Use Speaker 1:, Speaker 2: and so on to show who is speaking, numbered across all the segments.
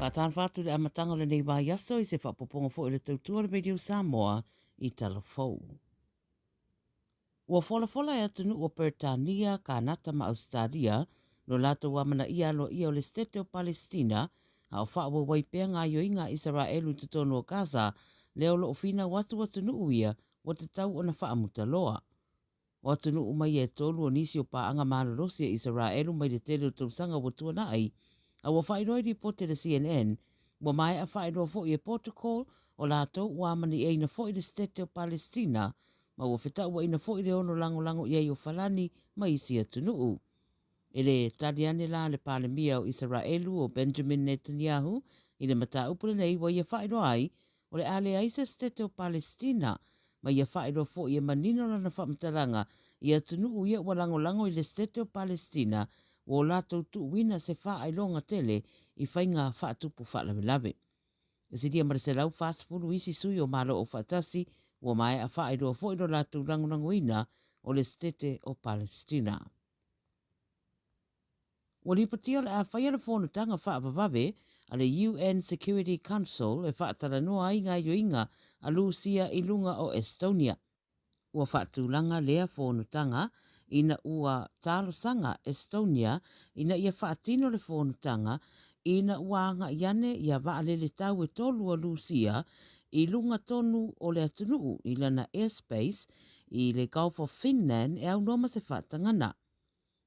Speaker 1: Faatalofa atu i le amataga o lenei vaiaso i se faaopoopoga foi o le tautua o le Radio Samoa i Talafou. Ua folafola e atunuu o Peretania, Kanata ma Ausetalia lo latou amanaia aloaia o le Setete o Palesitina a o faaauau ai pea gaoioiga a Isaraelu i totonu o Gaza, lea o lo o finau atu atunuu ia ua tatau ona faamuta loa. O atunuu uma ia e tolu o nisi o paaga malolosi a Isaraelu mai le tele o tausaga ua tuanai, a ua faailoa i lipoti a le CNN, ua maea faailoa foi e Portugal o latou ua amaniaina foi le Setete o Palesitina ma ua fetauaina foi le ono lagolago i ai o Falani ma isi atunuu. E le tali ane la le Palemia o Isaraelu o Benjamin Netanyahu i le mataupu lenei ua ia faailoa ai o le a leai se Setete o Palesitina ma ia faailoa foi e manino lana faamatalaga i atunuu ia ua lagolago i le Setete o Palesitina ua o latou tuuina se faailoga tele i faiga faatupu faalavelave. E silia ma le 140 isi sui o Malo Aufaatasi ua maea faailoa foi lo latou lagolagoina o le Setete o Palesitina. Ua lipotia o le a faia le fonotaga faavavave a le UN Security Council e faatalanoa ai gaoioiga a Lusia i luga o Estonia. Ua faatulaga lea fonotaga ina ua talosaga Estonia ina ia faatino le fonotaga ina ua agai ane ia vaalele tau e tolu a Lusia i luga tonu o le atunuu i lana airspace i le Gulf of Finland e aunoa ma se faatagana.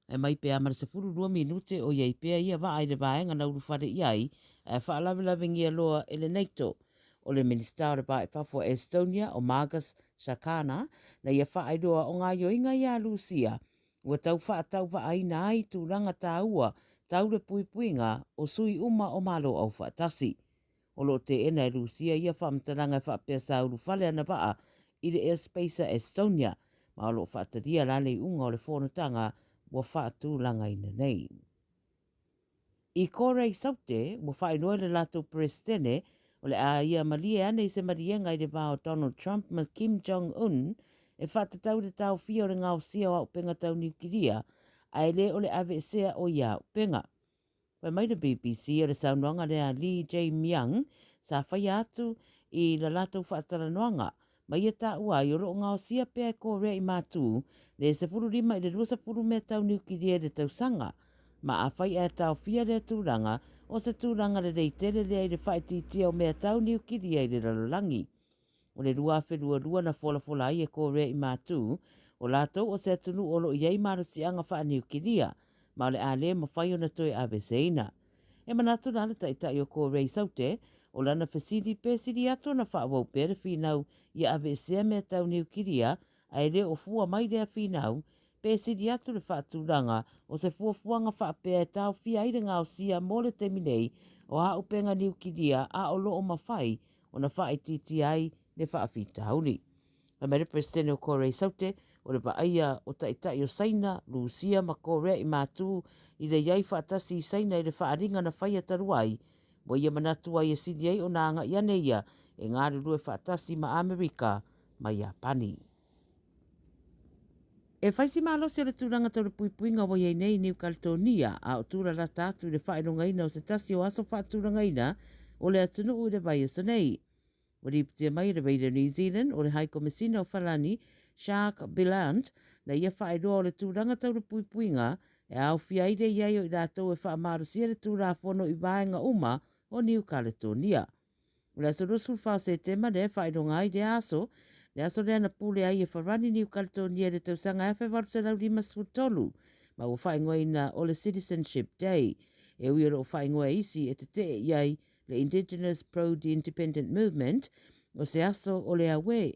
Speaker 1: Ae mai pe a ma le 12 minute o i ai pea ia vaa i le vaega na ulufale i ai ae faalavelavengia loa e le NATO. O le Minisita o le Va i Fafo a Estonia o Margus Tsahkna na ia faailoa o gaoioiga ia a Lusia ua tau faatauvaaina ai tulaga taua tau le puipuiga o sui uma o Malo Aufaatasi. O lo o teena e Rusia ia faamatalaga e faapea sa ulufale ana vaa i le airspace a Estonia, ma o lo o faatalia la le iuga o le fonotaga ua faatulagaina nei. I Korei Saute, ua faailoa e le latou Peresetene o le a ia malie ane i se maliega i le va o Donald Trump ma Kim Jong Un e faatatau i le taofia o le gaosia o auupega tau niukilia ae le o le aveesea o ia auupega. Fai mai le BBC o le saunoaga lea a Lee Jae-myung sa faia atu i la latou faatalanoaga ma ia taua ai o lo o gaosia pea e Korea i Matū le 15 i le 20 mea tau niukilia i le tausaga. Ma afai ae taofia lea tulaga, o se tulaga lelei tele lea i le faaitiitia o mea tau niukilia i le lalolagi. O le 2022 na folafola ai e Korea i Matū, o latou o se atunuu o lo o i ai malosiaga faaniukilia, ma o le a le mafai ona toe aveeseina. E manatu la le Taitai o Korea i Saute, o lana fesili pe sili atu ona faaauau pea le finau ia aveesea mea tau niukilia ae le o fua mai lea finau, pe sili atu le faatulaga o se fuafuaga faapea e taofia ai le gaosia mo le taimi nei o auupega niukilia a o lo o mafai ona faaitiitia ai le faafitauli. Fai mai le Peresetene o Korea i Saute, o le vaaia o taitai o Saina, Rusia ma Korea i Matū i le i ai faatasi i Saina i le faaaliga na faia talu ai, ua ia manatu ai e sili ai ona agai ane ia e galulue faatasi ma Amerika ma Iapani. E fai si malosi o le tulaga tau le puipuiga ua i ai nei i Niu Kaletonia, a o tūlalata atu i le faailogaina o se tasi o aso faatulagaina o le atunuu i le vaiaso nei. Ua lipotia mai e le Radio New Zealand o le Hai Komesina o Falani, Jacques Billant, na ia faailoa o le tulaga tau le puipuiga e aofia ai le i ai o i latou e faamalosia le Tulafono i vaega uma o Niu Kaletonia. O le aso 24 o Setema lea e faailoga ai lea aso, le aso lea na pule ai e Farani Niu Kaletonia i le tausaga 1853, ma ua faaigoaina o le Citizenship Day. E ui o lo o faaigoa e isi e tetee i ai le Indigenous Pro-Independent Movement, o se aso o le auē.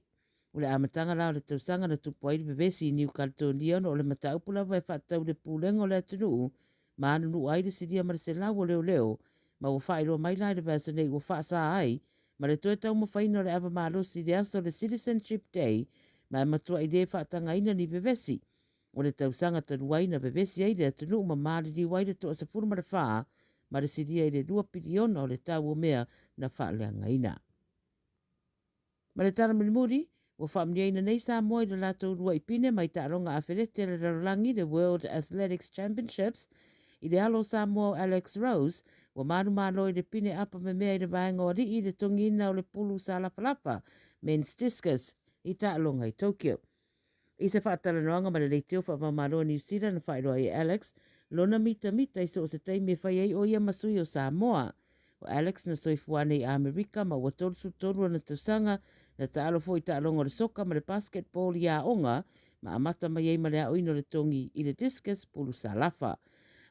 Speaker 1: O le amataga la o le tausaga na tupu ai le vevesi i Niu Kaletonia ona o le mataupu lava e faatatau i le pulega o le atunuu ma anunuu ai le silia ma le selau o leoleo ma ua faailoa mai la i le vaiaso nei ua faasa ai ma le toe taumafaiina o le ava malosi i le aso o le Citizenship Day ma e matuai le faatagaina ni vevesi. O le tausaga talu ai na vevesi ai le atunuu ma maliliu ai le toa-14 ma le silia i le lua piliona o le tau o mea na faaleagaina. Ma le tala mulimuli, ua faamanuiaina nei Samoa i le latou lua'i pine mai taaloga afelete a le lalolagi, le World Athletics Championships, I le alo o Samoa o Alex Rose, ua manumalo i le pine apa memea i le vaega o alii i le togiina o le pulu sālafalafa, men's discus, i taaloga i Tokyo. I se faatalanoaga ma le leitio faavaomalo o Niu Sila na faailoa ai e Alex lona mitamita i so o se taimi e fai ai o ia ma sui o Samoa. O Alex na soifua ane i Amerika ma ua 33 ana tausaga, na taalo foi i taaloga o le soka ma le basketball i aoga ma amata mai ai ma le aoina o le togi i le discus pulu salafa.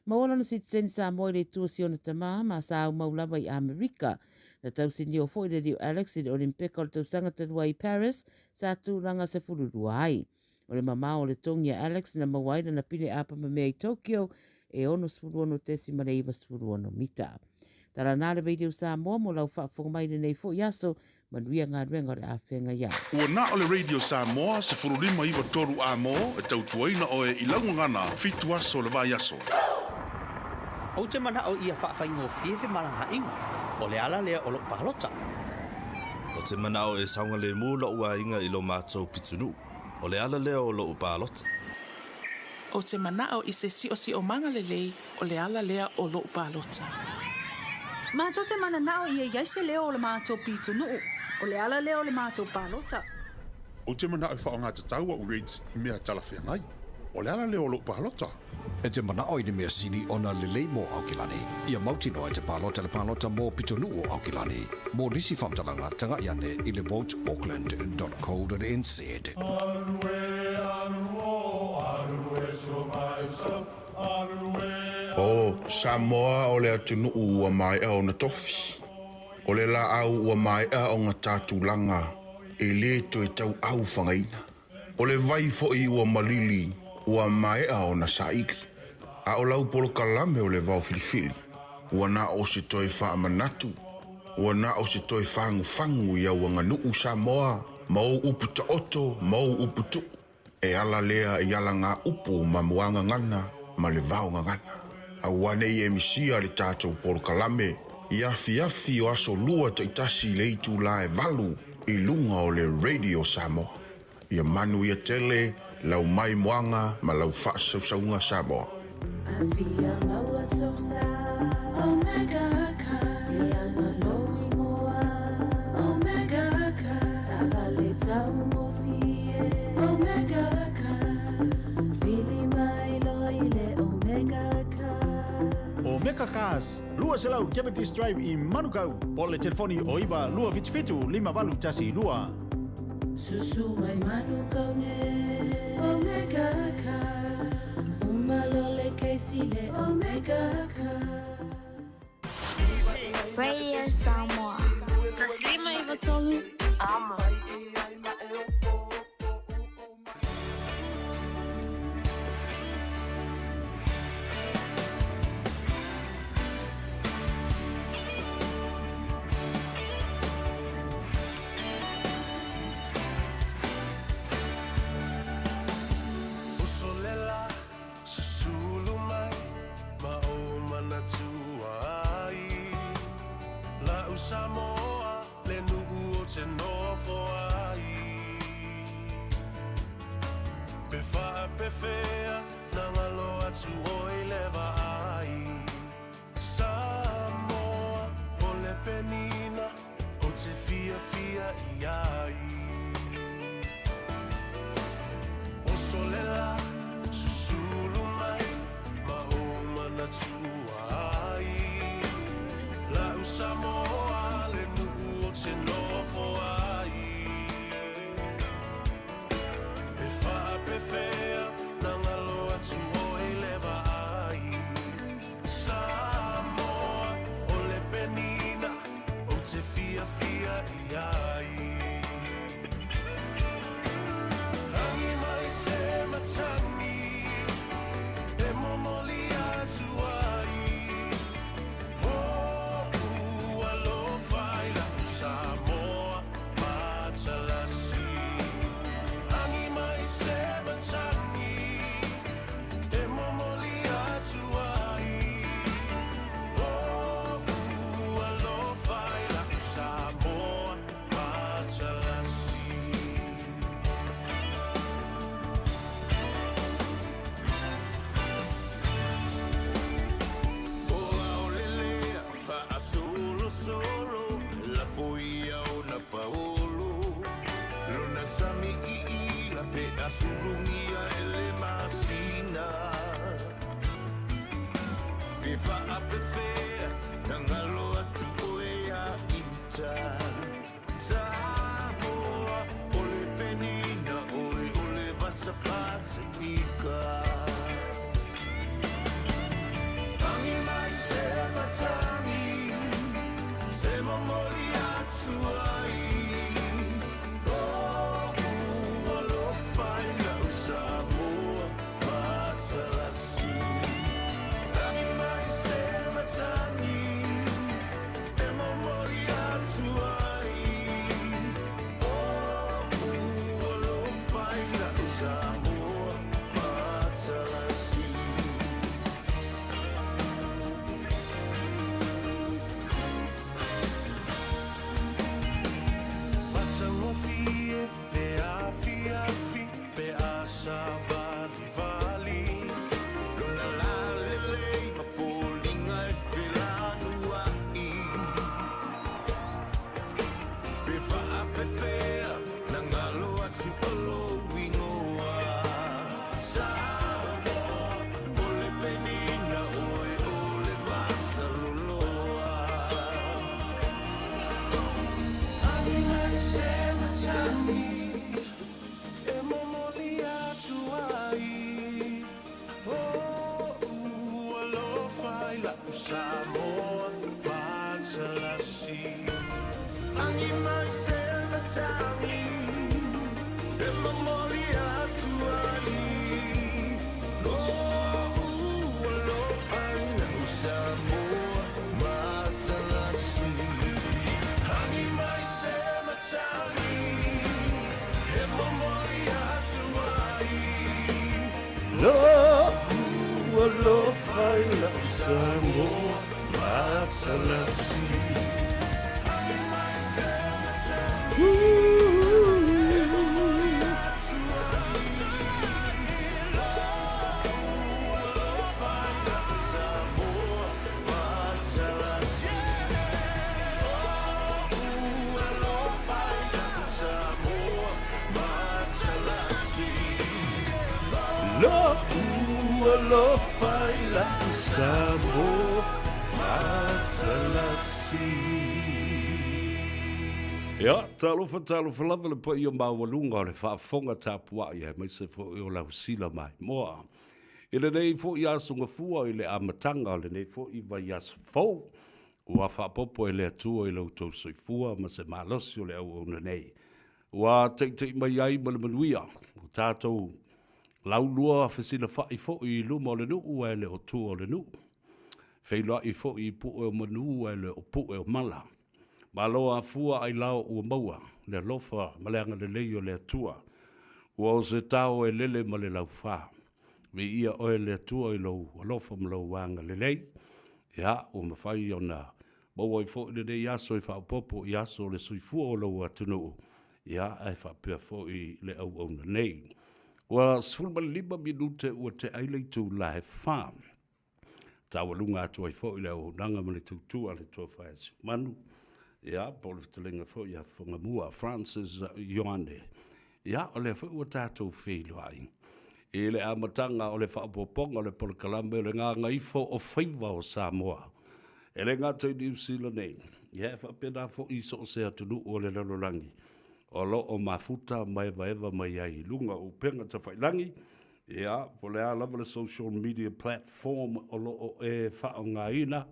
Speaker 1: Maua lona sitiseni Samoa i le itu o si ona tama ma sa aumau lava i Amerika. Na tausinio foi le alii o Alex i le Olimpeka o le tausaga talu ai i Paris sa tulaga 12 ai. O le mamao o le togi a Alex na maua ai lana pine apamamea i Tokyo e 66.96 mita. Tala nā le Radio Samoa mo lau faafofoga mai i lenei foi aso, manuia galuega o le a feagai ai.
Speaker 2: Ua na o le Radio Samoa 15 93 A mo e tautuaina oe i lau gagana fitu aso o le vaiaso.
Speaker 3: Ou te manao ia faafaigofie femalagaaiga, o le ala lea o lou palota.
Speaker 4: Ou te manao e saogalemu lou aiga i lo matou pitonuu, o le ala lea o lou palota.
Speaker 5: Ou te manao i se siosiomaga lelei, o le ala lea o lou palota.
Speaker 6: Matou te mananao ia i ai se leo o le matou pitonuu, o le ala lea o le matou palota.
Speaker 2: Ou te manao e faaaoga tatau au rates i mea talafeagai, o le ala lea o lou palota.
Speaker 7: E te manao i le mea sili ona lelei mo Aokelani, ia mautinoa e te palota le palota mo pitonuu o Aokelani. Mo nisi faamatalaga, tagai ane i le voteauckland dot co dot nz.
Speaker 2: O Samoa o le atunuu ua maea ona tofi. O le laau ua maea ona ta tulaga e le toe tauau fagaina. O le vai foi ua malili ua maea ona saili. A o lau polokalame o le vao filifili, ua na o se toe faamanatu, ua na o se toe fagufagu i au aganuu Samoa ma ou upu taoto ma ou upu tuu. E ala lea i alagaupu ma muagagana ma le vaogagana. Aua ne i e misia le tatou polokalame i afiafi o aso lua taitasi i le itula e valu i luga o le Radio Samoa. Ia manuia tele lau maimoaga ma lau faasausauga Samoa.
Speaker 8: Omega Cars, 200 Cavendish Drive i Manukau, po o le telefoni o 9 277 5812.
Speaker 9: Susu mai Manukau ne Omega Cars, uma lo le Casey le Omega Cars.
Speaker 10: Radio Samoa. 153 Amo.
Speaker 11: Uso le la, susulu mai ma ou manatua ai. La'u Samoa le nuu ou te nofo ai. Pe faapefea na galo atu oi le vaai. Samoa o le penina ou te fiafia i ai. Oso le la, susulu mai ma ou manatua ai. La'u Samoa le nuu ou te nofo ai. E faapefea na galo atu oi le vaai. Pe faapefea na galo atu oe ia ita Samoa o le penina oe o le vasa Pasifika Tangi mai se matangi E momoli atu ai Lo'u alofa i la'u Samoa matalasi Tangi mai se matangi E momoli atu ai Lo'u alofa i la'u Samoa matalasi. Matagofie le afiafi pe a savalivali. Lona lalelei ma foliga e felanuai. Pe faapefea na galo atu o lou igoa. Samoa, o le penina oe o le vasaloloa. Agi mai se matagi e momoli atu ai Lo'u alofa i la'u Samoa matalasi. Agi mai se matagi e momoli atu ai Lo'u alofa i la'u Samoa matalasi. Agi mai se matagi e momoli atu ai Lo'u alofa i la'u Samoa matalasi. Agi mai se matagi e momoli atu ai Lo'u alofa i la'u Samoa matalasi. Lo'u alofa i la'u Samoa matalasi. Lo'u alofa i la'u Samoa matalasi.
Speaker 12: Ia, talofa, talofa lava le paia maualuga o le faafofoga tapuai aemaise foi o lau sila maimoa. I lenei foi aso gafua i le amataga o lenei foi vaiaso fou, ua faaopoopo e le Atua i lo outou soifua ma se malosi o le auauna nei. Ua taita'i mai ai ma le manuia ua tatou laulua fesilafai foi i luma o le nuu ae le o tua o le nuu. Feiloai foi i pue o manu ae le o pue o mala. Malo afua ailao ua maua le alofa ma le agalelei o le Atua. Ua o se tao e lele ma le laufa. Viia oe le Atua i lou alofa ma lou agalelei. Ia, ua mafai ona maua ai foi lenei aso e faaopoopo i aso o le soifua o lou atunuu, ia, ae faapea foi le auauna nei. Ua 15 minute ua tea ai le itula e fa. Taualuga atu ai foi le auaunaga ma le tautua a le Tofa ia Siumanu, ia, po o le fetalaiga foi ia Fofogamua Francis Ioane. Ia, o lea foi ua tatou feiloai i le amataga o le faaopoopoga o le polokalame o le Gagaifo o Faiva o Samoa. E le gata i Niu Sila nei, ia e faapena foi i so o se atunuu o le lalolagi o lo o mafuta ma evaeva mai ai i luga o upega tafailagi, ia, po o le a lava le social media platform o lo o e faaaogaina,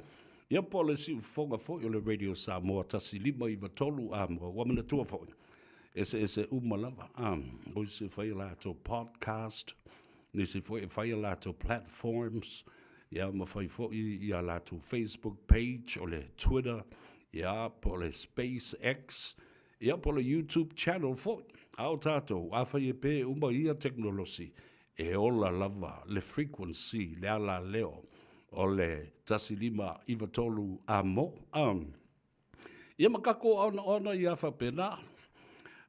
Speaker 12: ia po o le siufofoga foi o le Radio Samoa 1593 AM. Ua manatua foi, eseese uma lava, a, o isi e fai a latou podcast, nisi foi e fai a latou platforms, ia ma fai foi ia latou Facebook page, o le Twitter, ia, po o le SpaceX, ia po o le YouTube channel foi. A o tatou, afai e pē uma ia tekonolosi, e ola lava le frequency, le alaleo o le 1593 amo. A. Ia ma tatou onaona ia faapena.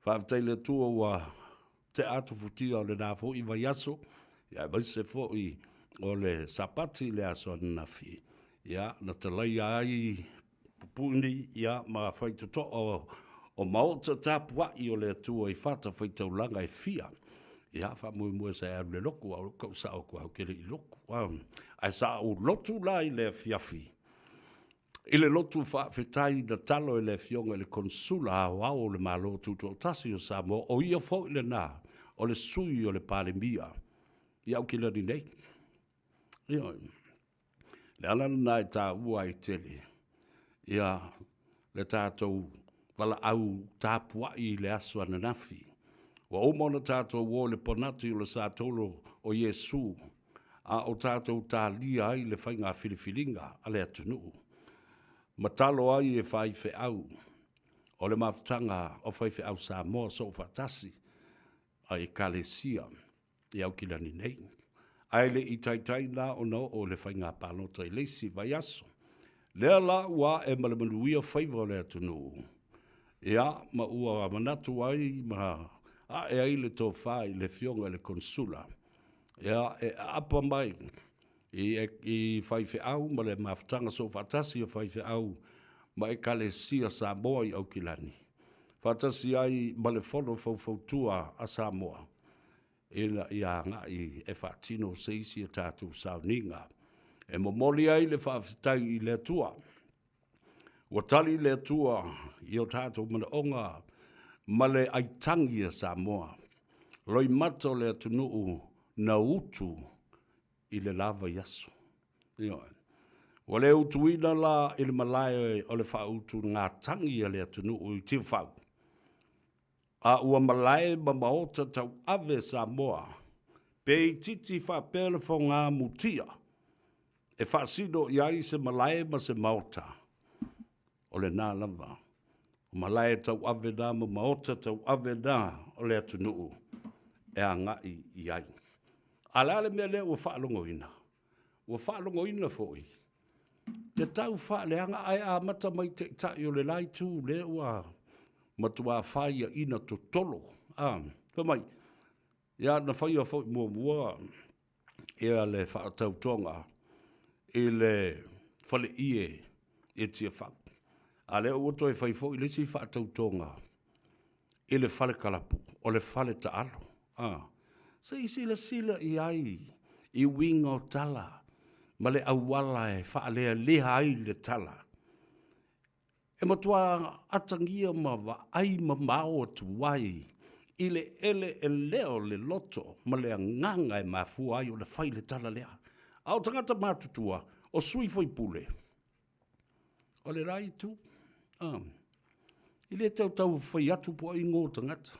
Speaker 12: Faafetai i le Atua ua tea atu futia o lena foi vaiaso, ia aemaise foi o le Sapati i le aso ananafi, ia na talaia ai pupuni ia ma faitotoa o maota tapuai o le Atua i fatafaitaulaga e fia. Ia, faamoemoe sa e alu i le lotu, a o lou tau sao atu au ke le i lotu. Ae sa ou lotu la i le afiafi, i le lotu faafetai na talo e le Afioga i le Konesula Aoao o le Malo Tutoatasi o Samoa, o ia foi lena o le sui o le Palemia i Aukilani nei. Ioe. Le ala lena e taua ai tele ia le tatou valaau tapuai i le aso ananafi. Ua uma ona tatou o i le ponati o le satolo o Iesu, a o tatou talia ai le faiga filifiliga a le atunuu. Ma talo ai e faifeau o le mafutaga o faifeau Samoa soofaatasi a Ekalesia i Aukilani nei. Ae le i taitai la ona oo i le faiga palota i le isi vaiaso. Lea la ua ae ma le manuia faiva o le atunuu, ia, ma ua manatu ai ma ae ai le tofa i le Afioga i le Konesula, ia, e aapa mai i, i faifeau ma le mafutaga soofaatasi o faifeau ma Ekalesia Samoa i Aukilani, faatasi ai ma le Fono Faufautua a Samoa, ina ia agai e faatino se isi a tatou sauniga e momoli ai le faafetai i le Atua. Ua tali le Atua i o tatou manaoga ma le aitagi a Samoa, loimata o le atunuu na utu i le la vaiaso. Ioe. Ua le utuina la i le malae o le faautugatagi a le atunuu i Tiafau, a ua malae ma maota tauave Samoa, pe itiiti faapea le foga mutia e faasino i ai se malae ma se maota, o lena lava. O malae tauave na ma maota tauave na o le atunuu e agai i ai. A o le a le mea lea ua faalogoina? Ua faalogoina foi le tau faaleaga ae amata mai taitai o le la itu lea ua matua faiaina totolo. A, fai mai, ia na faia foi muamua ia le faatautoga i le faleie i Tiafau. A lea ua toe fai foi le isi faatautoga i le fale kalapu, o le fale taalo. A, se i silasila i ai i uiga o tala ma le auala e faalealea ai le tala. E matua atagia ma vaai mamao atu ai i le eleelea o le loto ma le agaga e mafua ai ona fai le tala lea. A o tagata matutua, o sui faipule, o le la itu, a, e le tau tau fai atu po o ai igoa o tagata.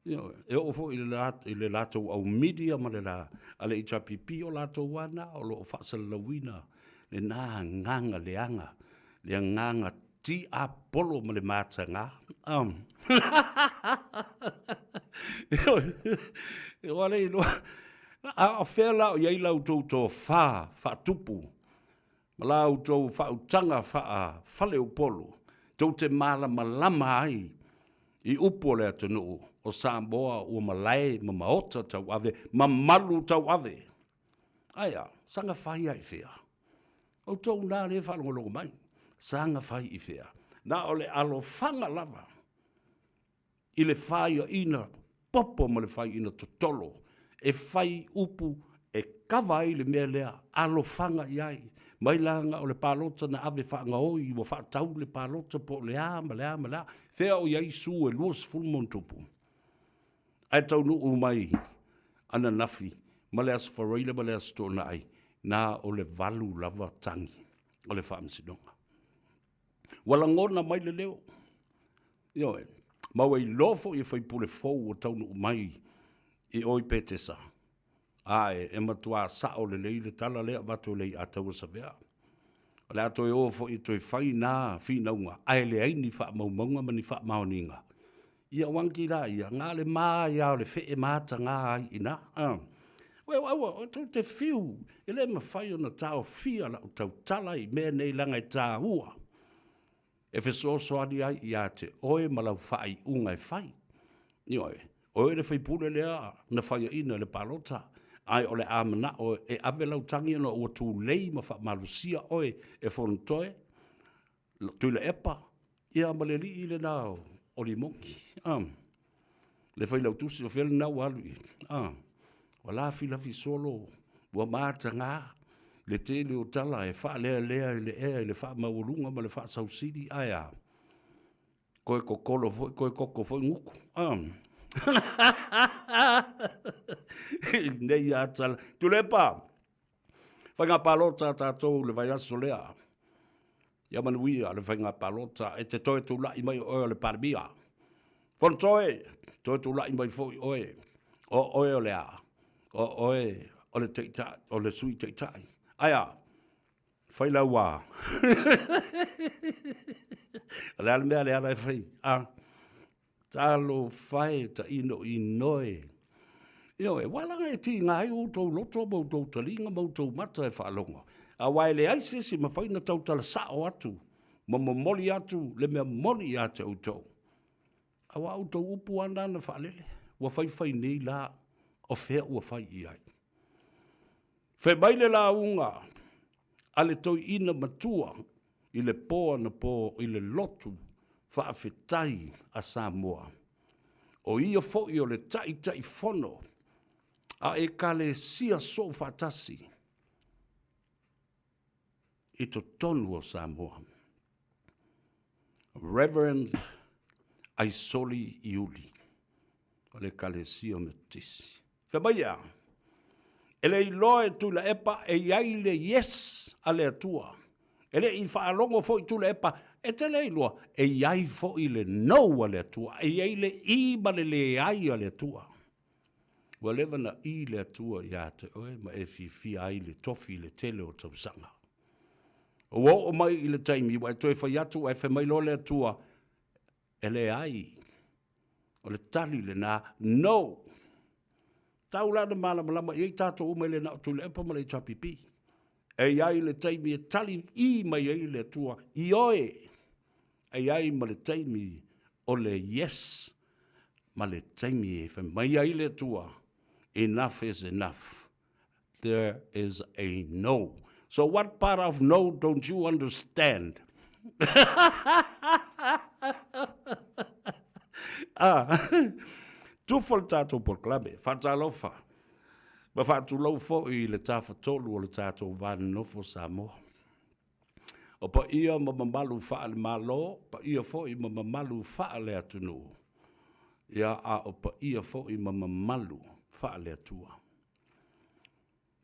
Speaker 12: E oo foi i le latou au media ma le la a le HRPP, o latou lava na o lo o faasalalauina lena agaga leaga, le agaga tiapolo ma le mataga. Ua le iloa, a o fea la o i ai la outou tofa faatupu ma la outou faautaga faa-faleupolu tou te malamalama ai i upu o le atunuu o Samoa ua malae ma maota tauave ma malu tauave. Ae a, saga fai lava i fea? Outou na lea e faalogologo mai, saga fai i fea? Na o le alofaga lava i le faiaina popo ma le faiaina totolo e fai upu e kava ai le mea lea, alofaga i ai. Mai la o le palota na ave faagaoi ua faatau le palota po o le a ma le a ma le a. Fea o i ai su e 20 ma ona tupu? Ae taunuu mai ananafi ma le Aso Faraile ma le Aso Toonai, na o le valu lava tagi o le Faamasinoga. Ua lagona mai le leo. Ioe. Ma ua iloa foi e faipule fou ua taunuu mai i o i Petesa. Ae, e matuā sao lelei le tala lea avatu e Leiataua Savea. O le a toe o foi e toe fai na finauga, ae leai ni faamaumauga ma ni faamaoniga. Ia wangi la ia, na le ma ia o le fee mataga ai i ina. Ua, aua, o tou te fiu, e le mafai ona taofia lau tautala i mea nei leaga e taua e fesoasoani ai ia te oe ma lau faaiuga e fai. Ioe, o oe le faipule lea na faiaina i le palota, ae o le a manao e ave lau tagi ona ua tulei ma faamalosia oe e Fonotoe, Tuilaepa, ia ma le alii lena o Limogi. Le failautusi o fea lena ua alu i ai? A, ua lafilafi solo, ua mataga le tele o tala e faalealea i le ea i le faamaualuga ma le faasausili, ae a? Toe kokolo foi, toe koko foi gutu. A. I lenei lava tala. Tuilaepa, faiga palota a tatou i le vaiaso lea. Ia manuia le faiga palota e te toe tulai mai o oe o le Palemia. Fonotoe, toe tulai mai foi oe, o oe o le a? O oe o le Taitai, o le Sui Taitai. Ae a? Fai lau a. O le a le mea lea la e fai? A. Talofa e tainoino e. Ioe, ua laga e tiga ai outou loto ma outou taliga ma outou mata e faalogo, aua e leai se isi e mafai ona tautala sao atu ma momoli atu le mea moni ia te outou. Aua o outou upu lava na na faalele, ua faifai nei la, o fea ua fai i ai? Fai mai le lauga a le toeaina matua i le po anapo i le lotu faafetai a Samoa, o ia foi o le Taitaifono a Ekalesia Soofaatasi i totonu o Samoa, Reverend Aisoli Iuli o le Ekalesia Metotisi. Fai mai e a? E le iloa e Tuilaepa e i ai le yes a le Atua. E le i faalogo foi Tuilaepa, e te le iloa, e i ai foi le no a le Atua, e i ai le i ma le leai a le Atua. Ua leva na i le Atua ia te oe ma e fiafia ai le tofi i le tele o tausaga. Ua oo mai i le taimi ua e toe fai atu ae fai mai loa le Atua, E leai. O le tali lena, no! Tau la na malamalama i ai tatou uma e le na o Tuilaepa ma le HRPP. E i ai le taimi e tali i mai ai le Atua, ioe! E i ai ma le taimi o le yes ma le taimi e fai mai ai le Atua, enough is enough. There is a no. So what part of no don't you understand? ah, tufa le tatou polokalame, faatalofa, ma faatulou foi i le tafatolu o le tatou va nonofo Samoa. O paia ma mamalu faale-Malo, paia foi ma mamalu faale-atunuu, ia a o paia foi ma mamalu faale-Atua.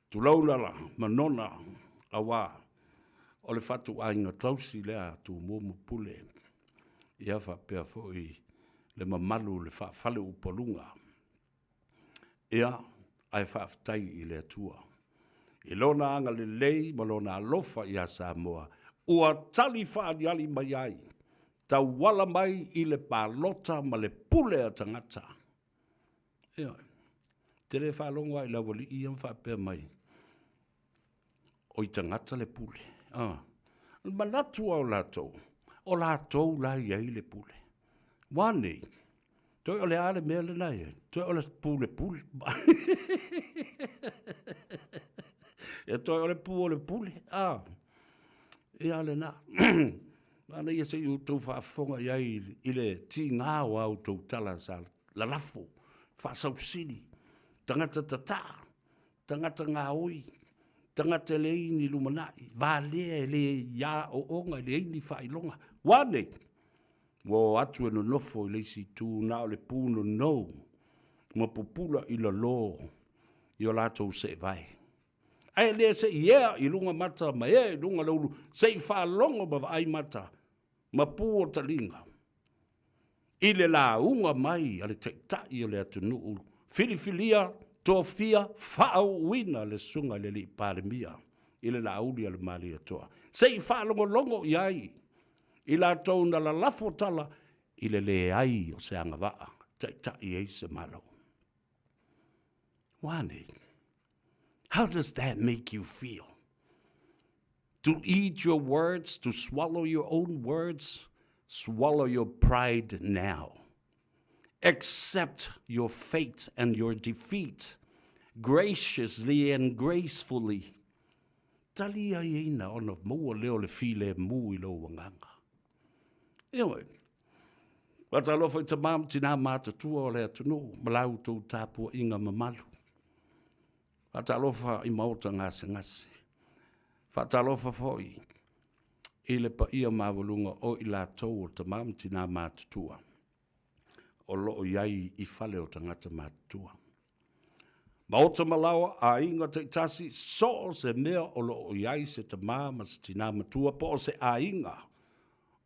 Speaker 12: Tulou la Manona aua o le fatuaiga tausi lea a Tumua ma Pule, ia faapea foi le mamalu o le faafaleupaluga. Ia, ae faafetai i le Atua i Lona agalelei ma Lona alofa ia Samoa, ua tali faaaliali mai ai, tauala mai i le palota ma le pule a tagata. Ioe. Te le faalogo lava i le aualii ia ma faapea mai, o i tagata le pule. Ah. O le manatu lava o latou, o latou la e i ai le pule. Ua a nei? Toe o le a le mea lena e i ai? Toe o le pulepule. E toe o le pu o le pule. Ah. Ia lena. Manaia se i outou faafofoga i ai i le tiga o a outou tala sa lalafo, faasausili, tagata tataa, tagata gaoi, tagata e leai ni lumanai, valea e le i aooga, e leai ni faailoga. Ua a nei? Ua o atu e nonofo i le isi itu na o le punonou ma pupula i lalo i o latou seevae. Ae le se i ea i luga mata ma ea i luga le ulu, se i faalogo ma vaai mata ma pu o taliga i le lauga mai a le Taitai o le atunuu, filifilia, tofia, faauuina le Susuga i le Alii Palemia i le Laauli a le Malietoa, se i faalogologo i ai i latou na lalafo tala i le leai o se agavaa taitai ai se Malo. Ua a nei? How does that make you feel? To eat your words, to swallow your own words, swallow your pride now. Accept your fate and your defeat graciously and gracefully. Tali ai eina ona maua lea o le filemu i lou agaga. Ioe. Faatalofa i tamā ma tinā matutua o le atunuu ma la outou tapuaiga mamalu. Faatalofa i maota gasegase. Faatalofa foi i le paia maualuga o i latou o tamā ma tinā matutua o lo o i ai i fale o tagata matutua. Maota ma laoa, aiga taitasi, so o se mea o lo o i ai se tamā ma se tinā matua po o se aiga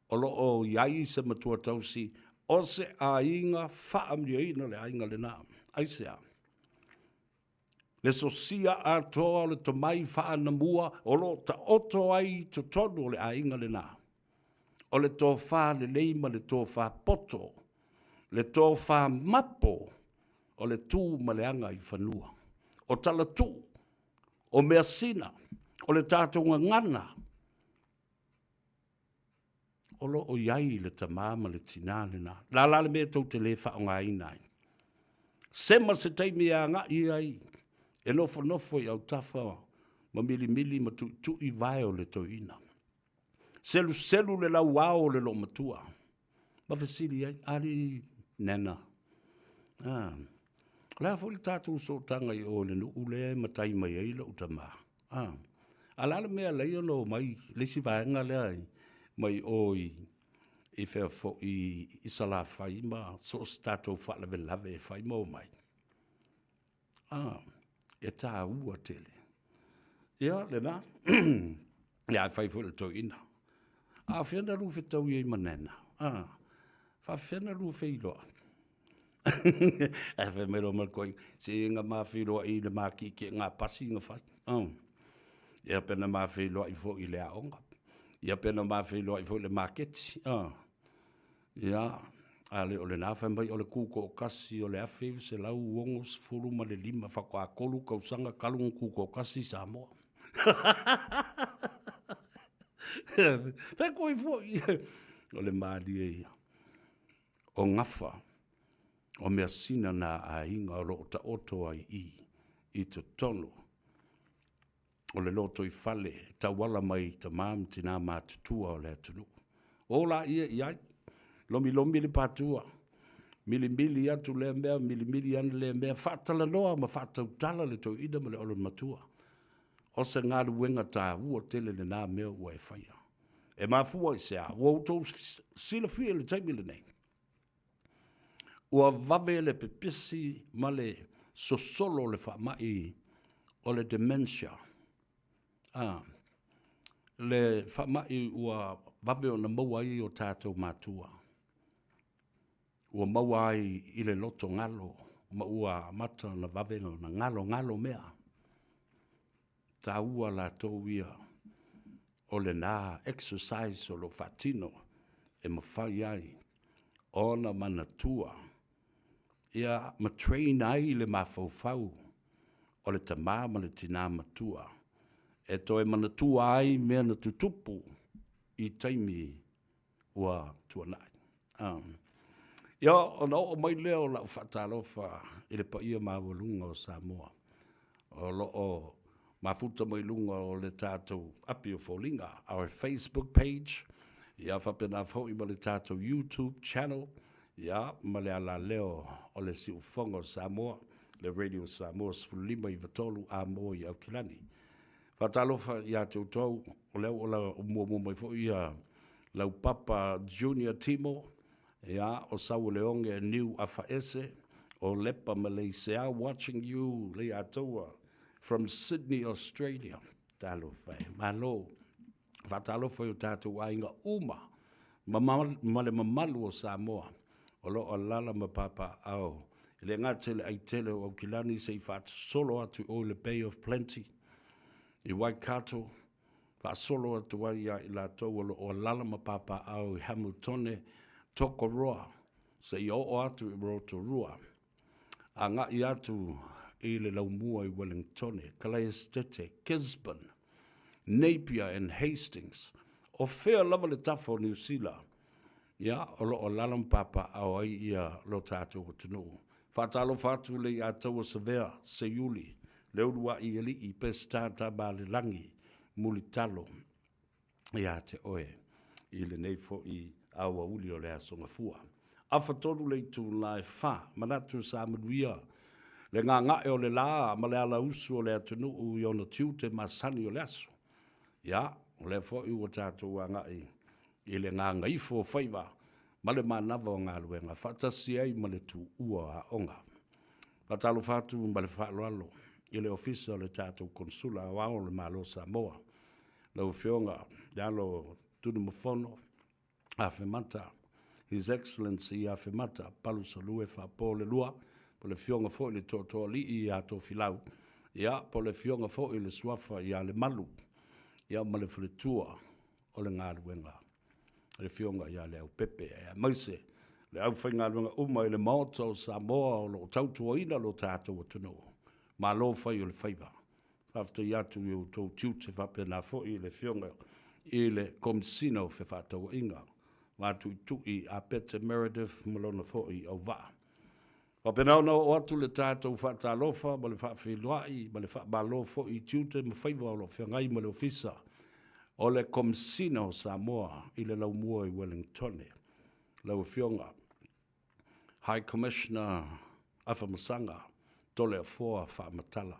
Speaker 12: o lo o i ai se matua tausi, o se aiga faamanuiaina le aiga lena. Aisea? Le sosia atoa o le tomai faanamua o lo o taoto ai i totonu o le aiga lena. O le tofa lelei ma le tofa poto, le tofa mapo o le tu ma le aga i fanua. O talatuu, o measina, o le tatou gagana, o lo o i ai le tamā ma le tinā lena. O le a la le mea tou te le faaaogaina ai? Sema se taimi e agai ai e nofonofo i autafa ma milimili ma tuitui vae o le toeaina. Seluselu le lauao o le loomatua ma fesili ai, Alii Nena, ah, o le a foi le tatou sootaga i o i le nuu lea e matai mai ai lou tamā? Ah, a o le a le mea e ala ai ona omai le isi vaega lea mai o i, i fea foi i Salafai ma so o se tatou faalavelave e fai ma omai? Ah, e taua tele. Ia, lena. Ia, e fai foi le toeaina. A o fea na lua fetaui ai ma Nana? Ah, faafefea na lua feiloai? Ae fai mai loa ma le toeaina, se na ma feiloai i le ma kiekie'ga pasi na fai. Oh. Ia pe na ma feiloai foi i le aoga. Ia pe na ma feiloai foi i le maketi. Oh. Ia, a le o lena, fai mai o le tutoatasi o le 1965 faatoa tolu tausaga talu ona tutoatasi Samoa. Fai atu ai foi, o le malie ia. O gafa, o measina na a aiga o lo o taoto ai i i totonu o le lotoifale e tauala mai i tamā ma tinā matutua o le atunuu. O laia i ai, lomilomi le patua, milimili atu lea mea, milimili ane lea mea, faatalanoa ma faatautala le toeaina ma le olomatua. O se galuega taua tele lena mea ua e faia. E mafua i se a? Ua outou silafia i le taimi lenei, Ua vave le pepesi ma le sosolo o le faamai o le dementia. A, le faamai ua vave ona maua ai o tatou matua. Ua maua ai i le loto galo ma ua amata ona vave ona galogalo mea. Taua latou ia o lena exercise o lo o faatino e mafai ai ona manatua ia ma train ai le mafaufau o le tama ma le tina matua e toe manatua ai mea na tutupu i taimi ua tuanai. Ia, ona oo mai lea o lau faatalofa i le paia maualuga o Samoa o lo o mafuta mai luga o le tatou api o foliga, our Facebook page, ia faapena foi ma le tatou YouTube channel, ia ma le alaleo o le Siufofoga o Samoa, le Radio Samoa 15 93 Amoa i Aukilani. Faatalofa ia te outou, o lea ua muamua mai foi ia Laupapa Junior Timo, ia, o Sauoleoge Niu Afaese, o Lepa Malaysia watching you Leiataua from Sydney, Australia. Talofa e, malo. Faatalofa i o tatou aiga uma ma, ma le mamalu o Samoa o lo o alaala ma papaaao e le gata i le aitele o Aukilani se i faasolo atu i o i le Bay of Plenty i Waikato, faasolo atu ai ia i latou o lo o alaala ma papaaao i Hamiltone, Tokoroa, seia oo atu i Rotorua, agai atu i le laumua i Wellingtone, Kalaesetete, Gisborne, Napier and Hastings, o fea lava le tafa o Niu Sila, ia, o lo o alaala ma papaaao ai ia lo tatou atunuu. Faatalofa atu Leiataua Savea, Seiuli, Leulua'i Alii, Peseta Tamaalelagi, Mulitalo ia te oe i lenei foi aoauli o le Aso Gafua. Afa tolu le itula e fa, manatu sa manuia le gaga'e o le la ma le alausu o le atunuu i ona tiute masani o le aso. Ia, o lea foi ua tatou agai i le gagaifo o faiva ma le manava o galuega faatasi ai ma le tuua o aoga. Faatalofa atu ma le faaaloalo i le Ofisa o le tatou Konesula Aoao o le Malo o Samoa, lau Afioga i le alo o Tunumafono Afemata, His Excellency Afemata Palusalue Faapolelua, po o le Afioga foi i le Tootooalii ia Tofilau, ia, po o le Afioga foi i le Suafa ia Lemalu, ia ma le faletua o le galuega, le Afioga ia Leaupepe, aemaise le aufaigaluega uma i le Maota o Samoa o lo o tautuaina lo tatou atunuu. Malo fai o le faiva. Faafetai atu i outou tiute faapena foi i le Afioga i le Komesina o Fefaatauaiga, Matuitui Apete Meredith ma lona foi auvaa. Faapena ona oo atu le tatou faatalofa ma le faafeiloai ma le faamalo foi i tiute ma faiva o lo o feagai ma le Ofisa o le Komesina o Samoa i le Laumua i Welingtone. Lau Afioga High Commissioner Afamasaga Toleafoa Faamatala,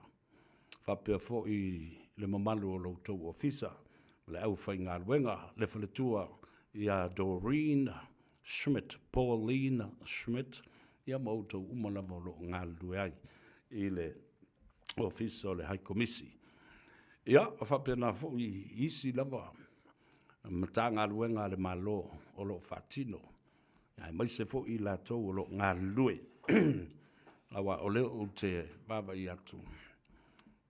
Speaker 12: faapea foi le mamalu o lo outou ofisa ma le aufaigaluega, le faletua ia Doreen Schmidt, Pauline Schmidt, ia ma outou uma lava o lo o galulue ai i le Ofisa o le High Komisi. Ia, faapena foi i isi lava Matagaluega a le Malo o lo o faatino, aemaise foi i latou o lo o galulue, aua o lea ou te vaavaai atu,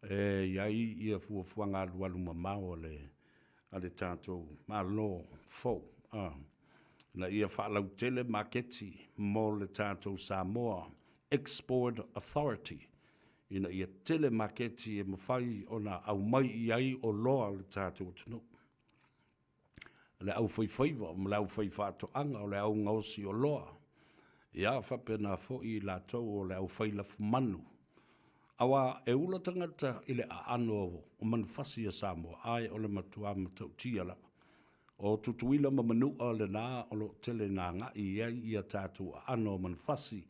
Speaker 12: e i ai ia fuafuaga alualu mamao a le a le tatou Malo fou, ina ia faalautele maketi mo le tatou Samoa Export Authority, ina ia tele maketi e mafai ona aumai i ai oloa a le tatou atunuu. Le aufaifaiva ma le aufaifaatoaga, o le augaosi oloa, ia faapena foi i latou o le aufai lafumanu. Aua e ula tagata i le aano o manufasi a Samoa, ae o le matua matautia lava. O Tutuila ma Manua lena o lo o tele ina agai i ai ia tatou aano o manufasi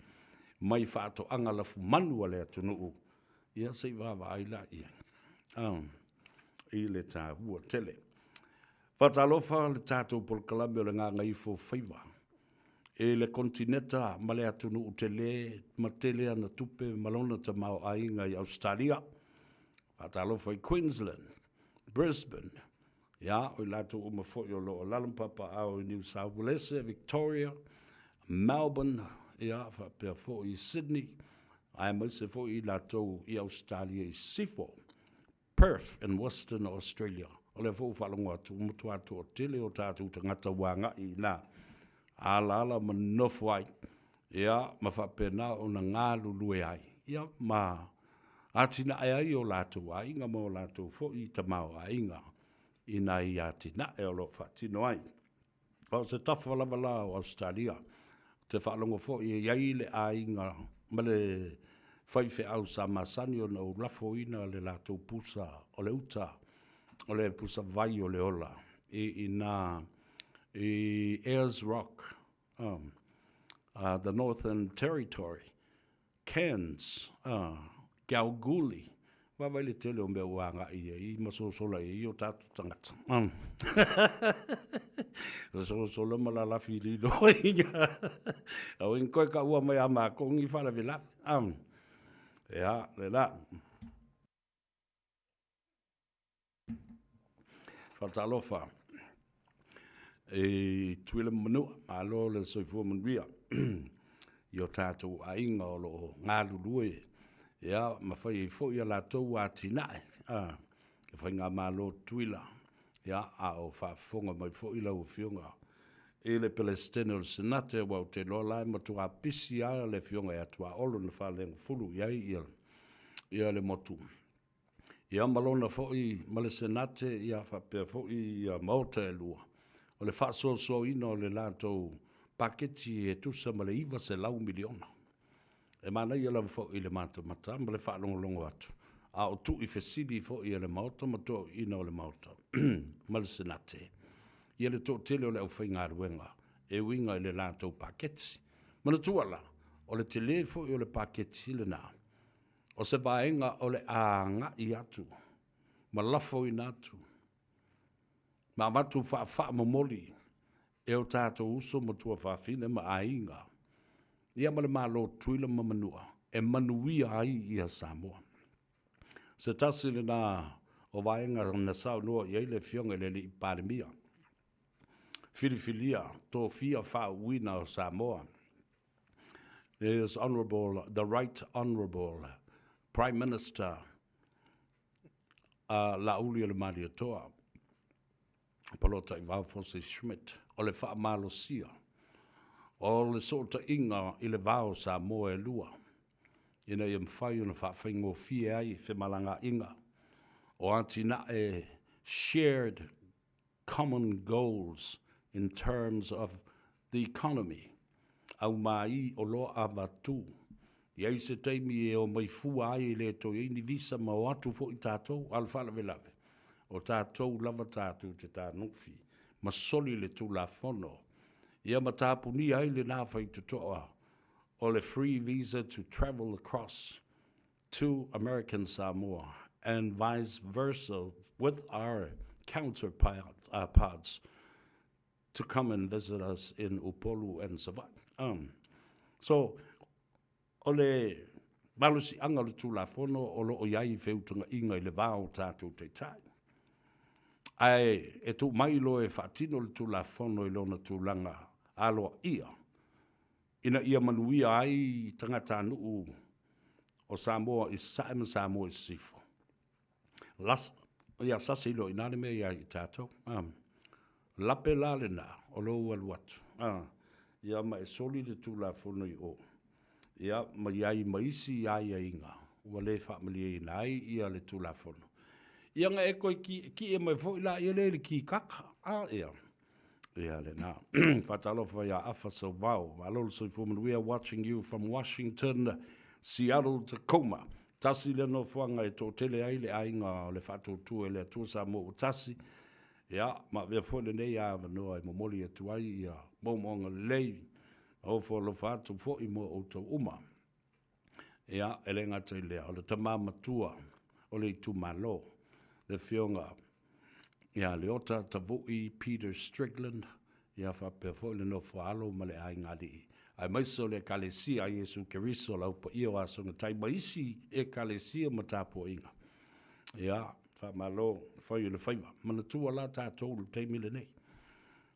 Speaker 12: mai faatoaga lafumanu a le atunuu, ia se i vaavaai la i ai i le taua tele. Faatalofa le tatou polokalame o le Gagaifo Faiva i le konetineta ma le atunuu tele ma tele ana tupe ma lona tamaoaiga i Ausetalia. Faatalofa i Queensland, Brisbane, ia, o i latou uma foi o lo o lalo ma papaaao i New South Walese, Victoria, Melbourne, ia, faapea foi i Sydney, aemaise foi i latou i Ausetalia i Sisifo, Perth in Western Australia. O lea foi ua faalogo atu, ua matua toatele o tatou tagata ua agai i ina, alaala ma nonofo ai, ia, ma faapena ona galulue ai, ia, ma atinae ai o latou aiga ma o latou foi tamaoaiga i nai atinae o lo o faatino ai. A o se tafa lava la o Ausetalia, ou te faalogo foi e i ai le aiga ma le faifeau sa masani ona ou lafoina le latou pusa o le uta, o le pusa vai o le ola i ina i Ayers Rock, the Northern Territory, Cairns, Kalgoorlie, vaavaai le tele o mea ua agai i ai ma sosola i ai o tatou tagata. Sosola ma lalafi lilo ia. Au in koe ka ua mai a mākou ngi faalavelave. Ia, le la. Faatalofa i Tutuila ma Manua, malo le soifua manuia i o tatou aiga o lo o galulue ia, ma fai ai foi a latou atinae, le Faigamalo Tutuila, ia, a o faafofoga mai foi lau Afioga i le Peresetene o le Senate, aua ou te iloa la e matua pisi lava le Afioga ia Tuaolo na faalegafulu i ai ia le motu. Ia ma lona foi ma le Senate, ia faapea foi ia Maota e lua, o le faasoasoaina o le latou paketi e tusa ma le $900 miliona. E manaia lava foi i le matamata ma le faalogologo atu, a o tuu i fesili foi a le Maota ma toeaiina o le Maota ma le Senate, ia le toatele o le aufaigaluega e uiga i le latou paketi. Manatua la, o le tele foi o le paketi lena, o se vaega o le a agai atu ma lafoina atu ma avatu faafaamomoli e o tatou uso ma tuafafine ma aiga, ia ma le Malo Tutuila ma Manua e manuia ai ia Samoa. Se tasi lena o vaega na saunoa i ai le Afioga i le Alii Palemia, filifilia tofia faauuina o Samoa, His Honourable, the Right Honourable Prime Minister a Laaulialemalietoa, Polotaivao Fosi Schmidt, o le faamalosia o le sootaiga i le va o Samoa e lua, ina ia mafai ona faafaigofie ai femalagaaiga o atinae shared common goals in terms of the economy, aumāi oloa avatu. I ai se taimi e omai fua ai e le toe i ai ni visa ma o atu foi tatou, a o le faalavelave, o tatou lava tatou te tanofi ma soli le Tulafono, ia ma tapunia ai lena faitotoa o le free visa to travel across to American Samoa and vice versa with our counterparts to come and visit us in Upolu and Savaii. Um, so, o le malosiaga o le Tulafono o lo o i ai feutagaiga i le va o tatou taitai. Ae e tuu mai loa e faatino le Tulafono i lona tulaga aloaia, ina ia manuia ai tagatanuu o Samoa i Sasae ma Samoa i Sisifo. Las, ia sasi loa i ina le mea ia i tatou. Ah. Lape la lena o lou alu atu. Ah. Ia ma e soli le Tulafono i o. Ia ma i ai ma isi aiaiga ua le faamalieina ai ia le Tulafono. Ia na e toe ki'eki'e mai foi laia lea i le kikaka. Ah, ia. Ia lena. Faatalofa ia Afa Sauvao. Malo le soifua manuia watching you from Washington, Seattle, Tacoma. Tasi lea nofoaga e toatele ai le aiga o le Faatuatua i le Atua Samoa ua tasi. Ia, ma avea foi lenei avanoa e momoli atu ai ia moomooga lelei, ofo alofa atu foi mo outou uma. Ia, e le gata i lea, o le tama matua o le itumalo, le Afioga ia Leota Tavui Peter Strickland, ia faapea foi le nofo a alo ma le aiga alii, aemaise o le Ekalesia a Iesu Keriso o le Au Paia o Asogatai ma isi Ekalesia ma tapuaiga. Ia, faamalo fai o le faiva. Manatua la tatou i le taimi lenei,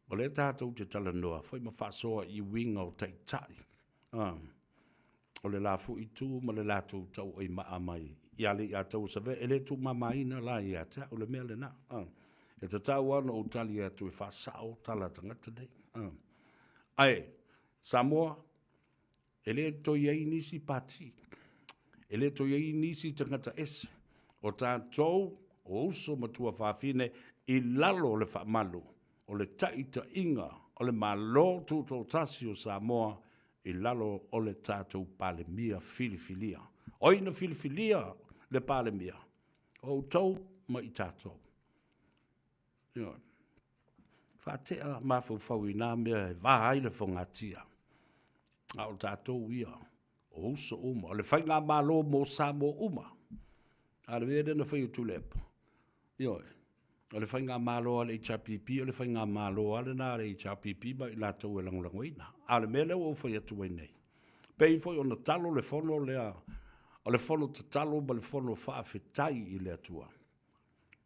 Speaker 12: o lea tatou te talanoa foi ma faasoa i uiga o taitai. A, o le la foi itu ma le latou tauaimaa mai ia Leiataua Savea, e le tuumamaina la ia te au le mea lena. A, e tatau lava ona ou tali atu e faasao tala a tagata nei. A, ae, Samoa, e le toe i ai nisi pati, e le toe i ai nisi tagata ese, o tatou o uso ma tuafafine i lalo o le faamalu o le taitaiga o le Malo Tutoatasi o Samoa i lalo o le tatou Palemia filifilia. O ai na filifilia le Palemia? O outou ma i tatou. Ioe. Faatea mafaufau i nā mea e va ai le fogatia. A o tatou ia, o uso uma, o le faigamalo mo Samoa uma. A o le mea lea na fai e Tuilaepa, Ioe. O le faigamalo a le HRPP, o le faigamalo lava lena a le HRPP ma i latou e lagolagoina. A o le mea lea ua ou fai atu ai nei, pei foi ona talo le fono lea, o le fono tatalo ma le fono faafetai i le Atua,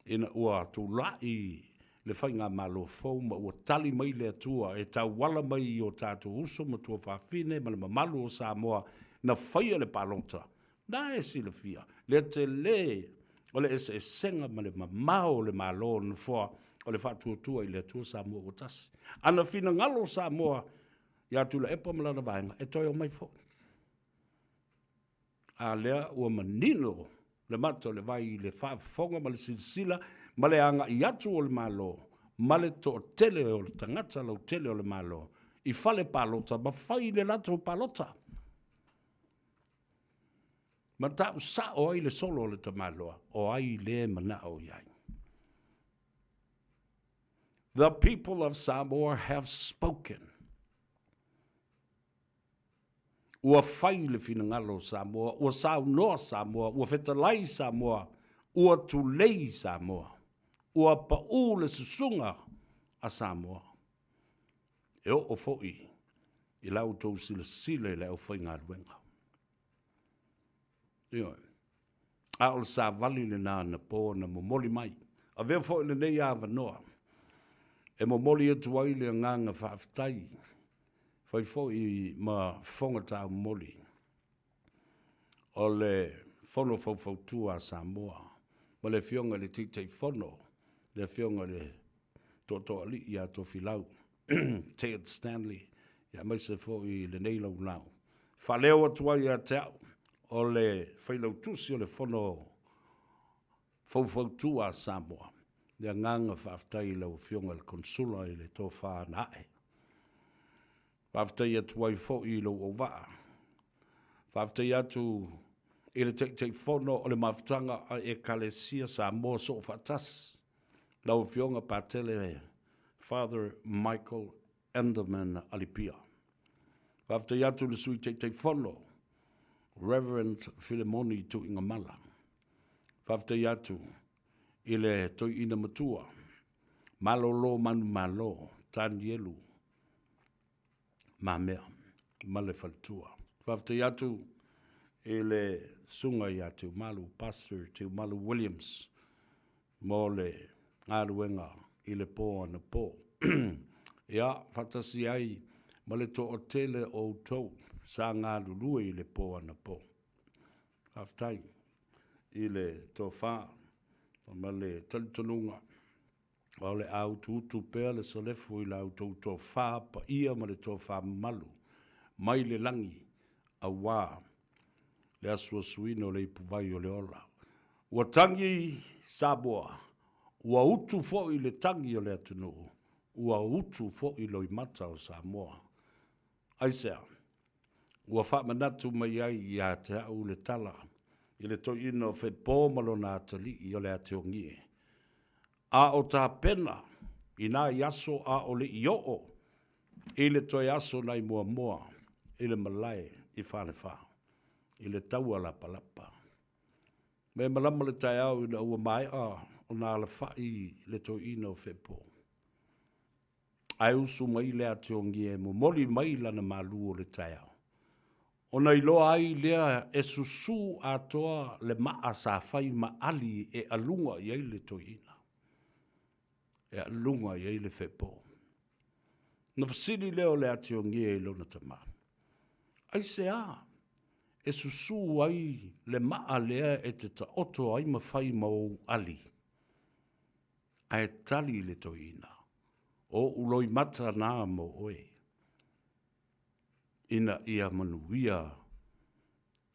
Speaker 12: ina ua tulai le faigamalo fou ma ua tali mai le Atua e tauala mai i o tatou uso ma tuafafine ma le mamalu o Samoa na faia le palota Na e silafia le tele o le eseesega ma le mamao o le Malo o le Nofoa o le Faatuatua i le Atua Samoa ua Tasi. A na finagalo Samoa ia Tuilaepa ma lana vaega e toe omai foi. A lea ua manino le mata o le vai i le faafofoga ma le silasila ma le agai atu o le Malo ma le toatele o le tagata lautele o le Malo i fale palota ma fai le latou palota. Ma tau sao ai le solo o le tamaloa, o ai lea e manao i ai. The people of Samoa have spoken. Ua fai le finagalo o Samoa, ua saunoa Samoa, ua fetalai Samoa, ua tulei Samoa, ua paʻū le susuga a Samoa. E oo foi i la outou silasila i le aufaigaluega. Ioe. A o le savali lena na po na momoli mai. Avea foi lenei avanoa e momoli atu ai le agaga faafetai, fai foi ma fofoga taumoli o le Fono Faufautua a Samoa ma le Afioga i le Taitaifono, le Afioga i le Tootooalii ia Tofilau Ted Stanley, aemaise foi lenei laulau. Faaleo atu ai ia te au o le Failautusi o le Fono Faufautua a Samoa, le agaga faafetai i lau Afioga i le Konesula i le tofa na ae. Faafetai atu ai foi i lou auvaa. Faafetai atu i le Taitaifono o le Mafutaga a Ekalesia Samoa Soofaatasi, lau Afioga Patele Father Michael Enderman Alipia. Faafetai atu i le Sui Taitaifono, Reverend Filemoni Tuigamala. Faafetai atu i le Toeaina Matua, Malolo Manumalo, Tanielu Mamea ma le faletua. Faafetai atu i le Susuga ia Tiumalu, Pastor Tiumalu Williams mo le galuega i le po anapo. Ia, faatasi ai ma le toatele o outou sa galulue i le po anapo. Faafetai i le tofa ma le talitonuga A o le a utuutu pea le salefu i la outou tofa paia ma le tofa mamalu mai le lagi aua le asuasuina o le ipuvai o le ola. Ua tagi Samoa, ua utu foi le tagi o le atunuu, ua utu foi loimata o Samoa. Aisea? Ua faamanatu mai ai ia te au le tala i le toeaina o Fepo ma lona atalii o le Ateogie. A o tapena i nai aso a o le i oo i le toe aso nai muamua i le malae i Falefa i le taua lapalapa. Me malama le taeao ina ua maea ona alafai le toeaina o Fepo. Ae usu mai le Ateogie e momoli mai lana malu o le taeao, ona iloa ai lea e susū atoa le maa sa fai ma ali e aluga i ai le toeaina, e aluga i ai le fepo. Ona fesili lea o le Ateogie i lona tama, Aisea e susū ai le maa lea e te taoto ai ma fai ma ou ali? Ae tali le toeaina, O ou loimata na mo oe, ina ia manuia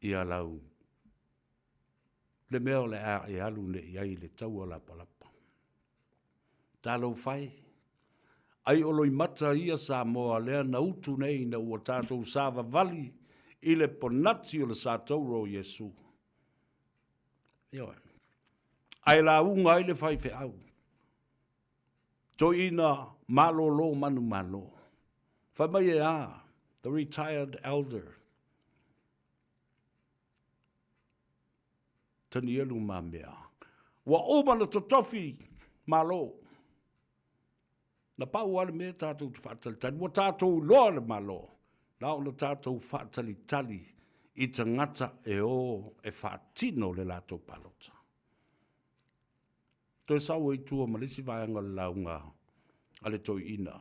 Speaker 12: ia lau le mea o le a e alu nei ai i le taua lapalapa. Talofa e, ai o loimata ia Samoa lea na utu nei ina ua tatou savavali i le ponati o le satauro o Iesu. Ioe. Ae lauga ai le faifeau. Toeaina malolo manumalo. Fai mai e a, the retired elder. Tanielu Mamea. Ua uma na totofi Malo. Na pau lava le mea tatou te faatalitali, ua tatou iloa le Malo, na ona tatou faatalitali i tagata e o e faatino le latou palota. Toe sau ai tua ma le isi vaega o le lauga a le toeaina,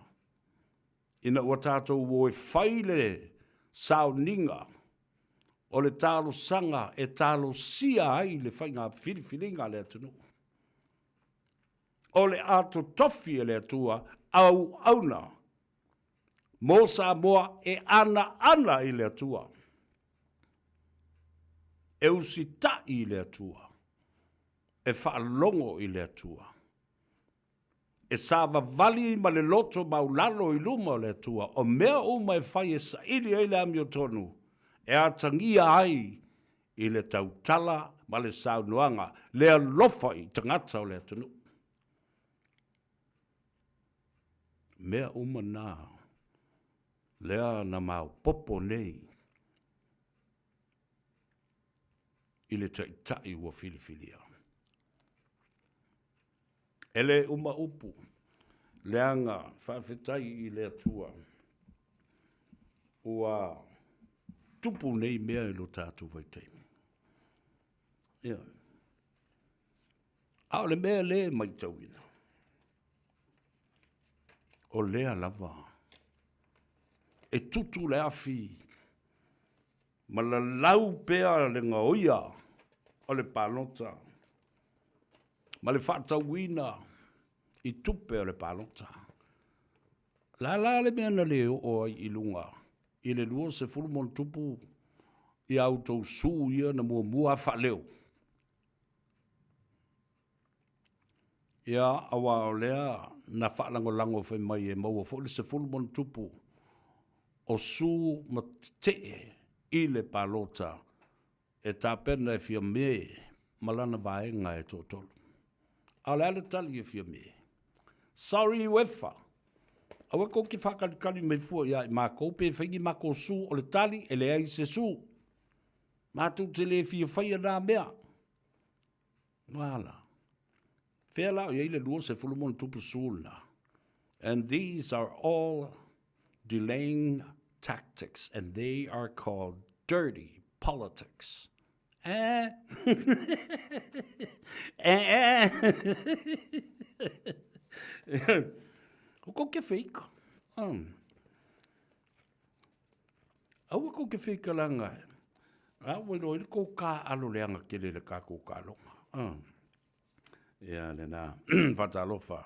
Speaker 12: ina ua tatou o e fai le sauniga o le talosaga e talosia ai le faiga filifiliga a le atunuu. O le a totofi e le Atua auauna mo Samoa e anaana i le Atua, e usitai i le Atua, e faalogo i le Atua, e savavali ma le loto maulalo i luma o le Atua, o mea uma e fai e saili ai le amiotonu, e atagia ai i le tautala ma le saunoaga, le alofa i tagata o le atunuu. Mea uma na, lea na maopopo nei. i le taitai ua filifilia. E le uma upu, leaga faafetai i le Atua ua tupu nei mea i lo tatou vaitaimi. Ia. A o le mea lea e matauina, o lea lava e tutu le afi ma lalau pea le gaoia o le palota ma le faatauina i tupe o le palota. O le a la le mea na le oo ai i luga i le 20 + ia outou sue ia na muamua faaleo? Ia, aua o lea na faalagolago fai mai e maua foi le 10+ o sue ma tetee i le palota e tapena e Fiame ma lana vaega e toatolu. A o le a le tali e Fiame? Sorry UEFA, aua kou te faatalitali mai fua ia i makou pe fai ni makou sue, o le tali e leai se sue. Matou te le fia faia na mea. Ua la. Fea la o i ai le 20+ sue lena? And these are all delaying tactics and they are called dirty politics. Eh? Eh, eh. O kou ke feika. Aua kou ke feika langa. A ua iloa i le kou kāʻalo leaga tele i le kākou kaloga. Ia lena faatalofa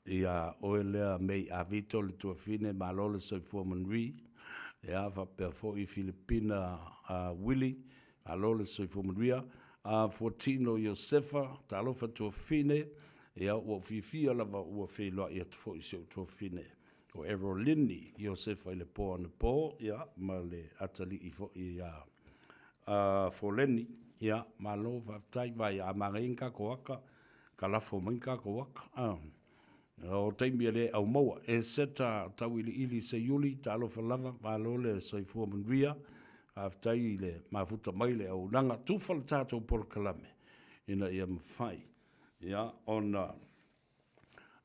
Speaker 12: ia oe lea Mei Avito le tuafine malo le soifua manuia. Ia faapea foi Filipina Willie malo le soifua manuia. Fuatino Iosefa talofa tuafine. Ia ua ou fiafia lava ua feiloai atu foi i si ou tuafine o Erolini Iosefa i le po anapo, ia ma le atalii foi ia Foleni. Ia malo faafetai vai a manaia ni tatou aka, kalafo mai ni tatou aka. O taimi e le au maua. E seta tauiliili Seiuli, talofa lava, malo le soifua manuia. Faafetai i le mafuta mai le auaunaga. Tufa le tatou polokalame ina ia mafai ia ona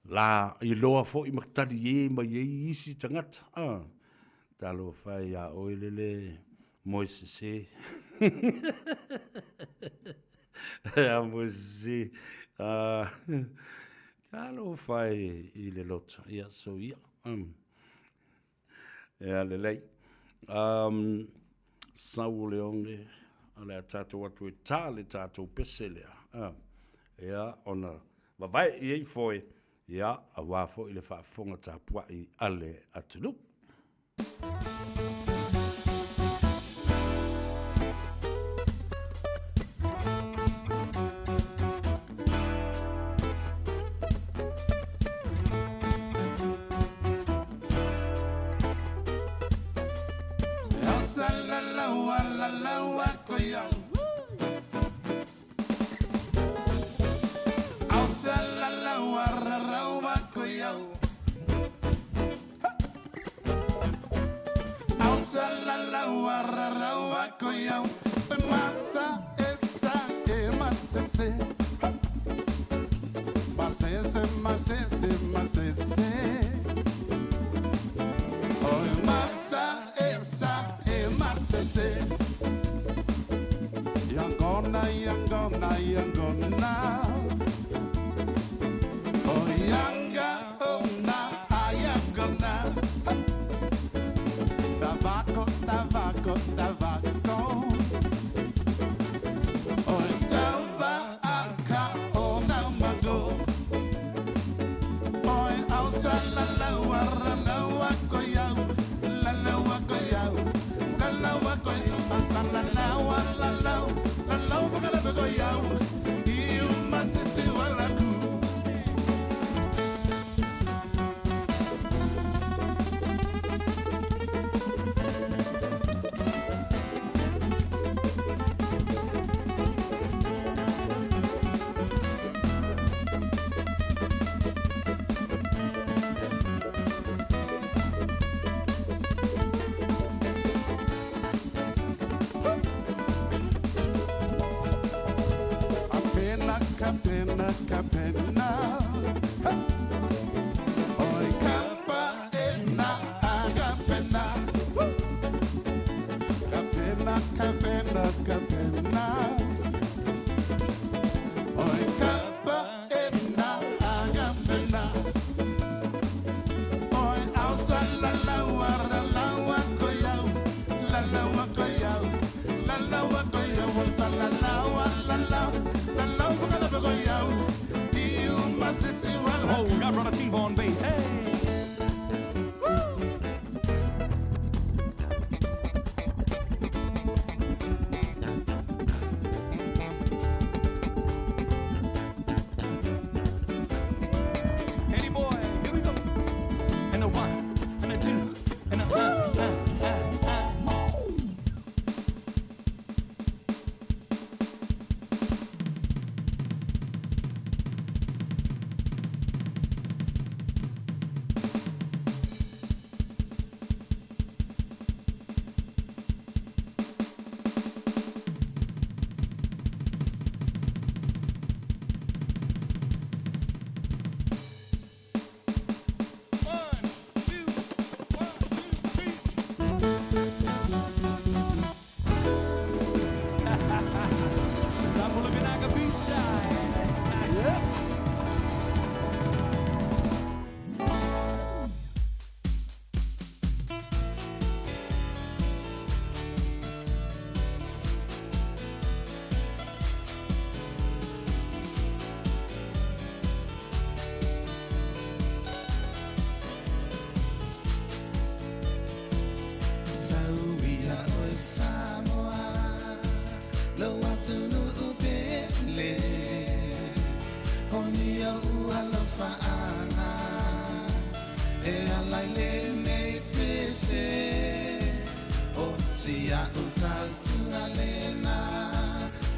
Speaker 12: la iloa foi ma talie mai ai isi tagata. Talofa e ia oe lele moe sese. A moe sese. Talofa e i le loto. Ia, so ia. Ia, lelei. Sau o le one, o le a tatou atu e tā le tatou pese lea. Ia, ona vavae i ai foe, ia, aua foi le faafofoga tapuai a le atunuu.
Speaker 11: Kapena, Kapena. Hey! Oi Kapaena, Kapena. Woo! Kapena, Kapena, Kapena. Oi Kapaena, Kapena. Oi ausa la la wa la la wa koyau, la la wa koyau, la la wa koyau, sa la la wa la la, la la wa la koyau. Iu masisi wa la.
Speaker 13: Oh, got Brother T on bass. Hey! Eddie boy, here we go. And a one, and a two, and a
Speaker 11: Sau ia oe Samoa, lou atunuu pele, o ni ou alofaaga e ala i lenei pese, o si a'u tautuga lena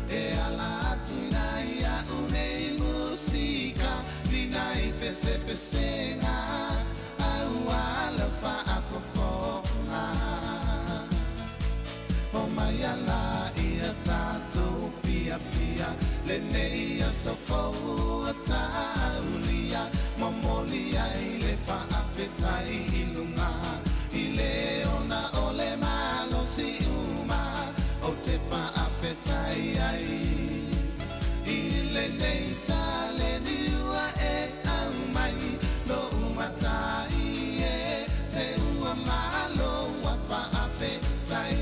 Speaker 11: e ala atu i nai a'u nei musika, ni nai pesepesega aua le faafofoga. O mai ala ia tatou fiafia lenei aso fou ua taulia, momoli ai le faafetai i luga i le ona o le malosi uma o te faafetai ai i lenei taleni ua e aumai lou matai e se ua malo ua faafetai.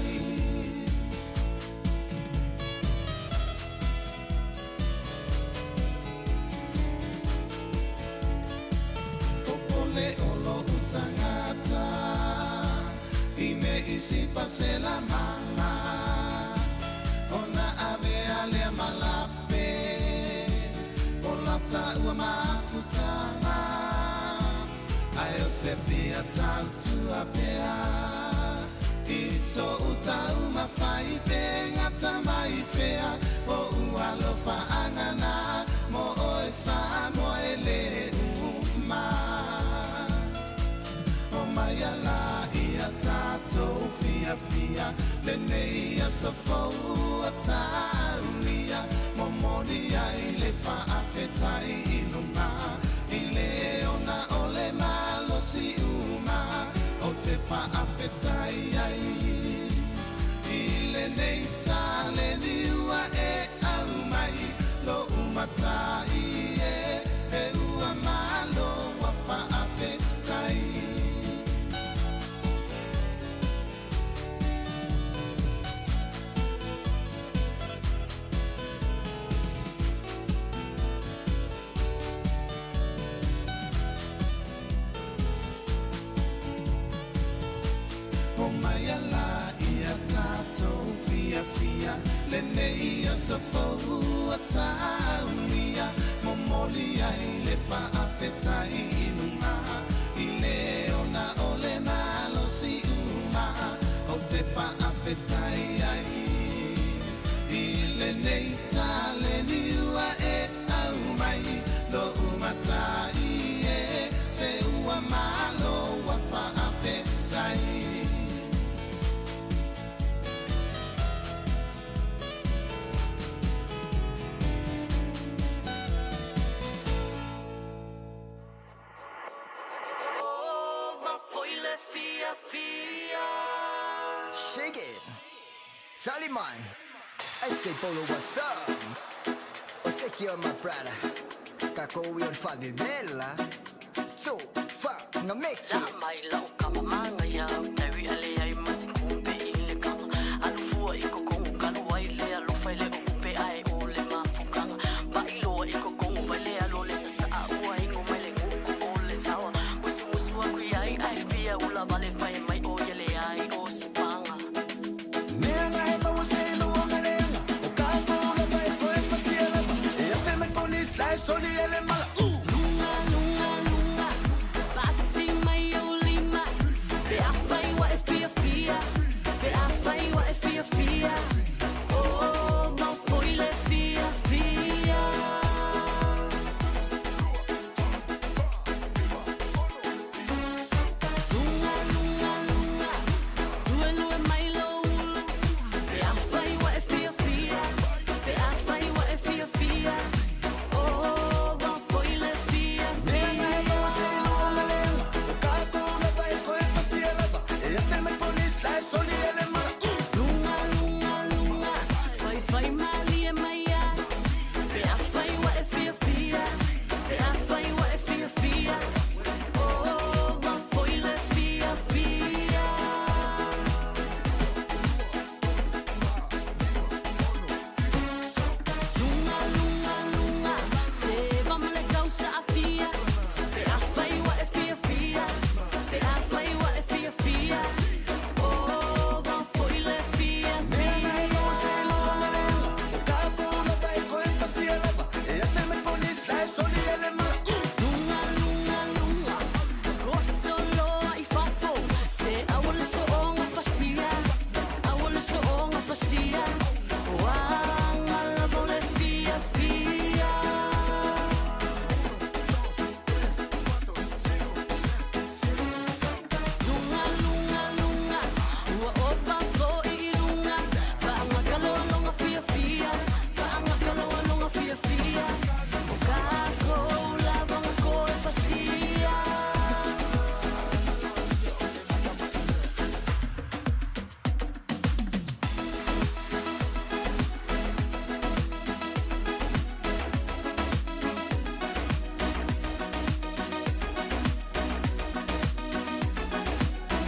Speaker 11: Popole o lou tagata i nei sipa se la manga, ona avea lea malape o lata ua mafutaga, ae o te fia tautua pea i so'u taumafai pe gata mai fea o ua alofaaga mo oe Samoa e lē uma. O mai ala ia tatou fiafia lenei aso fou ua taulia, momoli ai le faafetai i luga i le ona o le malosi uma o te faafetai ai i lenei taleni ua e aumai lou matai e he ua malo ua faafetai. O mai ala ia tatou fiafia lenei aso fou ua taulia, momoli ai le faafetai i luga i le ona o le malosi uma o te faafetai ai i lenei taleni ua e aumai lou matai e se ua malo ua faafetai.
Speaker 14: Shake it Charlie man I say Polo what's up O secure my brother Kākou i o le faavevela So fa nga meki
Speaker 15: La mai lau kama manga iau Taui ale ai ma se kumpe i le kanga Alu fua i kokongo kalu ai le alofa i le o kumpe ae o le mafukanga Pai loa i kokongo vai le alo le sasaa ua ingo mai le nguku o le tawa Musu musu aku iai ai fia ula vale fai mai o ia le ai o se panga.
Speaker 13: Mea nga he maua se iloa nga leaga O kākou lava e toe fasia lava E afe mai police la e soli e le mala Ooh.
Speaker 15: Lunga, lunga, lunga, patsi mai o lima Pe afai ua e fiafia, pe afai ua e fiafia Oh, mau foi le fiafia. Lunga, lunga, lunga, lue lue mai lo ulu Pe afai ua e fiafia, pe afai ua e fiafia Oh, mau foi le
Speaker 13: Mea nga he maua se iloa nga leaga O kākou lava e toe fasia lava E afe mai police la e soli e le mala Ooh.
Speaker 15: Lunga, lunga, lunga, fai fai malie mai ai Pe afai ua e fiafia, pe afai ua e fiafia Oh, mau foi le fiafia. Lunga, lunga, lunga, se va ma le tausa afia Pe afai ua e fiafia, pe afai ua e fiafia Oh, mau foi le
Speaker 13: Mea nga he maua se
Speaker 15: fiafia.
Speaker 13: iloa nga leaga O kākou lava e toe fasia lava E afe mai police la e soli e le mala Ooh.
Speaker 15: Lunga, lunga, lunga, goso loa i fafo Se aua le soonga fasia, aua le soonga fasia Oaga lava o le fiafia. Lunga, lunga, lunga, ua opa foi i luga Faagakaloaloga fiafia, faagakaloaloga fiafia O kākou lava ga koe fasia.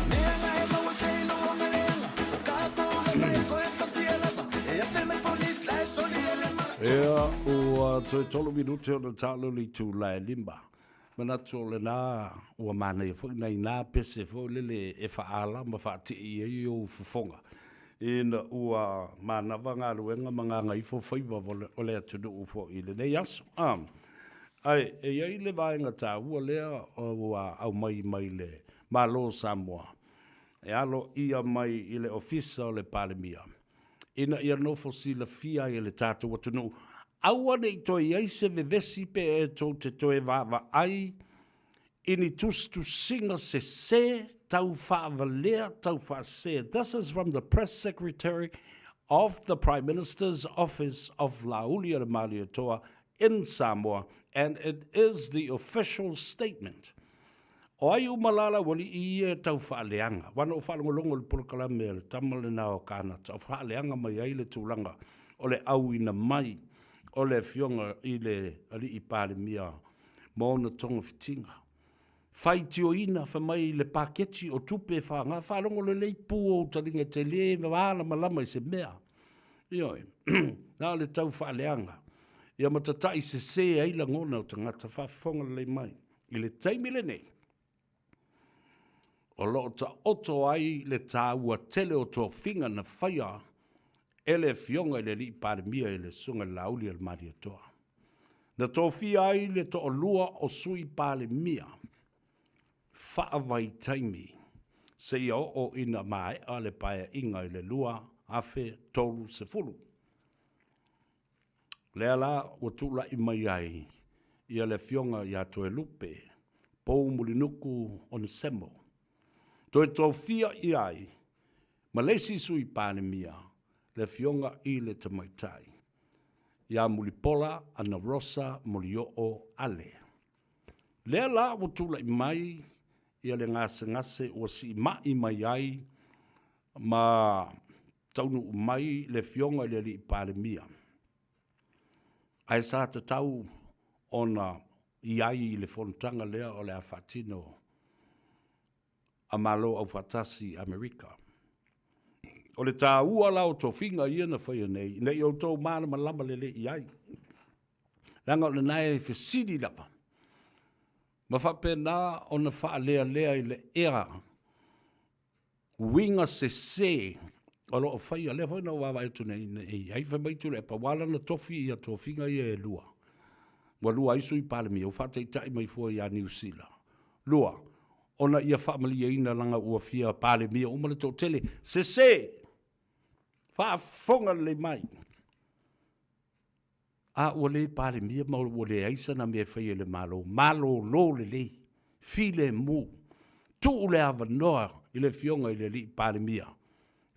Speaker 13: Mea nga he maua se iloa nga leaga O kākou lava e toe fasia lava E afe mai police la e soli e le mala
Speaker 12: Ia, ua toe tolu minute ona taalo le itula e lima. Manatu o lena ua manaia foi nai na pese foi lele e faaala ma faatii ai ou fofoga ina ua manava galuega ma gagaifo faiva o le atunuu foi i lenei aso. Ae e i ai le vaega taua lea ua aumai mai le Malo o Samoa e aloaia mai i le Ofisa o le Palemia ina ia nofo silafia ai e le tatou atunuu, aua ne i toe i ai se vevesi pe e tou te toe vaavaai i ni tusitusiga sese tau faavalea, tau faasese. This is from the Press Secretary of the Prime Minister's Office of Laaulialemalietoa in Samoa and it is the official statement. O ai uma la la ualii ia e tau faaleaga? Aua na ou faalogologo i le polokalame a le tama lena o Kanata o faaleaga mai ai le tulaga o le auina mai o le afioga i le alii Palemia ma ona togafitiga. Faitioina fai mai le paketi o tupe e faaaoga, faalogo lelei pu o ou taliga e te le malamalama i se mea. Ioe, na o le tau faaleaga ia ma tatai sese ai lagona o tagata faafofoga lelei mai. I le taimi lenei, o lo o taoto ai le taua tele o tofiga na faia e le Afioga i le Alii Palemia i le Susuga i le Laaulialemalietoa. Na tofia ai le toalua o Sui Palemia faavaitaimi seia oo ina maea le paeaiga i le 2030. Lea la ua tulai mai ai ia le Afioga ia Toelupe Poumulinuku Onesemo. Toe tofia i ai ma le isi Sui Palemia, le Afioga i le Tamaitai ia Mulipola Anarosa Molioo Ale. Lea la ua tulai mai ia le gasegase ua siimai mai ai ma taunuu mai le Afioga i le Alii Palemia, ae sa tatau ona i ai i le fonotaga lea o le a faatino a Malo Aufaatasi i Amerika. O le taua la o tofiga ia na faia nei, ina ia outou malamalama lelei i ai, leaga o lena e fesili lava, ma faapena ona faalealea i le ea uiga sese o lo o faia. Lea foi na ou vaavaai atu nei i ai, fai mai Tuilaepa, ua ala ona tofi ia tofiga ia e lua, ua lua ai Sui Palemia, ua faataitai mai fua ia Niu Sila. Lua, ona ia faamalieina leaga ua fia Palemia uma le toatele. Sese! Faafofoga lelei mai. A ua le Palemia ma ua leai sana mea e faia i le Malo, malolo lelei, filemu, tuu le avanoa i le Afioga i le Alii Palemia,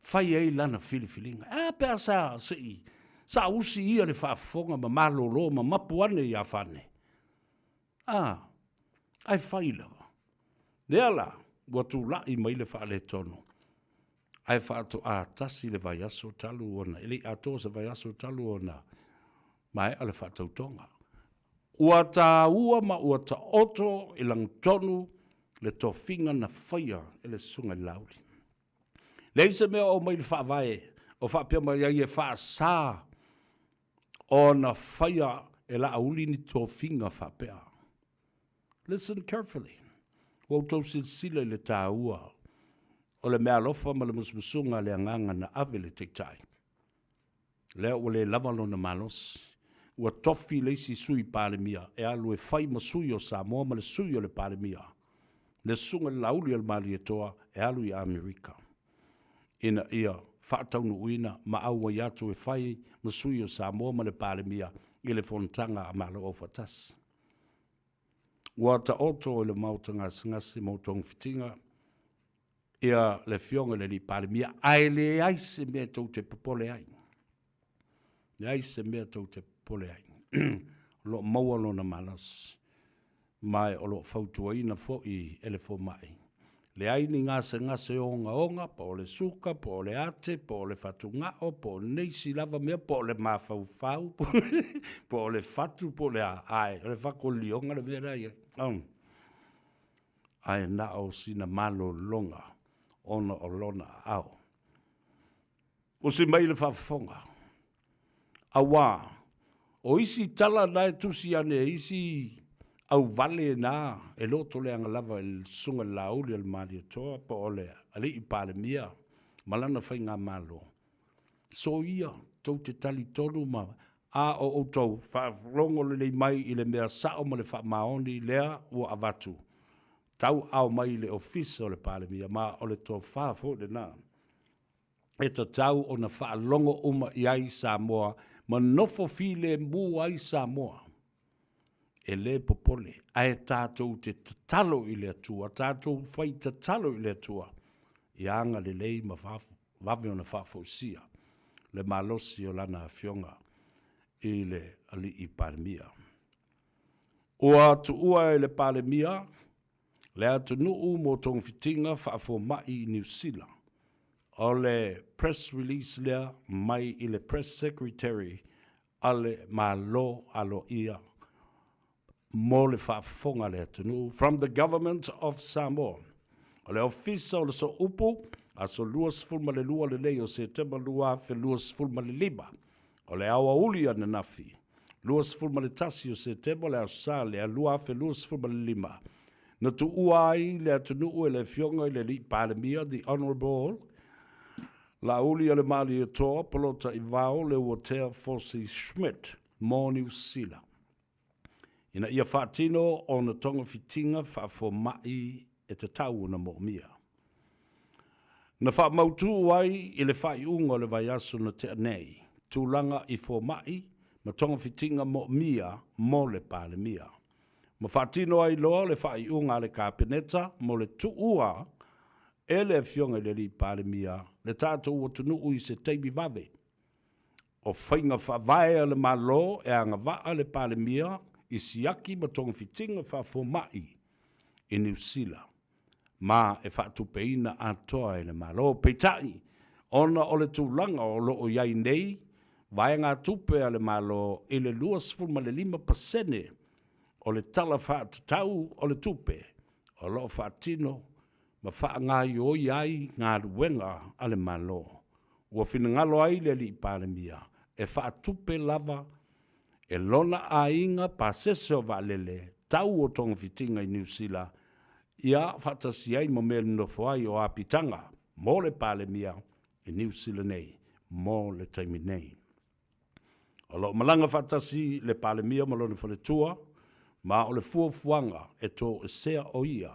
Speaker 12: fai ai lana filifiliga. Ae a pe a sa se i saausi ia le faafofoga ma malolo ma mapu ane ia Fane? A, ae fai lava. Lea la, ua tulai mai le faaletonu, ae faatoa tasi le vaiaso talu ona, e le i atoa se vaiaso talu ona maea le faatautoga. Ua taua ma ua taoto i lagotonu le tofiga na faia e le Susuga i le Laauli. Leai se mea o aumai i le Faavae o faapea mai ai e faasa ona faia e Laauli ni tofiga faapea. Listen carefully. Ua outou silasila i le taua o le meaalofa ma le musumusuga a le Agaga na ave i le Taitai. Lea ua le lava lona malosi. Ua tofi le isi Sui Palemia e alu e fai ma sui o Samoa ma le sui o le Palemia, le Susuga i le Laauli o le Malietoa e alu i Amerika ina ia faataunuuina ma auai atu e fai ma sui o Samoa ma le Palemia i le Fonotaga a Malo Aufaatasi. Ua taoto i le Maota gasegase mo togafitiga ia le Afioga i le Alii Palemia, ae leai se mea tou te popole ai. Leai se mea tou te popole ai. O lo o maua lona malosi, ma o lo o fautuaina foi e le fomai. Leai ni gasegase ogaoga, po o le suka, po o le ate, po o le fatugao, po o nisi lava mea, po o le mafaufau, po o le fatu, po o le a, ae o le fakolioga le mea la e i ai. Ae na o sina malologa ona o lona aao. Usi mai le faafofoga, auā o isi tala na e tusi ane e isi auvale na e lotoleaga lava i le Susuga i le Laauli o le Malietoa po o le Alii Palemia ma lana faigamalo, soia tou te talitonu ma a o outou faalogo lelei mai i le mea sao ma le faamaoni lea ua avatu tauaao mai i le Ofisa o le Palemia, ma o le tofa foi lena e tatau ona faalogo uma i ai Samoa ma nofo filemu ai Samoa. E le popole, ae tatou te tatalo i le Atua, tatou fai tatalo i le Atua, ia agalelei ma vave ona faafoisia le malosi o Lana Afioga i le Alii Palemia. Ua tuua e le Palemia le atunuu mo togafitiga faafomai i Niu Sila. O le press release lea mai i le Press Secretary a le Malo Aloaia mo le faafofoga a le atunuu, from the Government of Samoa. O le Ofisa o le Sooupu, aso 22 lenei o Setema 2025. O le aoauli ananafi, 21 o Setema o le Aso Sa lea 2025, na tuua ai le atunuu e le Afioga i le Alii Palemia, The Honourable Laaulialemalietoa Polataivao Leuatea Fosi Schmidt mo Niu Sila, ina ia faatino ona togafitiga faafomai e tatau ona moomia. Na faamautu ai i le faaiuga o le vaiaso na tea nei, tulaga i fomai ma togafitiga moomia mo le Palemia, ma faatino ai loa le faaiuga a le Kapeneta mo le tuua e le Afioga i le Alii Palemia le tatou atunuu i se taimi vave. O faiga faavae a le Malo e agavaa le Palemia i siaki ma togafitiga faafomai i Niu Sila, ma e faatupeina atoa e le Malo. Peitai, Ona o le tulaga o lo o i ai nei vaegatupe a le Malo i le 25% o le Tala Faatatau o le Tupe o lo o faatino ma faagaoioi ai galuega a le Malo, ua finagalo ai le Alii Palemia e faatupe lava e lona aiga pasese o vaalele tau o togafitiga i Niu Sila, ia faatasi ai ma mea nonofo ai o apitaga mo le Palemia i Niu Sila nei mo le taimi nei. O lo o malaga faatasi le Palemia ma lona faletua, ma o le fuafuaga e toesea o ia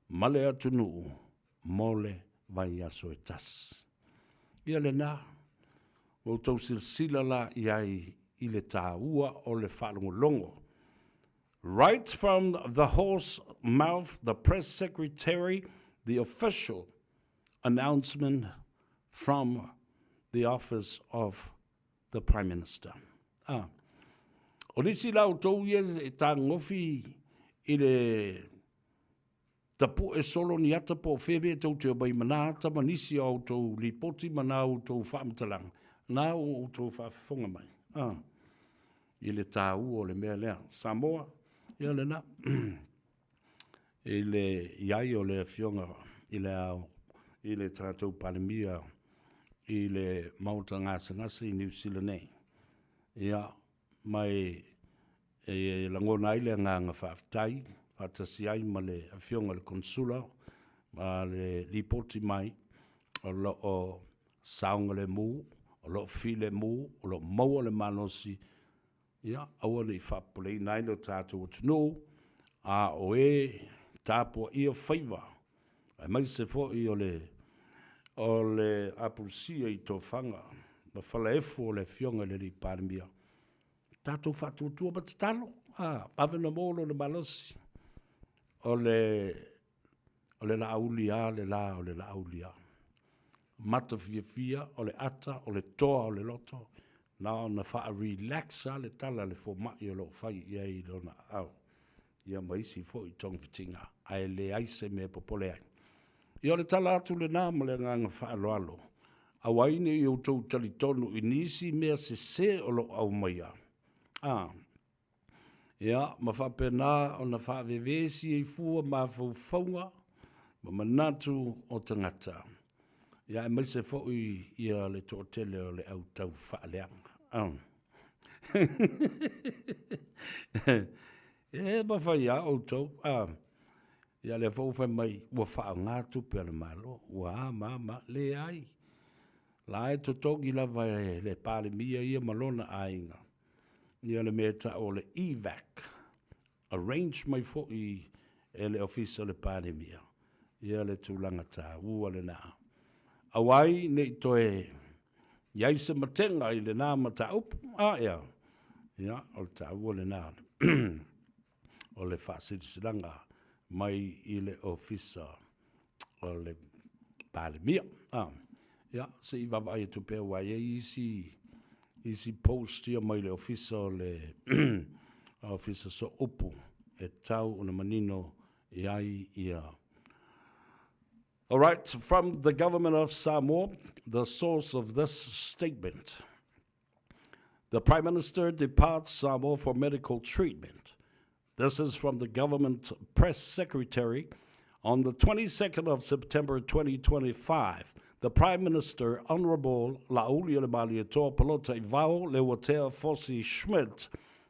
Speaker 12: ma le atunuu mo le vaiaso e tasi. Ia lena, ua outou silasila la i ai i le taua o le faalogologo. Right from the horse mouth, the press secretary, the official announcement from the office of the Prime Minister. Ah. O nisi la outou ia e tagofi i le tapu'e solo ni ata po o fea mea tou te omai ma nā ata ma nisi o a outou lipoti ma nā outou faamatalaga, na ua outou faafofoga mai, a, i le taua o le mea lea. Samoa, ia lena, i le i ai o le Afioga i le Ao, i le tatou Palemia i le Maota Gasegase i Niu Sila nei. Ia, ma e E lagona ai le agaga faafetai faatasi ai ma le Afioga i le Konesula ma le lipoti mai o lo o saogalemu, o lo o filemu, o lo o maua le malosi, ia aua ne i faapopoleina ai lo tatou atunuu, a o e tapuaia faiva, aemaise foi o le o le apulusia i tofaga ma falaefu o le Afioga i le Alii Palemia, Tatou faatuatua ma tatalo, a, vave ona maua lona malosi. O le, o le laauli a le la, o le laauli a. Mata fiafia, o le ata, o le toa o le loto, na ona faa-relax lava le tala a le fomai o lo o fai i ai i lona aao, ia ma isi foi togafitiga, ae leai se mea e popole ai. Ia o le tala atu lena ma le agaga faaaloalo, aua ai ne i outou talitonu i nisi mea sese o lo o aumaia, a, ia, ma faapena ona faavevesi ai fua mafaufauga ma manatu o tagata, ia aemaise foi ia le toatele o le au taufaaleaga. E mafai lava outou, a. Ia lea foi ua fai mai ua faaaoga tupe a le Malo, ua a ma a ma a. Leai, la e totogi lava e le Palemia ia ma lona aiga ia le mea e tau o le EVAC, arrange mai foi e le Ofisa o le Palemia ia le tulaga taua lena. Aua ai ne i toe i ai se matega i lena mataupu, a ea, ia, o le taua lena o le faasilasilaga mai i le Ofisa o le Palemia. A, ia, se i vaavaai atu pea aua e i ai isi, isi post ia mai le Ofisa o le Ofisa Sooupu e tau ona manino i ai ia. All right, from the Government of Samoa, the source of this statement. The Prime Minister departs Samoa for medical treatment. This is from the government press secretary. On the 22nd of September 2025, the Prime Minister, Honorable La'aulialemalietoa Polota Leuatea Fosi Schmidt,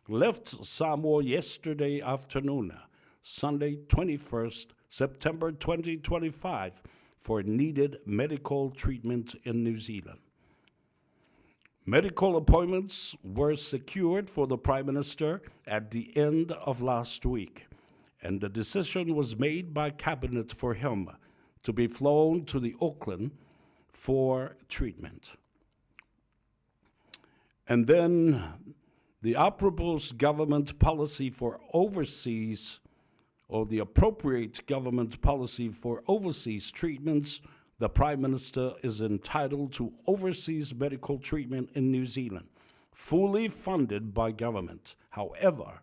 Speaker 12: left Samoa yesterday afternoon, Sunday 21st September 2025, for needed medical treatment in New Zealand. Medical appointments were secured for the Prime Minister at the end of last week, and the decision was made by Cabinet for him to be flown to the Auckland for treatment. And then the apropos government policy for overseas or the appropriate government policy for overseas treatments, the Prime Minister is entitled to overseas medical treatment in New Zealand, fully funded by government. However,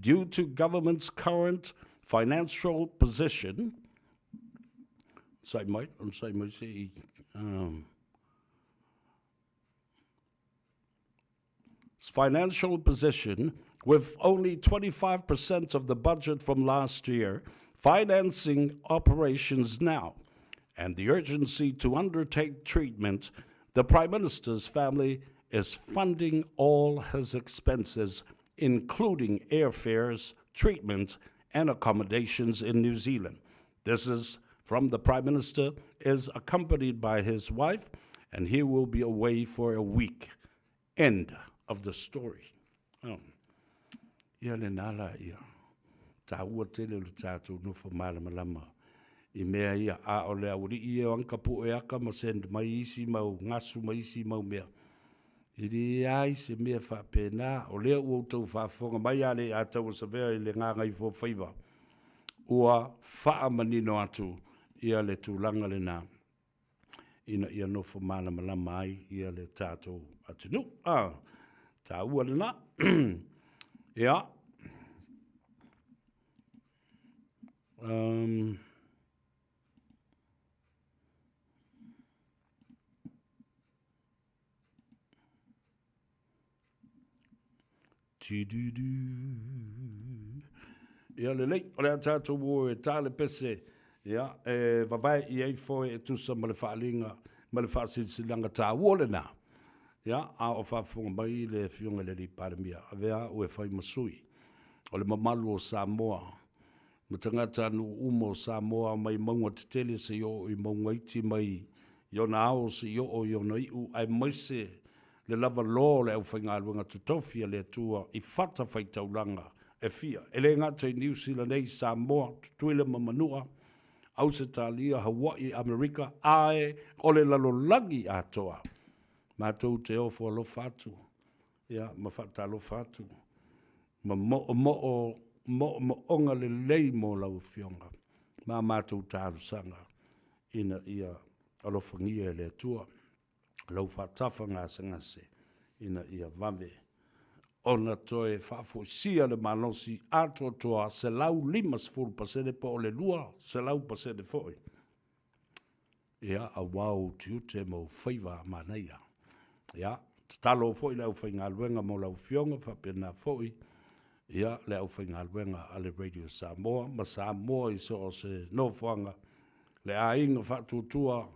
Speaker 12: due to government's current financial position, say mate, I'm say mate, um, financial position with only 25% of the budget from last year financing operations now and the urgency to undertake treatment, the Prime Minister's family is funding all his expenses, including airfares, treatment, and accommodations in New Zealand. This is from the Prime Minister, is accompanied by his wife, and he will be away for a week. End of the story. Oh. Ia lena la ia. Tāua tele o le tātou nofo malamalama i mea ia, a o le aualii ia o anka po e aka ma send mai isi mau gasu ma isi mau mea. E leai se mea faapena, o lea ua outou faafofoga mai a le Tauasavea i le gagaifofaiva, ua faamanino atu ia le tulaga lena ina ia nofo malamalama ai ia le tatou atunuu. A, taua lena. Ia. Um, Ti-du-du. Ia lelei, o le a tātou o e tā le pese, ia, e vavae i ai foe e tusa ma le faaaliga ma le faasilasilaga taua lenā. Ia, a o faafofoga mai le Afioga i le Alii Palemia, avea au e fai ma sui o le mamalu o Samoa ma tagatanuu uma o Samoa mai mauga tetele seia oo i mauga iti mai i ona ao seia oo i ona iu aemaise le lava loa o le aufaigaluega totofi a le Atua i fatafaitaulaga e fia, e le gata i Niu Sila nei, Samoa, Tutuila ma Manua, Ausetalia, Hawaii, Amerika, ae o le lalolagi atoa. Matou te ofo alofa atu, ia, ma faatalofa atu, ma moomoo moomooga lelei mo lau Afioga ma a matou talosaga ina ia alofagia e le Atua lau faatafa gasegase ina ia vave ona toe faafoisia le malosi atoatoa 150% po o le 200% foi. Ia, auā ou tiute ma ou faiva a manaia. Ia, tatalo foi le aufaigaluega mo lau Afioga, faapena foi, ia, le aufaigaluega a le Radio Samoa ma Samoa i so o se nofoaga, le aiga faatuatua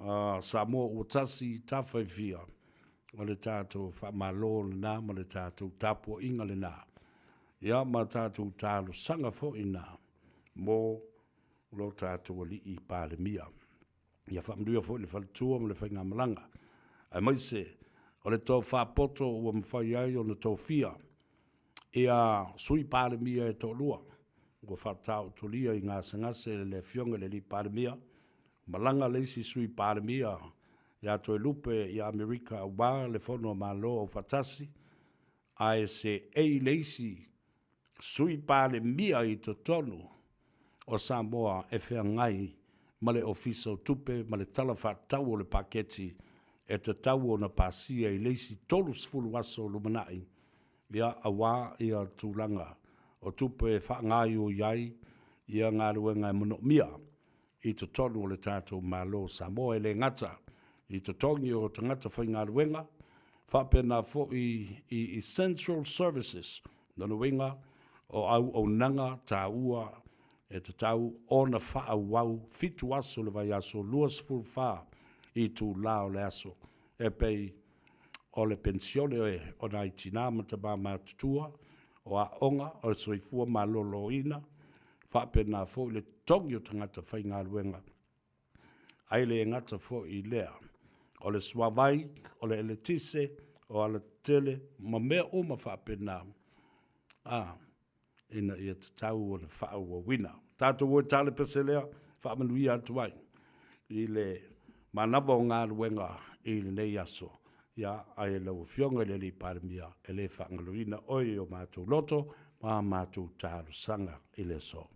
Speaker 12: a Samoa ua tasi i tafa e fia, o le tatou faamalo lena ma le tatou tapuaiga lena, ia, ma tatou talosaga foi na mo lo tatou Alii Palemia. Ia faamanuia foi le faletua ma le faigamalaga, aemaise o le tofa poto ua mafai ai ona tofia ia Sui Palemia e toalua ua faataotolia i gasegase le Afioga i le Alii Palemia, malaga le isi Sui Palemia ia Toelupe i Amerika aua le Fono a Malo Aufaatasi, ae seei le isi Sui Palemia i totonu o Samoa e feagai ma le Ofisa o Tupe ma le Tala Faatatau o le Paketi e tatau ona pasia i le isi 30 aso lumanai, ia, aua ia tulaga o tupe e faagaioi ai ia galuega e manaomia i totonu o le tatou Malo o Samoa, e le gata i totogi o tagata faigaluega, faapena foi i essential services, lona uiga o auaunaga taua e tatau ona faaauau 7 aso le vaiaso, 24 itula o le aso, e pei o le penisione o nai tina ma tama matutua, o aoga, o le soifua maloloina, faapena foi le totogi o tagata faigaluega, ae le gata foi i lea, o le suavai, o le eletise, o alatetele ma mea uma faapena, a, ina ia tatau ona faaauauina. Tatou o e ta le pese lea, faamanuia atu ai i le manava o galuega i lenei aso. Ia, ae lau Afioga i le Alii Palemia, e le faagaloina oe i o matou loto ma a matou talosaga i le aso.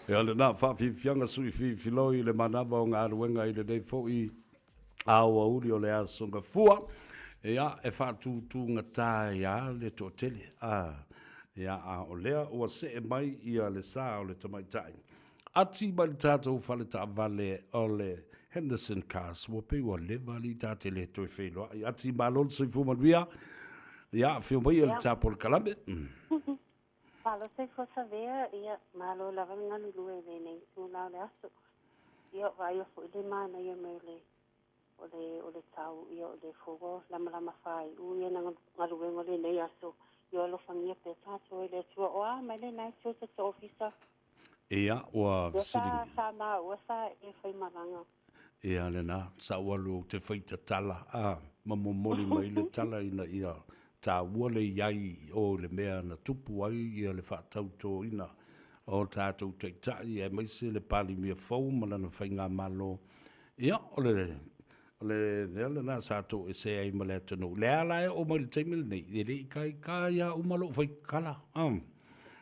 Speaker 12: Ia lena faafiafiaga sui fifiloi i le manava o galuega i lenei foi aoauli o le Aso Gafua. Ia, e faatutugata ai lava le toatele. A, ia, a o lea ua see mai ia le sa o le tamaitai. Ati mai le tatou fale taavale o le Henderson Cars, ua pei ua leva alii ta te le toe feiloai. Ati, malo le soifua manuia. Ia, afio mai ia le tapolokalame.
Speaker 16: Malo soifua Savea, ia malo lava le galulue i lenei itula o le aso. Ia vaaia foi le manaia mai o le o le o le tau ia o le foi ua lamalama faaiu ia na galuega o lenei aso. Ia alofagia pea tatou e le Atua. O a mai lena itu o tatou ofisa?
Speaker 12: Ia, ua
Speaker 16: Ia sa sa maua sa e faimalaga.
Speaker 12: Ia lena, sa ou alu ou te fai tatala, a, ma momoli mai le tala ina ia taua le i ai i o i le mea na tupu ai ia le faatautoina o tatou taitai aemaise le Palemia fou ma lana faigamalo. Ia, o le, o le mea lena sa toesea ai ma le atunuu. Lea la e oo mai i le taimi lenei, e le i kaikai lava uma lou faitala, a.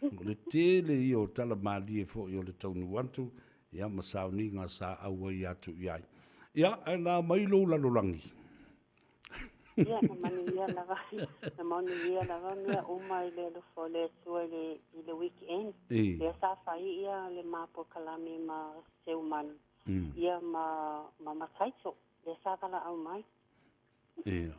Speaker 12: O le tele ia o tala malie foi o le taunuu atu, Ia, ma sauniga sa auai atu i ai. Ia, ae na mai lou lalolagi.
Speaker 16: Ia, na manuia lava, na manuia lava mea uma i le alofa o le Atua i le, i le weekend. Lea sa fai ia le ma polokalame ma Seumanu, ia ma, ma Mataito, lea sa valaau mai.
Speaker 12: Ia.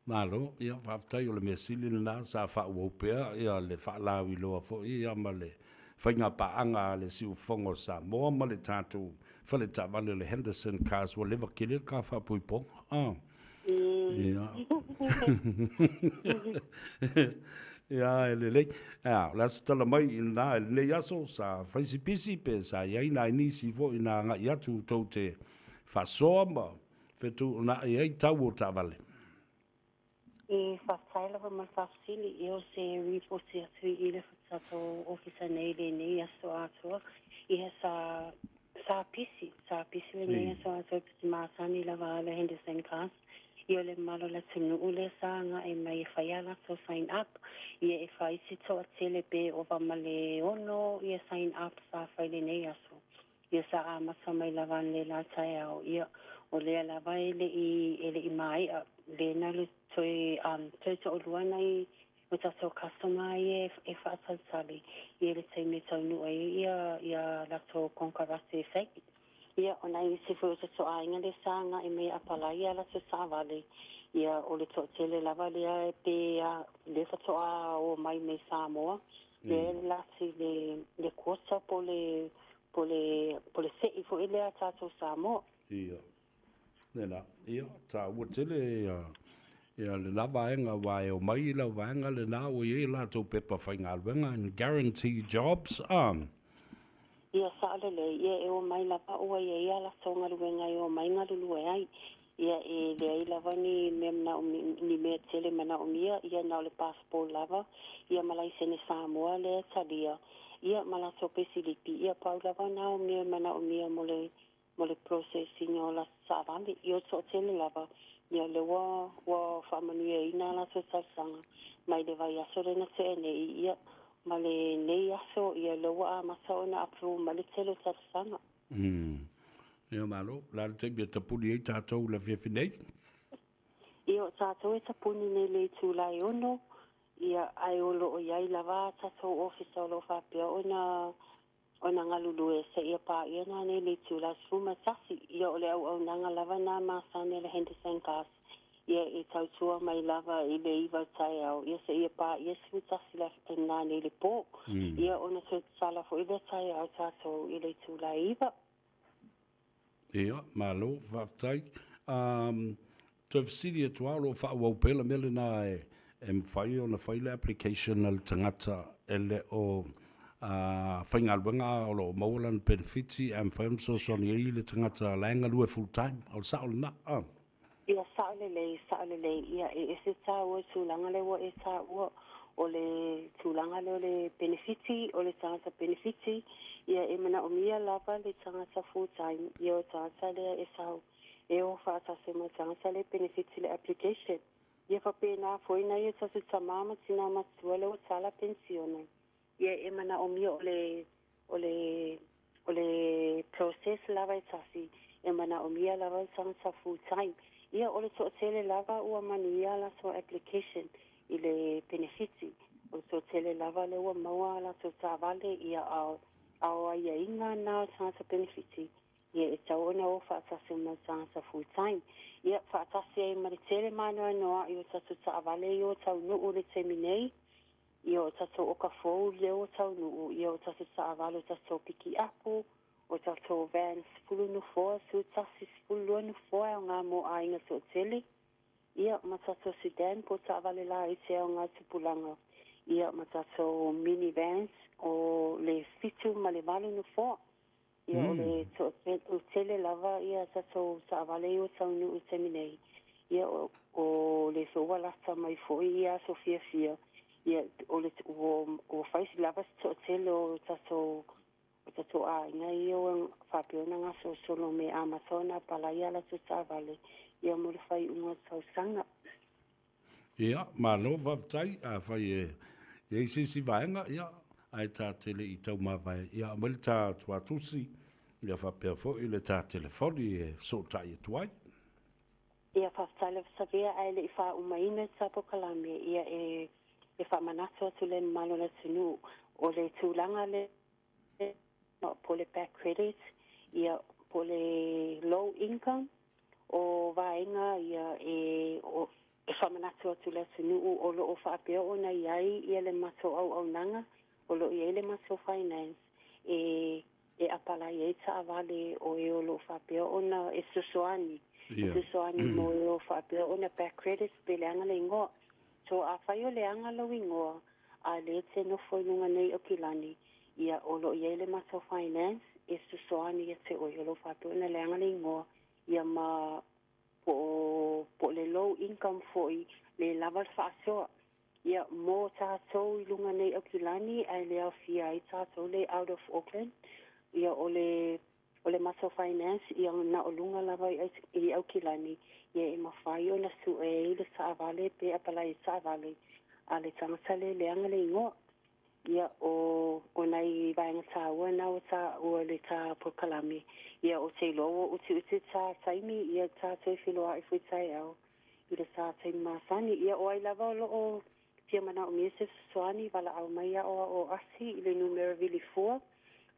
Speaker 12: Malo, ia faafetai o le mea sili lena sa faaauau pea ia le faalauiloa foi ia ma le faiga paaga a le Siufofoga o Samoa ma le tatou fale taavale o le Henderson Cars ua leva tele le ta faapoipoga. Ah. Ia. Ia e lelei. Ia, o le a se tala mai i lena i lenei aso sa fai si pisi pe sa i ai nai nisi foi na agai atu tou te faasoa ma Fetuunai ai tau o taavale.
Speaker 16: E faafetai lava ma le faafesili. Ia o se ripoti atu i le tatou ofisa nei i lenei aso atoa. Ia sa sa pisi, sa pisi lenei aso atoa pe te masani lava a le Henderson Cars. Ia o le mamalu o le atunuu lea sa agai mai e fai a latou sign up. Ia e fai si toatele pe ova ma le 6 ia sign up sa fai lenei aso. Ia sa amata mai lava ana le la taeao, ia, o lea lava e le i, e le i maea, le na le toe, um, toe toalua nai o tatou customer ia e, e faatalitali ia le taimi e taunuu ai ia, ia latou konekarate e fai. Ia, o nai isi foi o tatou aiga lea sa agai mai e apalai ia latou taavale, ia, o le toatele lava lea pe a, lea faatoa o mai mai Samoa, lea e lasi le, le quota po o le Po le, po le se'i foi lea a tatou Samoa.
Speaker 12: Ia. Lena, ia, taua tele ia, ia lena vaega aua e omai i lau vaega lena ua i ai latou pepa faigaluega and guarantee jobs, a.
Speaker 16: Ia, sao lelei, ia e omai lava ua i ai a latou galuega e omai galulue ai. Ia, e leai lava ni mea manaomia, ni mea tele manaomia, ia na o le passport lava, ia ma laisene Samoa lea e talia, ia ma latou peisilipi, ia pau lava na o mea manaomia mo le, mo le process ina o latou taavale. Ia o le toatele lava, ia lea ua, ua faamanuiaina a latou talosaga mai le vaiaso lea na tea nei, ia ma lenei aso, ia lea ua amata ona approve mai le tele o talosaga.
Speaker 12: Umm. Ia malo, o le a le taimi e tapuni ai tatou i le afiafi nei?
Speaker 16: Ia, o tatou e tapuni nei i le itula e 6, ia, ae o lo o i ai lava a tatou ofisa o lo o faapea ona, ona galulue seia paia nanei i le itula 11. Ia, o le auaunaga lava na masani a le Henderson Gas, ia, e tautua mai lava i le 9 i le taeao, ia, seia paia 11 nanei i le po. Ia, ona toe tatala foi lea taeao tatou i le itula e 9.
Speaker 12: Ia, malo, faafetai. Um, toe fesili atu lava, o lo o faaauau pea le mea lena e, e mafai ona fai le application a le tagata e le o uh, faigaluega o lo o maua lana penefiti ae mafai ona fesoasoani ai le tagata la e galue full time. O le sao lena? Ah.
Speaker 16: Ia, sao lelei, sao lelei. Ia, e ese tāua i tulaga lea ua e tāua, o le tulaga lea o le penefiti, o le tagata penefiti, ia e manaomia lava le tagata full time, ia o le tagata lea e sau e o faatasi ma le tagata lea e penefiti i le application. Ia faapena foi nai o tatou tama ma tina matua lea ua tala penisione, Ia e manaomia o le O le o le process lava e tasi e manaomia lava le tagata full time. Ia o le toatele lava ua manuia a latou application i le penefiti. O le toatele lava lea ua maua a latou taavale ia a a o aiaiga na o tagata penefiti ia e tatau ona o faatasi ma le tagata full time. Ia faatasi ai ma le tele maanoanoa'i o tatou taavale ia ua taunuu i le taimi nei. Ia o tatou oka fou lea ua taunuu, ia o tatou taavale, o tatou pikiapu, o tatou vans 10 nofoa, 11, 12 nofoa e aoga mo aiga toatele, ia ma tatou sedan po o taavale laiti e aoga i tupulaga, ia ma tatou mini vans o le 7 ma le 8 nofoa. Ia o le toatele lava ia tatou taavale ia ua taunuu i le taimi nei. Ia o le foi ua lata mai foi ia aso fiafia, ia o le ua fai lava si toatele o tatou o tatou aiga ia ua faapea ona gasolosolo mai e amata ona apalai a latou taavale ia mo le faaiuga o le tausaga.
Speaker 12: Ia, malo faafetai. Afai e i ai se isi vaega, ia, ae ta te le i taumavae, ia aumai le ta tuatusi, ia faapea foi le ta telefoni e fesootai atu ai.
Speaker 16: Ia, faafetai lava Savea, ae le i faaumaina le ta polokalame, ia e e faamanatu atu le mamalu o le atunuu, o le tulaga lea po o le back credit, ia, po o le low income, O vaega ia e e faamanatu atu i le atunuu o lo o faapea ona i ai ia le matou auaunaga, o lo o i ai le matou finance e e apalai ai taavale o e o lo o faapea ona e fesoasoani, e fesoasoani mo e o faapea ona back credits pe leaga le igoa. So afai o leaga lou igoa a lea e te nofo i luga nei o Kilani, ia o lo o i ai le matou finance e fesoasoani ia te oe o lo o faapea ona leaga le igoa ia ma po o po o le low income foi le lava le faasoa ia mo tatou i luga nei Aukilani ae le aofia ai tatou le out of Auckland ia o le o le matou finance ia na o luga lava i i Aukilani ia e mafai ona sue ai le taavale pe apalai taavale a le tagata le leaga le igoa. Ia, o, o nai vaega tāua na ua tāua le tā polokalame, ia, ou te iloa ua utiuti le tā taimi, ia, tā toe feiloai foi taeao i le tā taimi masani. Ia, o ai lava o lo o fia manaomia se fesoasoani, valaau mai aoao o Asi i le numera vili fua,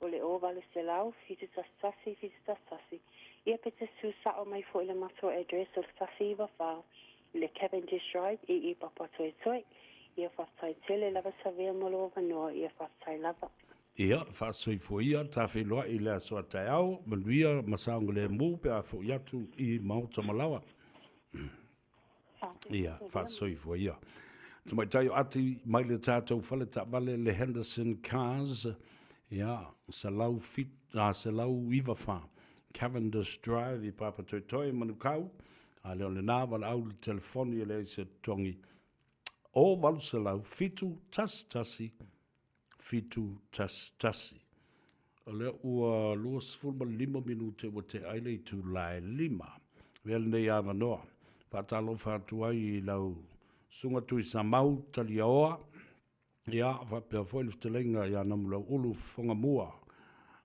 Speaker 16: o le 0800 711 711. Ia pe te su sao mai foi i le matou address o le 194 i le Cavendish Drive i i Papatoetoe. Ia faafetai tele lava Savea mo lou avanoa, ia faafetai lava.
Speaker 12: Ia, faasoifua ia, ta feiloai i le aso a taeao, manuia ma saogalemu pe a foi atu i Maota Malawa. Ia, faasoifua ia. Tamaitai o Ati mai le tatou fale taavale le Henderson Cars, ia, 194 Cavendish Drive i Papatoetoe, Manukau. A le o lena valaau le telefoni e leai se totogi o 800 711 711. O lea ua 25 minute ua tea ai le itula e 5. Avea lenei avanoa, faatalofa atu ai i lau Susuga Tuisamau Taliaoa, ia, faapea foi le fetalaiga ia Namulauulu Fofogamua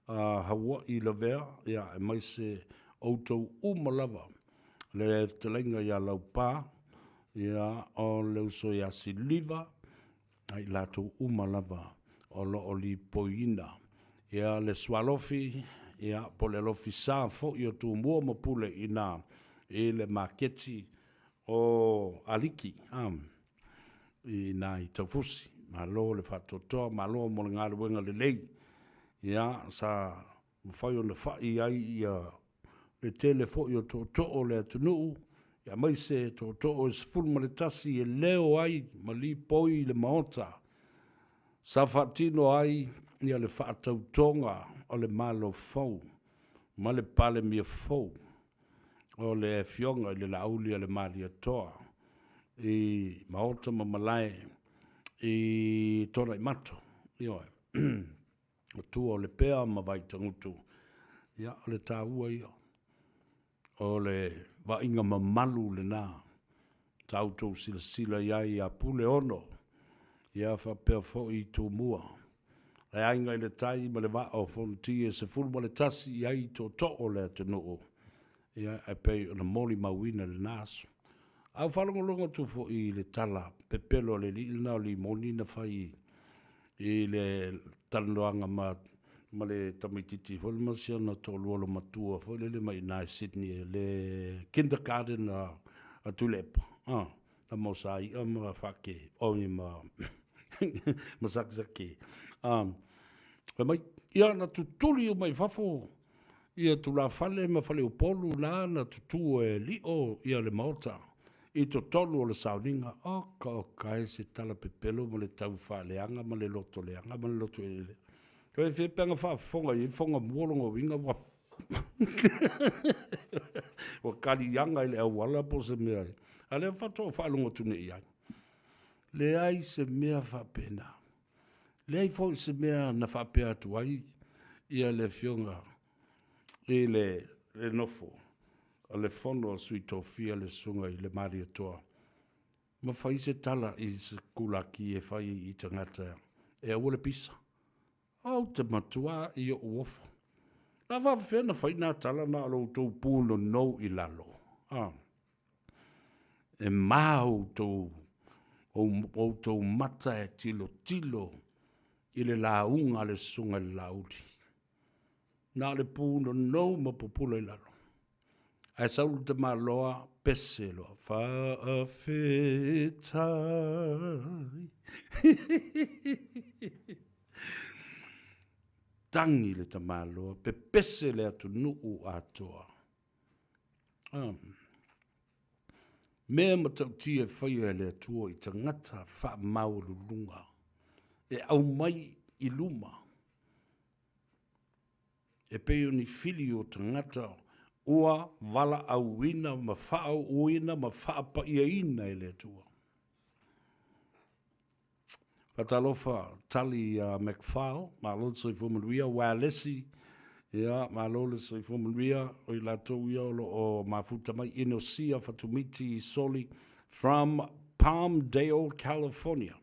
Speaker 12: Haua'i Lavea, ia, aemaise outou uma lava, le fetalaiga ia Laupa, ia, o le uso ia Siliva, a i latou uma lava o lo o lipoiina ia le sualofi, ia, po o le alofi sa foi o Tumua ma Pule i ina i le maketi o Aliki, a, i ina i Taufusi. Malo le faatoatoa, malo mo le galuega lelei, ia, sa mafai ona fa'i ai ia le tele foi o tootoo o le atunuu, aemaise tootoo e 11 e leo ai ma lipoi i le Maota, sa faatino ai ia le faatautoga o le Malo fou ma le Palemia fou o le Afioga i le Laauli a le Malietoa i Maota ma Malae i Tuanaimato. Ioe. O tua o Lepea ma Vaitagutu, ia, o le taua ia o le vaaiga mamalu lena sa outou silasila i ai ia Puleono, ia faapea foi i Tumua. E aiga i le tai ma le vaa o Fonoti e 11 i ai tootoo o le atunuu, ia, e pei ona molimauina i lena aso. A ua faalogologo atu foi i le tala pepelo a le alii lena o Limoni na fai i le talanoaga ma ma le tamaitiiti foi lea ma si ona toalua loomatua foi lele mai i ina i Sydney, le kindergarten a Tuilaepa, na maosa i'a ma faake, oi ma ma sakisaki. Fai mai, ia na tutuli uma i fafo ia tulafale ma faleupolu na na tutū e lio ia le maota i totonu o le sauniga. Oka oka e se tala pepelo ma le tau faaleaga ma le loto leaga ma le loto eleele. Toe fia pe ana faafofoga i ai fofoga mua lona uiga ua ua kaliaga i le auala po o se mea. A lea faatoa ou faalogo atu nei i ai. Leai se mea faapena. Leai foi se mea na faapea atu ai ia le Afioga i le nofo a le Fono a Sui Tofia le Susuga i le Malietoa, ma fai se tala i se kulaki e fai i tagata e aua le pisa. Ou te matua i ou ofo. La faafefea na fai nā tala na o lo outou punonou i lalo? A. E ma outou, outou mata e tilotilo i le lauga a le Susuga i le Laauli. Na o le punonou ma pupula i lalo. Ae sau le tamaloa pese loa. Faafetai. Tagi le tamaloa, pepese le atunuu atoa. Ah. Mea matautia e faia e le Atua i tagata faamaualuluga e aumai i luma e pei o ni fili o tagata ua valaauina ma faauuina ma faapaiaina e le Atua. Faatalofa tali ia McFarl, malo le soifua manuia, Ualesi, ia malo le soifua manuia, o i latou ia o lo o mafuta mai, Inosia Fatumiti Soli from Palmdale, California.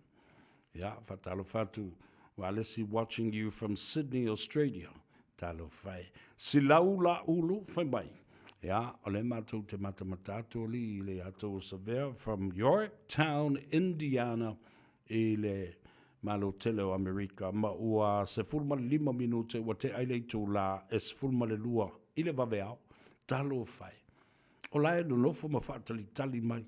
Speaker 12: Ia, faatalofa atu Ualesi watching you from Sydney, Australia. Talofa e. Silau Laulu, fai mai. Ia, o lea matou te matamata atu alii i le ia tou o Savea from Yorktown, Indiana, i le Malo tele o Amerika, ma ua 15 minute ua tea ai le itulā e 12 i le vaveao. Talofa e. O la e nonofo ma faatalitali mai.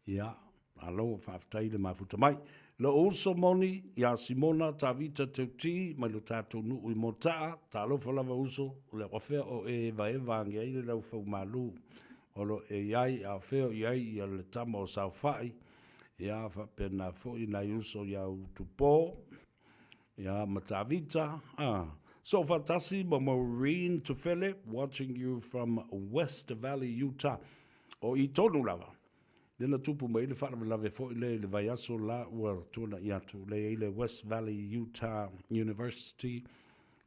Speaker 12: Ia, malo, faafetai le mafuta mai. Lou uso moni ia Simona Tavita Teuti mai lo tatou nuu i Motaa, talofa lava uso, o le afea o e evaeva age ai le laufaumalu o lo e i ai, a o fea o i ai ia le tama o Saofai, ia faapena foi nai uso ia Utupo, ia ma Tavita, a soofaatasi ma Maureen Tufele, watching you from West Valley, Utah. O i tonu lava, lea na tupu mai ai le faalavelave foi lea i le vaiaso la ua tuanai atu, lea i ai le West Valley Utah University,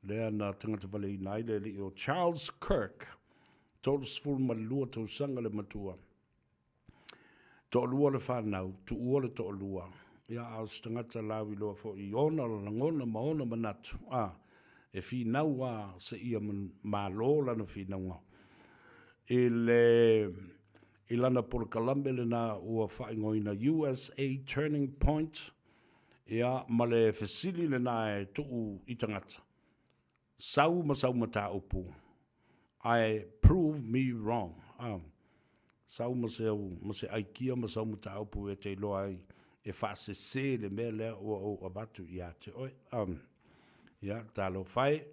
Speaker 12: lea na tagatavaleina ai le alii o Charles Kirk, 32 tausaga le matua. Toalua le fanau, tuua le toalua, ia a o se tagata lauiloa foi i ona lagona ma ona manatu, a, e finau a seia malo lana finauga. I le i lana polokalame lena ua faaigoaina USA Turning Point, ia, ma le fesili lena e tuu i tagata, Sau ma sau mataupu, ae prove me wrong. A, sau ma se au, ma se aikia ma sau mataupu e te iloa ai e faasese le mea lea ua ou avatu ia te oe. A, ia, talofa e,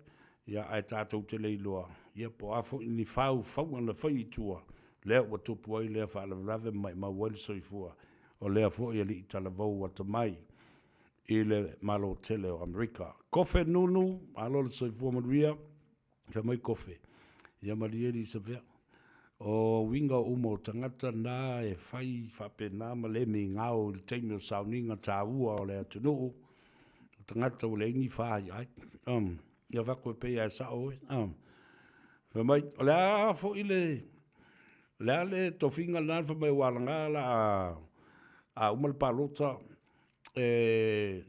Speaker 12: ia, ae tatou te le iloa, ia, po o a foi ni faufauga na fai i tua, lea ua tupu ai lea faalavelave ma maimau ai le soifua o lea foi alii talavou atamai i le Malo tele o Amerika. Kofe Nunu, malo le soifua manuia, fai mai Kofe, ia malie Lisavea. O uiga uma o tagata na e fai faapena ma le migao i le taimi o sauniga taua o le atunuu, o tagata ua leai ni fa i ai. Um, ia fako e pei e sao oe. Um, fai mai, o le a foi le, o le a le tofiga lena, fai mai ua alaga la a, a uma le palota, e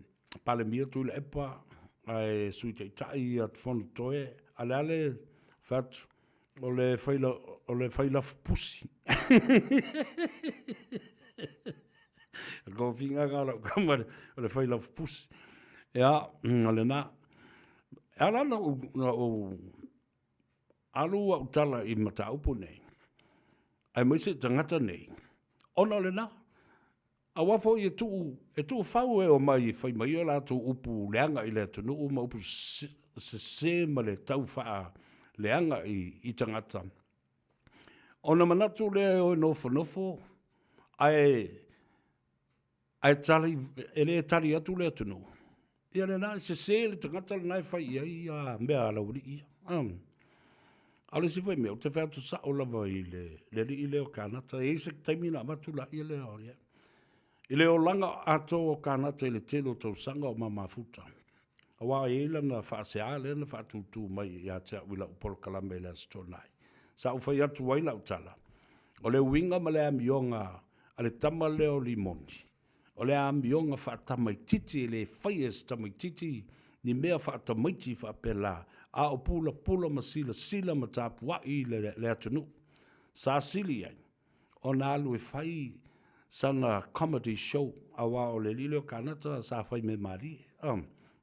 Speaker 12: Palemia Tuilaepa ae Sui Taitai ia Fonotoe, a o le a le fai atu, o le fai, o le fai lafupusi. O le tofiga lena o lau tama, o le fai lafupusi. Ia, o lena. E ala ona ou alu au tala i mataupu nei, aemaise i tagata nei, ona o lena. Aua foi e tuu, e tuufau e omai e fai mai a latou upu leaga i le atunuu ma upu sese ma le tau faaleaga i tagata. Ona manatu lea e o e nofonofo ae, ae tali, e le tali atu le atunuu. Ia lena, e sese le tagata lena e fai i ai ia mea a laualii ia. A o le isi foi mea, ou te fai atu sao lava i le, le alii lea o Kanata, e i ai se taimi ona avatu laia lea o ia. I le olaga atoa o Kanata i le tele o tausaga o mamafuta, aua e i ai lana faasea lea na faatūtū mai ia te au i lau polokalame i le Aso Toonai. Sa ou fai atu ai lau tala, o le uiga ma le amioga a le tama lea o Limoni, O le amioga faatamaitiiti e le faia e se tamaitiiti ni mea faatamaiti faapela, a o pulapula ma silasila ma tapuai i le atunuu. Sa sili ai ona alu e fai sana comedy show, aua o le alii lea o Kanata sa fai mea malie.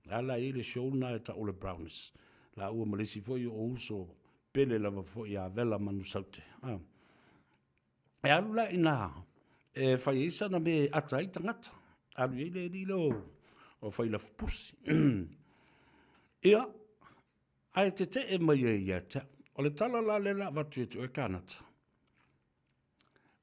Speaker 12: Lea la e i ai le show lena e tau o le Brownies, laua ma le isi foi o uso pele lava foi ia Vela Manusaute. E alu la i ina e fai ai sana mea e ata ai tagata. Alu i ai le alii lea o Failafupusi. Ia, ae tetee mai ai ia te au. O le tala la lea o le a avatu ia te oe Kanata,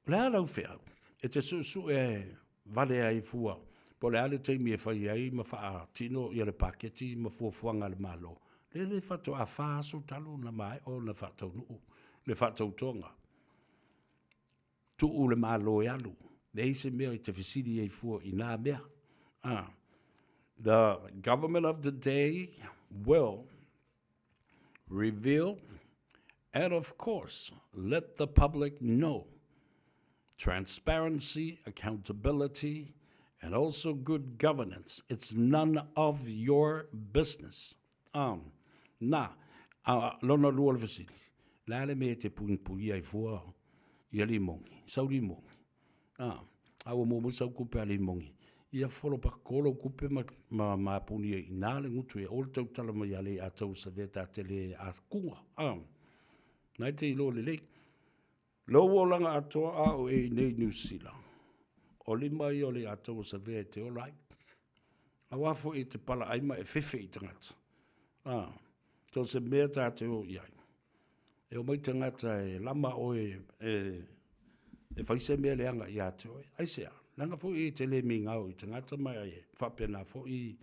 Speaker 12: o le a lau feau e te suesue vale ai fua po o le a le taimi e fai ai ma faatino ia le paketi ma fuafuaga a le Malo, lea le faatoa fa aso talu ona maea ona faataunuu le faatautoga. Tuu le Malo e alu, leai se mea e te fesili ai fua i nā mea. Ah. The government of the day will reveal and of course let the public know transparency, accountability, and also good governance. It's none of your business. Um, nā, a, lona lua o le fesili, le a le mea e te puipuia ai fua ia Limogi, sau Limogi? A, a ua maua mai sau kupe a Limogi, ia folo pakoko lou kupe ma, ma mapuni ai i inā le gutu e o le tautala mai ia Leiatau Savea ta te le akuga. A, na e te iloa lelei. Lou olaga atoa a o e i nei Niu Sila, o lima ia o Leiatau Savea e te ola ai. Aua foi e te pala ai ma e fefe i tagata. A, so se mea ta te o i ai. E omai tagata e lama oe e, e fai se mea leaga ia te oe. Aisea? Leaga foi e te le migao i tagata ma e faapena foi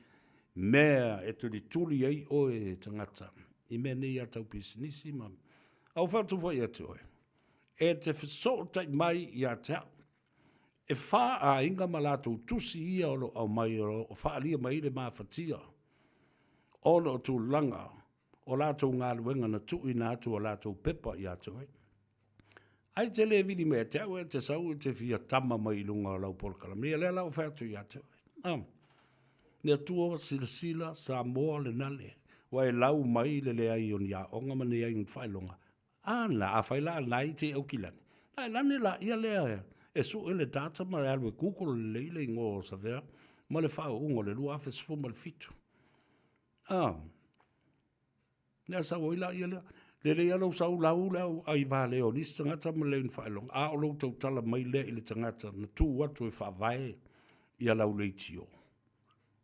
Speaker 12: mea e tulituli ai oe e tagata i mea nei a tau pisinisi ma au fatu foi ia te oe. E te fesootai mai ia te au. E whā āinga ma lātou tusi ia o lo aumai o lo whaalia mai le mafatia ona o tulaga o lātou galuega na tuuina atu o lātou pepa ia te oe. Ai te le vili mai te au e te sau e te fia tama mai i lunga o lau polokalame. Ia lea la o fai atu ia te oe. Ah. Le Atua silasila Samoa le nale, ua e lau mai le leai o ni aoga ma leai o ni faailoga. Ana, afai la na i te Aukilani, na e lani la ia lea e sue le data ma e alu e Google lelei le igoa o Savea ma le faauuga o le 2017. Ah, lea sau ai la ia lea. Lelei lava lou sau lau le au ai valea o nisi tagata ma le faailoga, a o lou tautala mai lea i le tagata na tu atu e faavae ia lau leitio.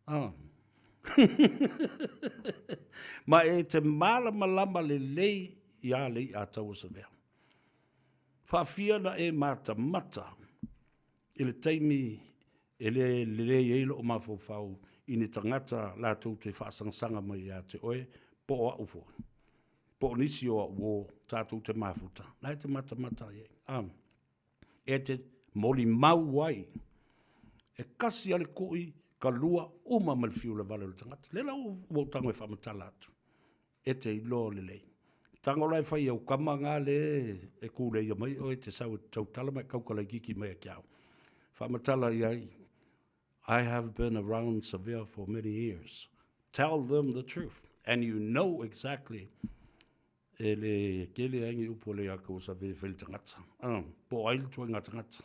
Speaker 12: Ah. Ma e te malamalama lelei iā Lei'ataua Savea. Faafia na e matamata i le taimi e le lelei ai lo'u mafaufau i ni tagata latou te faasagasanga mai ia te oe, po o a'u foi, po o nisi o a'u uō tatou te mafuta, na e te matamata i ai. Ah. E te molimau ai, e kasi a le kui ka lua uma ma le fiu le vale o le tagata. Lea la ua ou tago e faamatala atu, e te iloa lelei. Tago la e fai au kama nga le e kuleia mai oe e te sau e te tautala ma e kaukalaikiki mai ia te au. Faamatala i ai. I have been around Savea for many years. Tell them the truth and you know exactly e le kele ai ni upu le aku o Savea fai le tagata. Uh, po ai le tuaiga tagata.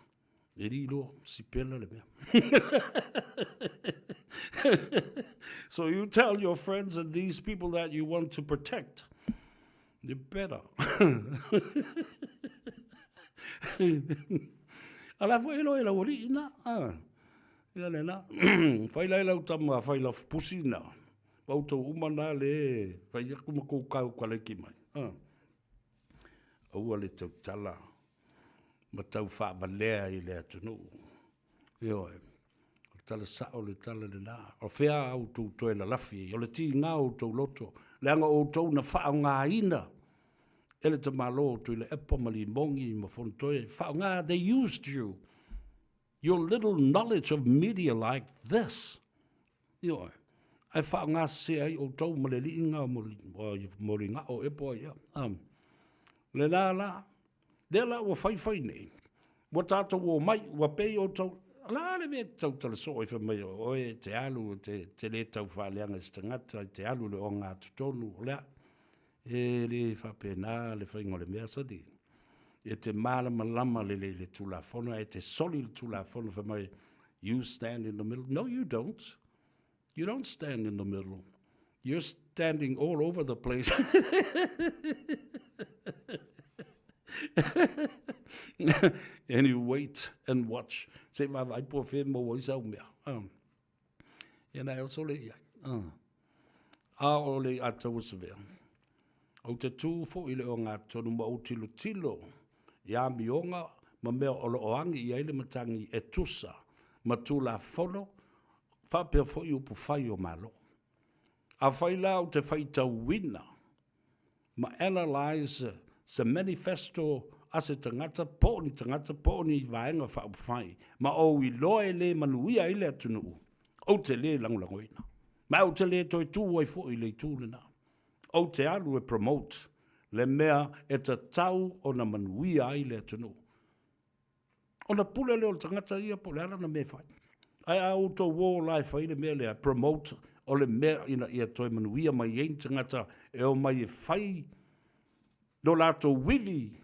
Speaker 12: E li loa, sipela le mea. so you tell your friends and these people that you want to protect, you better. Ala foi lo e lau alii na. Ah. Ia le na. Fai lai lau tama, fai lau pusi na. Pau tau uma na le, fai aku ma kou kau ka leki mai. Ah. Aua le tautala ma tau faavalea i le atunuu. Ioe. O le tala sao le tala lena. O fea a outou toe lalafi ai? O le tiga o outou loto, leaga o outou na faaaogaina e le tamalo o Tuilaepa ma Limogi ma Fonotoe, faaaoga, they used you, your little knowledge of media like this. Ioe. Ae faaaoga sese ai outou ma le liiga o Moligao ea po o ai ea. Um, lena la, lea la ua faifai nei, ua tatou omai, ua pei outou, la le mea e te tautala soo ai fai mai o oe e te alu, te, te le tau faaleaga i se tagata, e te alu i le ogatotonu, o le a. E le faapena le faiga o le mea, sali. E te malamalama lelei i le Tulafono, ae te soli le Tulafono fai mai, you stand in the middle. No, you don't. You don't stand in the middle. You're standing all over the place. and you wait and watch. Se vaavaai po o fea e maua ai sau mea. Um. Ia na e oso le i ai. Uh. A o le a taua savea. Ou te tū foi i le ogatotonu ma ou tilotilo i amioga ma mea o lo o agi i ai le matagi e tusa ma Tulafono faapea foi upufai o Malo. Afai la ou te faitauina ma analyse se manifesto a se tagata po o ni tagata po o ni vaega faaupufai ma ou iloa e le manuia ai le atunuu, ou te le lagolagoina. Ma ou te le toe tū ai foi i le itu lena. Ou te alu e promote le mea e tatau ona manuia ai le atunuu. Ona pule lea o le tagata ia po o le a lana mea e fai. Ae a outou o la e fai le mea lea, promote o le mea ina ia toe manuia mai ai ni tagata e omai e fai lo latou wili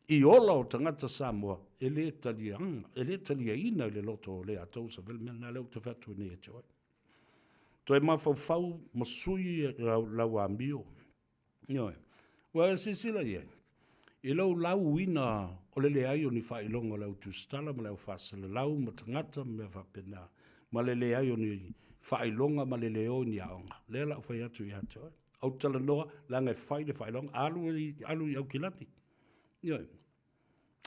Speaker 12: i ola o tagata Samoa, e le taliaga, e le taliaina i le loto o lea tou sa vele mea lena lea ou te fai atu ai nei ia te oe. Toe mafaufau ma sui lau, lau amio. Ioe. Ua e silasila i ai, i lou lauina o le leai o ni faailoga o le au tusitala ma le au faasalalau ma tagata ma mea faapena, ma le leai o ni faailoga ma le le o i ni aoga. Lea la ou fai atu ia te oe. Ou te talanoa, leaga e fai le faailoga, alu i, alu i Aukilani. Ioe.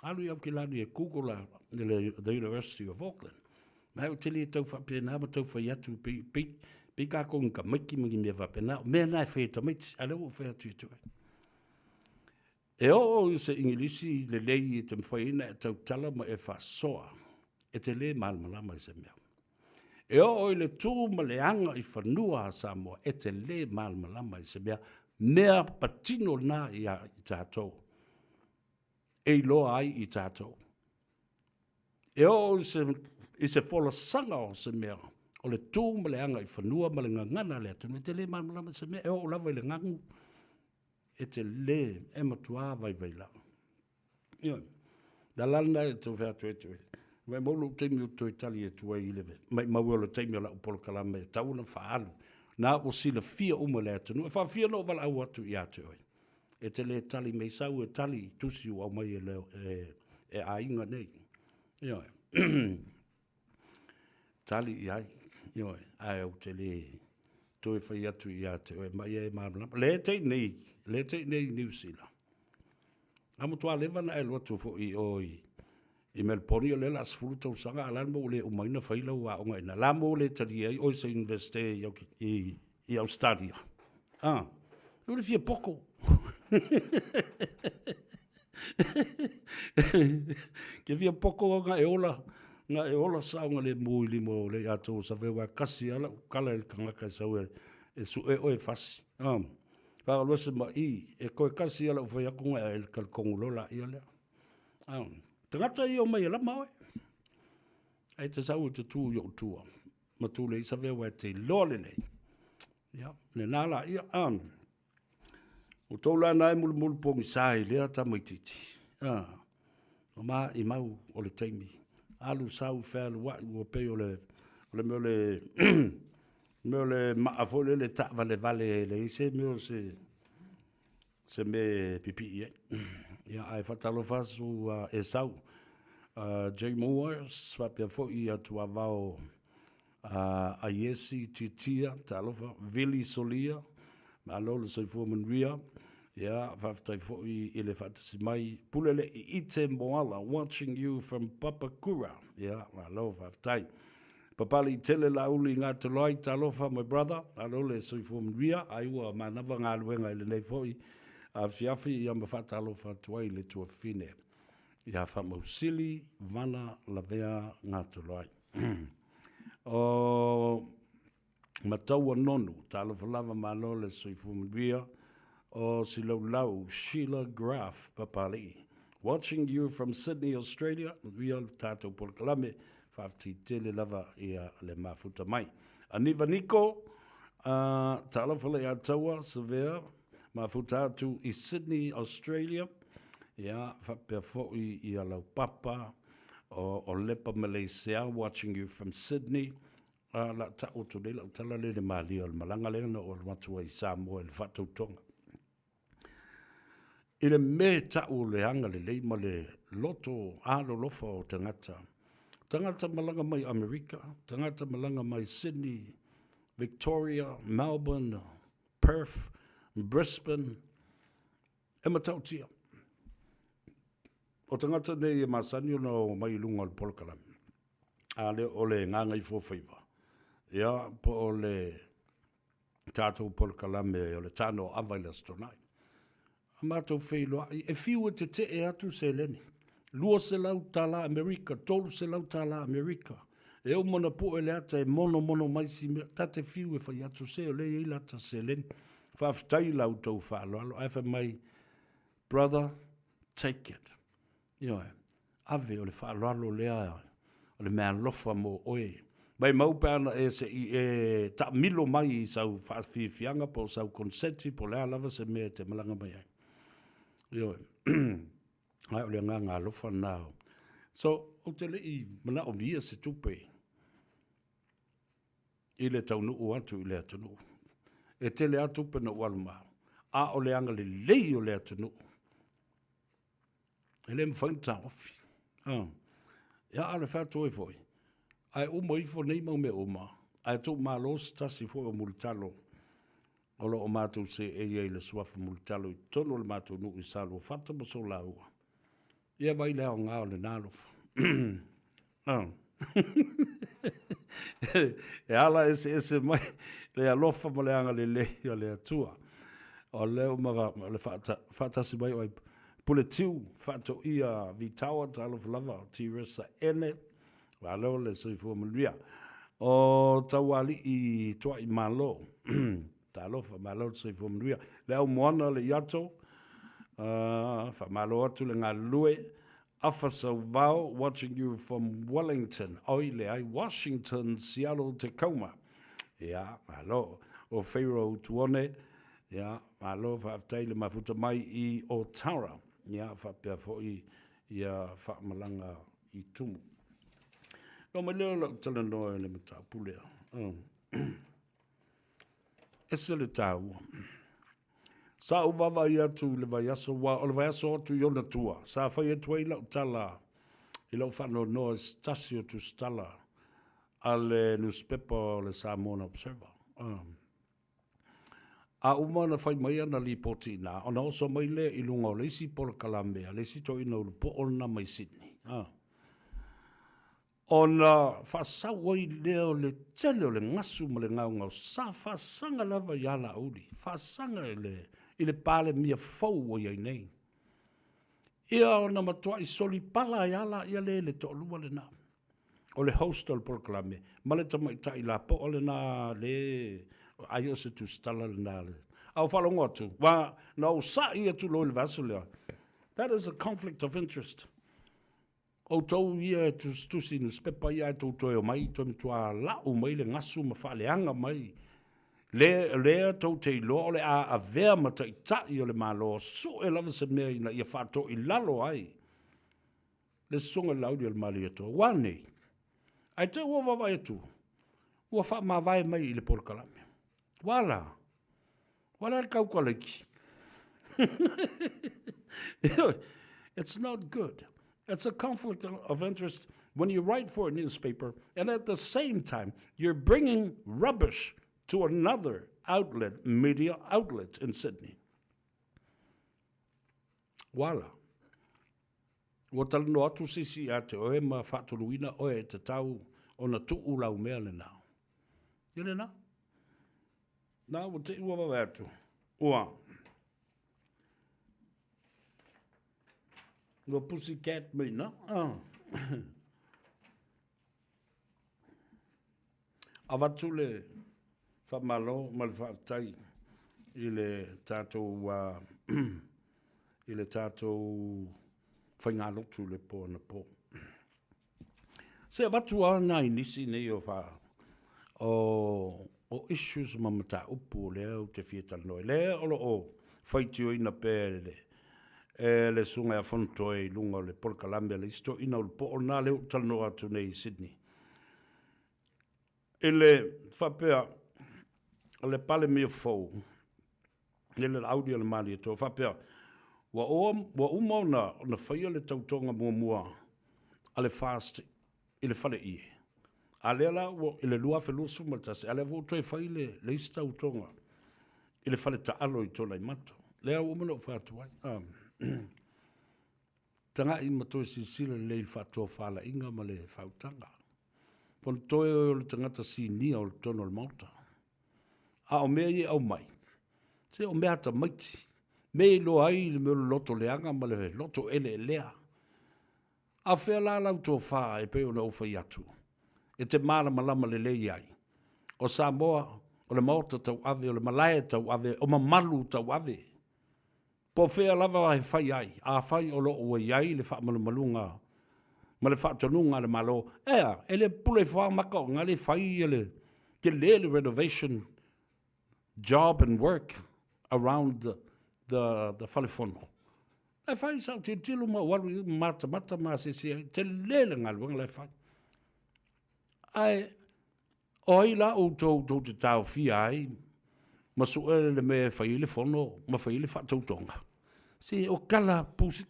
Speaker 12: Alu i Aukilani e Google a le The University of Auckland. Ma ou te le tau faapena ma tau fai atu pei, pei, pei kākou ni tamaiti ma ni mea faapena. O mea na e fai e tamaiti, a lea ua ou fai atu ia te oe. E oo i se Igilisi lelei e te mawhai ai na e tautala ma e faasoa, e te le malamalama i se mea. E oo i le tū ma le aga i fanua a Samoa, e te le malamalama i se mea, mea patino na ia i tātou. E iloa ai i tātou. E oo i se, i se folasaga o se mea, o le tū ma le aga i fanua ma le gagana a le atunuu, e te le malamalama i se mea, e oo lava i le gagu, e te le, e matuā vaivai lava. Ioe. Le ala lena e tau fai atu ai te oe. Maimau lou taimi ou te toe tali atu ai i le maimau e o le taimi o lau polokalame e tatau ona faaalu. Na ua silafia uma e le atunuu. E faafia ona ou valaau atu ia te oe. E te le tali mai sau e tali i tusi ua aumai e, le, e, e aiga nei. Ioe. Tali i ai. Ioe. Ae ou te le toe fai atu ia te oe ma ia e malamalama. Le te i nei, le te i nei i Niu Sila. A matua leva na e alu atu foi i o i, i Melbourne, o lea la 10 tausaga, a la mo le umaina fai lau aoga ina. La mo le talia ai oe se universite i, i, i Australia. Ah, o le fia poko. Ke fia poko nga e ola, nga e ola sao nga le mu i lima o le ia tou sa vewa kasi ala u kala e le kangaka e sau e, e su e oe fasi. Ah. Whakalua se ma i, e koe kasi ala u whai aku nga e le kal kongu lola ia lea. Ah. Tangata i o mai e lama oe. Ae te sau e te tu i ou tua, ma tu le isa vea e te iloa lelei. Ia, lena la, ia, um, o tou la na e mulumulu pogisa i lea tamaititi. Ah, o ma i mau o le taimi. Alu sau fealuai ua pei o le, o le mea o le, mea o le maa foi lele taavalevale e leai se mea o se, se mea e pipii ai. Ia, ae faatalofa atu a Esau, uh, J. Moores, faapea foi ia Tuavao uh, Aiesi Titia, talofa, Vili Solia, malo le soifua manuia. Ia, faafetai foi i le faatasi mai, Pulele Iite Moala, watching you from Papakura. Ia, malo, faafetai. Papalii tele Laauli Gatoloai, talofa my brother, malo le soifua manuia, ai ua manava galuega i lenei foi afiafi ia ma faatalofa atu ai i le tuafafine ia Faamausili Vala Lavea Gatoloai. O Mataua Nonu, talofa lava malo le soifua manuia, o Silaulau Sheila Graf Papalii. Watching you from Sydney, Australia, manuia le tatou polokalame, faafetai tele lava ia le mafuta mai. Aniva Niko, uh, talofa le ia taua, Savea, mafuta atu i Sydney, Australia, ia, faapea foi ia lau papa, o, o Lepa Malaysia, watching you from Sydney, A, la ta'u atu nei la'u tala lea i le malia o le malaga lea na ou alu atu ai i Samoa i le faatautoga. I le mea e ta'u o le agalelei ma le loto alolofa o tagata, tagata malaga mai Amerika, tagata malaga mai Sydney, Victoria, Melbourne, Perth, Brisbane, e matautia. O tagata nei e masani ona o mai i luga o le polokalame. A lea o le Gagaifofaiva, ia, po o le tatou polokalame o le Tano Ava i le Aso Toonai. A matou feiloai, e fiu e tetee atu seleni. 200 tala Amerika, 300 tala Amerika. E uma ona pue le ata e monomono mai si mea, ta te fiu e fai atu se o lea e i ai lata seleni. Faafetai i la outou faaaloalo, ae fai mai, brother, take it. Ioe, ave o le faaaloalo lea o le meaalofa mo oe. Maimau pe ana e se i e taamilo mai i sau faafiafiaga po o sau konseti po o le a lava se mea e te malaga mai ai. Ioe. Ae o le agaga alofa lena. So, ou te le i manaomia se tupe i le taunuu atu i le atunuu. E tele lava tupe na ou alu ma au, a o le agalelei o le atunuu, E le mafai ona taofi. Ah. Ia, a o le fai atu ai foi, ae uma ifo nei mau mea uma, ae tuumalo se tasi foi o mulitalo o lo o matou seei ai i le suafa mulitalo i totonu o le matou nuu i Saluafata ma Solaua. Ia vaai le aoga o lena alofa. Ah. e ala eseese mai le alofa ma le agalelei o le Atua. O lea ua ma le faatasi mai o ai Puletiu, Faatoia, Vitawa, Talofa lava, Tiresa Ene, malo le soifua manuia. O Taualii Tuai Malo, talofa, malo le soifua manuia. Le au moana le iato, uh, faamalo atu le galulue, Afa Sauvao watching you from Wellington, oi leai, Washington, Seattle, Tacoma. Ia, malo. O Pharaoh Tuone, ia, malo, faafetai le mafuta mai i Otara. Ia, faapea foi ia faamalaga i tumu. No mai lea o lau talanoa i le mataupu lea. Oh. Ese le tāua. Sa ou vaavaai atu i le vaiaso, aua o le vaiaso atu i ona tua, sa fai atu ai lau tala i lou faanoanoa i se tasi o tusitala a le nusipepa o le Samoan Observer. A uma ona fai mai ana lipoti i ina, ona oso mai lea i luga o le isi polokalame a le isi toeaina ulupoo lena mai Sydney. Ona faasau ai lea o le tele o le gasu ma le gaogao sa faasaga lava iā Laauli, faasaga i le, i le Palemia fou ua i ai nei. Ia ona matuai solipala ai lava laia lea i le toalua lena, o le host o le polokalame ma le tamaitai lapoa lena le, ai o se tusitala lena. A ou faalogo atu, ua na ou sa'i atu loa i le vaiaso lea, that is a conflict of interest. Outou ia e tusitusi i nusipepa ia ae tou toe omai toe matua lau mai le gasu ma faaleaga mai le lea tou te iloa o le a avea ma taitai o le Malo, sue lava se mea ina ia faatoilalo ai le Susuga i le Laauli o le Malietoa. Ua nei? Ae te i ua vaavaai atu, ua faamavae mai i le polokalame. Ua a la? Ua le a le kaukalaiki? It's not good. It's a conflict of interest when you write for a newspaper and at the same time you're bringing rubbish to another outlet, media outlet in Sydney. Ua la. Ua talanoa atu se isi ia te oe ma faatoluina oe e tatau ona tuu lau mea lena. Ia lena. Na ua te i ua wawe atu. Ua. Ua pussy cat mai na. Ah. Avatu le faamalo ma le faafetai i le tatou i le tatou faigalotu i le po anapo. Se avatu lava nai nisi nei o fa o o issues ma mataupu o lea ou te fia talanoa ai. Lea o lo o faitioina pea e le e le Susuga ia Fonotoe i luga o le polokalame a le isi toeaina o le po o lena lea ua ou talanoa atu nei i Sydney. I le faapea o le Palemia fou, i le Laaulialemalietoa, faapea, ua, ua uma ona, ona faia le tautoga muamua a le FAST i le fale ie. A lea la ua, i le 2021, a lea foi ua toe fai le, le isi tautoga i le fale taalo i Tuanaimato. Lea ua uma ona ou fai atu ai. Ah. Tagai ma toe silasila lelei i le faatofalaiga ma le faautaga. Fonotoe oe o le tagata sinia o totonu o le Maota. A o mea ia e aumai, se o mea tamaiti. Mea e iloa ai le mea o le loto leaga ma le loto eleelea. A o fea la lau tofa e pei ona ou fai atu, e te malamalama lelei ai, o Samoa, o le Maota tauave, o le malae tauave, o mamalu tauave. Po o fea lava e fai ai, afai o lo o ua i ai le faamalumaluga ma le faatonuga a le Malo, ea, e le pule ifo lava maka o gale fai le tele le renovation job and work around the, the fale fono. La e fai, sa ou tilotilo ma ou alu i matamata ma asiasi ai, tele le galuega la e fai. Ae O ai la outou tou te taofia ai ma sue le mea e fai ai le fono ma fai ai le faatautoga? Se o tala pusi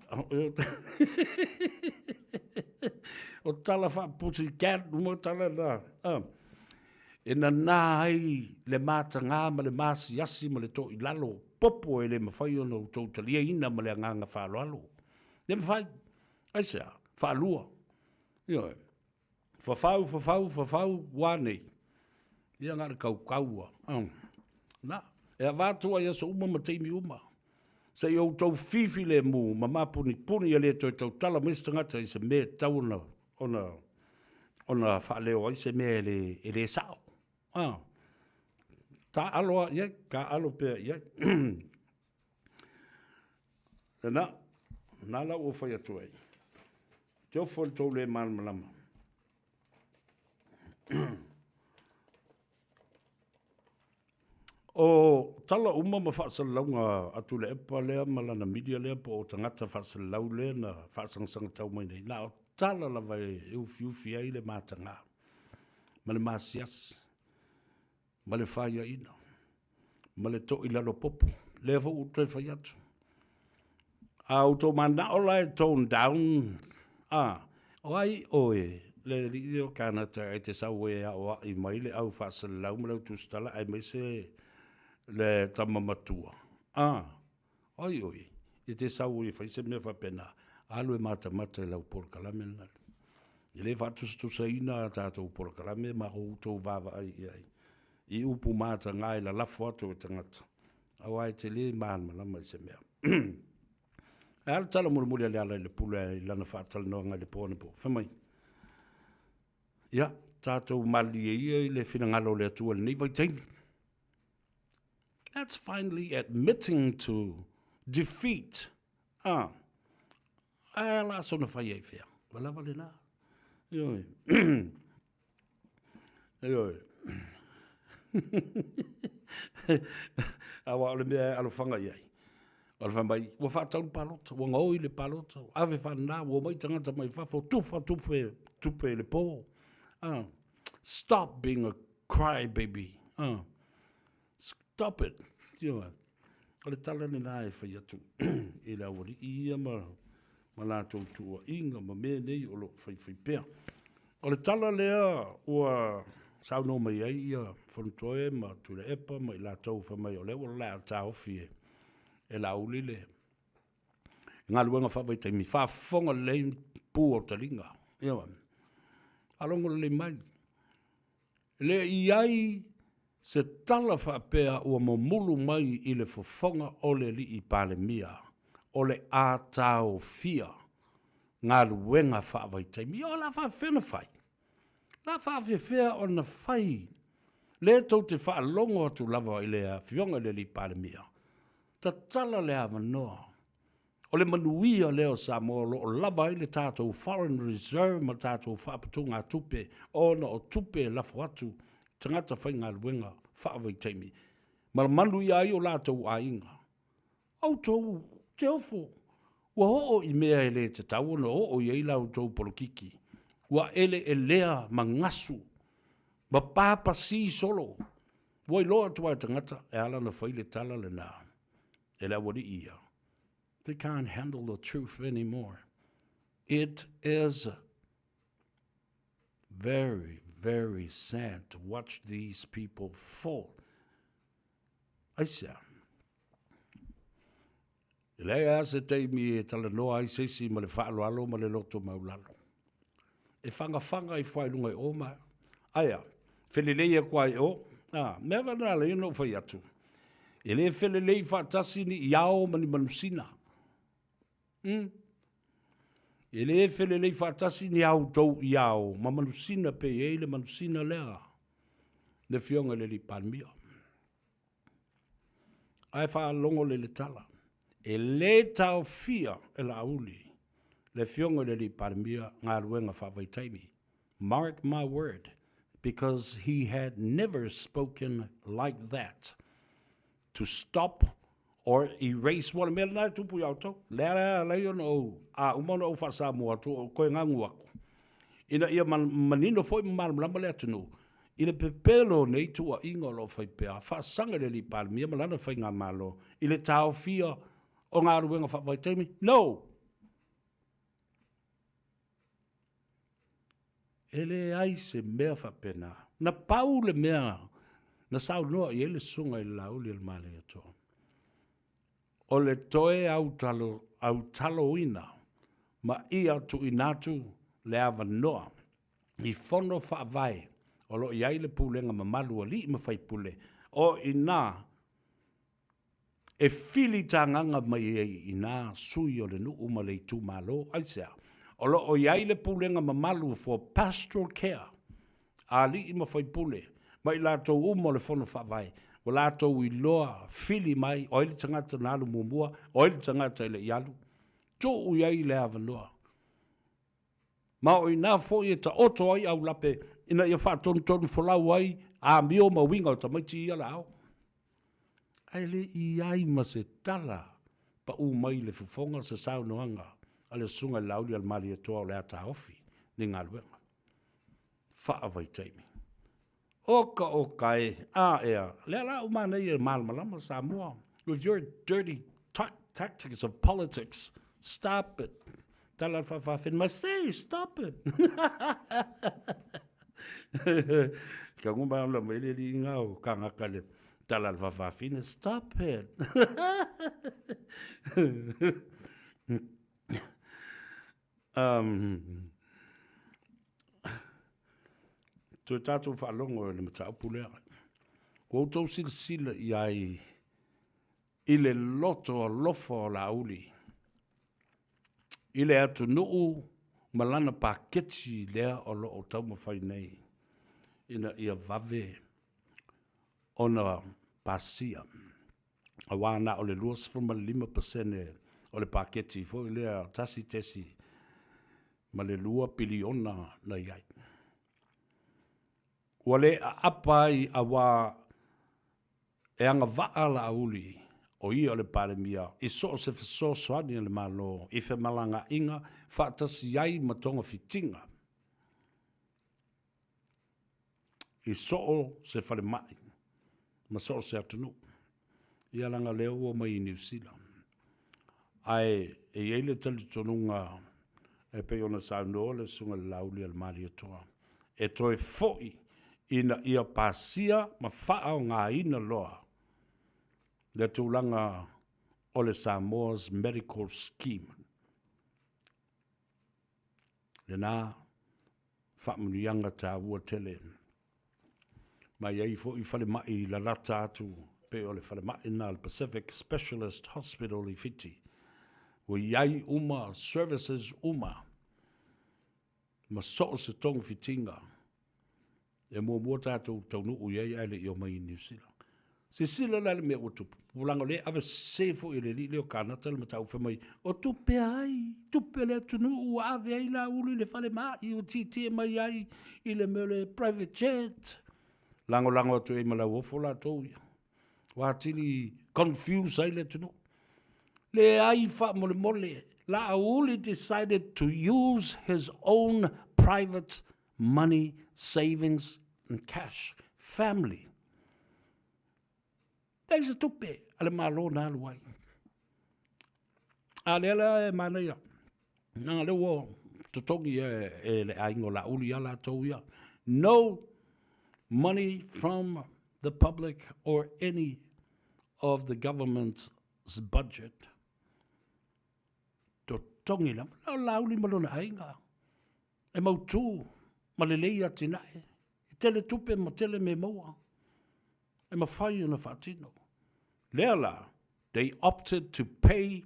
Speaker 12: o tala faapusi cat uma tala na e nanā ai le matagā ma le masiasi ma le toilalo popo e le mafai ona outou taliaina ma le agaga faaaloalo. Le mafai. Aisea? Faalua. Ioe. Fafau, fafau, fafau, ua nei. Ia na o le kaukau a. Na, e avatu ai aso uma ma taimi uma. Se i outou fifilemu ma mapunipuni e le toe tautala mai se tagata i se mea e tatau ona, ona, ona faaleo ai se mea e le, e le sao. Ah. Taalo lava i ai, taalo pea i ai. Lena, na la ua fai atu ai. Te ofo i le tou le malamalama. O tala uma ma faasalalauga a Tuilaepa lea ma lana media lea po o tagata faasalalau lea na faasagasag tau mai nei, na o tala lava e ufiufi ai le mataga ma le masiasi ma le faiaina ma le toilalo popo. Lea foi ua ou toe fai atu. A outou manao la e tone down, a, o ai oe, le alii o Kanata e te sau e aoai mai le au faasalalau ma le au tusitala aemaise le tama matua. A, o ai oe, e te sau e fai se mea faapena, alu e matamata i lau polokalame lena. E le faatusatusaina a tatou polokalame ma outou vaavaai i ai i upu mataga e lalafo atu e tagata, aua e te le malamalama i se mea. Ae a le tala mulimuli a Lealailepule i lana faatalanoaga i le po anapo? Fai mai, Ia, tatou malilie ia i le finagalo o le Atua i lenei vaitaimi. That's finally admitting to defeat. Ah, ae a la sona fai ai fea? Ua lava lena. Ioe. Ioe. Aua o le mea e alofaga i ai. O le fai mai, ua faatau le palota, ua gaoi le palota, ua ave faanana, ua omai tagata mai fafo, tufa tupe, tupe i le po. Ah, stop being a cry baby. Ah, stop it. Ioe. O le tala lena e fai atu i le aualii ia ma, ma latou tuuaiga ma mea nei o lo o faifai pea. O le tala lea ua saunoa mai ai ia Fonotoe ma Tuilaepa ma i latou fai mai o lea ua le a taofi e, e Laauli le galuega faavaitaimi, faafofoga lelei pu o taliga. Ioe. Faalogo lelei mai. E le i ai se tala faapea ua momulu mai i le fofoga o le Alii Palemia o le a taofia galuega faavaitaimi. O le a faafefea ona fai? O le a faafefea ona fai? Lea tou te faalogo atu lava i le Afioga i le Alii Palemia, tatala le avanoa O le manuia lea o Samoa o lo o lava ai le tatou foreign reserve ma tatou faaputugatupe ona o tupe e lafo atu i tagata faigaluega faavaitaimi ma manuia ai o latou aiga. Outou te ofo, ua oo i mea e le tatau ona oo i ai la outou polokiki, ua eleelea ma gasu ma papasi solo. Ua iloa atu lava e tagata e ala ona fai le tala lena e le aualii ia. They can't handle the truth anymore. It is very, very sad to watch these people fall. Aisea? E leai lava se taimi e talanoa ai se isi ma le faaaloalo ma le loto maulalo. E fagafaga ifo lava i luga i o ma, aea, felelei atu lava i o. A, mea lava na ala ai ona ou fai atu, e le felelei faatasi ni iao ma ni manusina. Mm. E le felelei faatasi ni a outou iao ma manusina pe i ai le manusina lea, le Afioga i le Alii Palemia. Ae faalogo le le tala, e le taofia e Laauli le Afioga i le Alii Palemia galuega faavaitaimi. Mark my word, because he had never spoken like that. To stop or erase, ua o le mea lena e tupu ia outou. Lea e ala ai ona ou, a uma ona ou faa-Samoa atu, ou toe gagu atu, ina ia manino foi ma malamalama le atunuu i le pepelo o nei tuuaiga o lo o fai pea, faasaga i le Alii Palemia ma lana faigamalo i le taofia o galuega faavaitaimi? No! E leai se mea faapena. Na pau le mea na saunoa i ai le Susuga i le Laaulialemalietoa, o le toe autalo, autaloina ma ia tuuina atu le avanoa i fono faavae o lo o i ai le pulega mamalu a alii ma faipule, o i ina e filitagaga mai ai i ina sui o le nuu ma le itumalo. Aisea? O lo o i ai le pulega mamalu for pastoral care a alii ma faipule ma i latou uma o le fono faavae, ua latou iloa fili mai o ai le tagata na alu muamua, o ai le tagata e le i alu, tuu i ai le avanoa. Ma o i ina foi e taoto ai aulape ina ia faatonutonu folau ai amio ma uiga o tamaiti ia la ao. Ae le i ai ma se tala paʻū mai i le fofoga se saunoaga a le Susuga i le Laaulialemalietoa o le a taofi nei galuega faavaitaimi. Oka oka e, a ea, lea la ua manaia e malamalama Samoa with your dirty tactics of politics, stop it. Tala le faafafine mai, say stop it. Ka ngumba la mai le liinga o kangaka le tala le faafafine, stop it. Um, toe tātou faalogo i le mataupu lea. Ua outou silasila i ai i le loto alofa o Laauli i le atunuu ma lana paketi lea o lo o taumafai nei ina ia vave ona pasia. Aua na o le 25% o le paketi foi lea 1. ma le 2 piliona na i ai. Ua le aapa ai auā e agavaa Laauli, o ia o le Palemia, i so o se fesoasoani a le Malo i femalagaaiga faatasi ai ma togafitiga i so o se falemai ma so o se atunuu. Ia leaga o lea ua omai i Niu Sila. Ae e i ai le talitonuga e pei ona saunoa le Susuga i le Laauli a le Malietoa, e toe foi ina ia pasia ma faaaogaina loa le tulaga o le Samoa's Medical Scheme. Lena faamanuiaga taua tele. Ma e i ai foi falemai lalata atu pei o le falemai lena o le Pacific Specialist Hospital i Fiti, ua i ai uma services uma ma so o se togafitiga e muamua tatou taunuu i ai ae le i omai i Niu Sila. Silasila la i le mea ua tupu, leaga o lea e ave sese foi e le alii lea o Kanata le mataupu fai mai, o tupe a ai, tupe a le atunuu ua ave ai Laauli i le falemai ua tietie mai ai i le mea o le private jet. Lagolago atu ai ma Lauofo latou ia. Ua atili confuse ai le atunuu. Leai faamolemole, Laauli decided to use his own private money, savings and cash, family. Leai se tupe a le Malo na alu ai. A lea la e manaia, leaga lea ua totogi e, e le aiga o Laauli ia latou ia. No money from the public or any of the government's budget. Totogi lava. Na o Laauli ma lona aiga. E mautu ma lelei atinae, e tele tupe ma tele mea maua e mafai ona faatino. Lea la, they opted to pay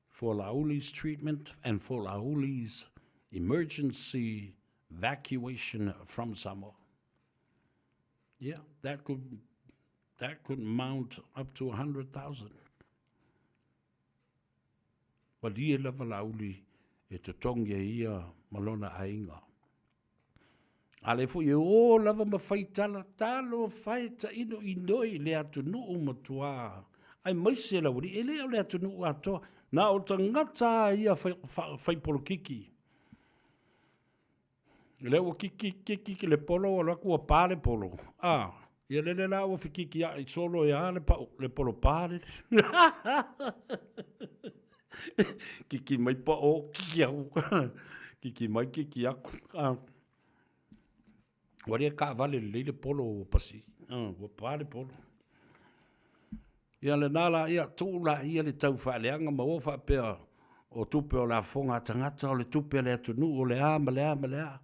Speaker 12: for Lauli's treatment and for Lauli's emergency evacuation from Samoa. Yeah, that could, that could mount up to 100,000. Malie lava Laauli e totogi e ia ma lona aiga. A lea foi e o lava ma fai tala, talofa e tailo inoi le atunuu matuā, aemaise le aualii, e le o le atunuu atoa, na o tagata lava ia fai polokiki. Lea ua kiki kiki le polo ua alu atu ua pa le polo, a, ia lele la ua fekikia'i solo e a le pa'u, le polo pa lele. Kiki mai pa'o, kiki aku, kiki mai kiki aku, a. Ua le kaavale lelei le polo ua pasi, a, ua pa le polo. Ia lena la, ia tuu laia le tau faaleaga ma o faapea o tupe o lafoga a tagata, o le tupe a le atunuu, o le a ma le a ma le a.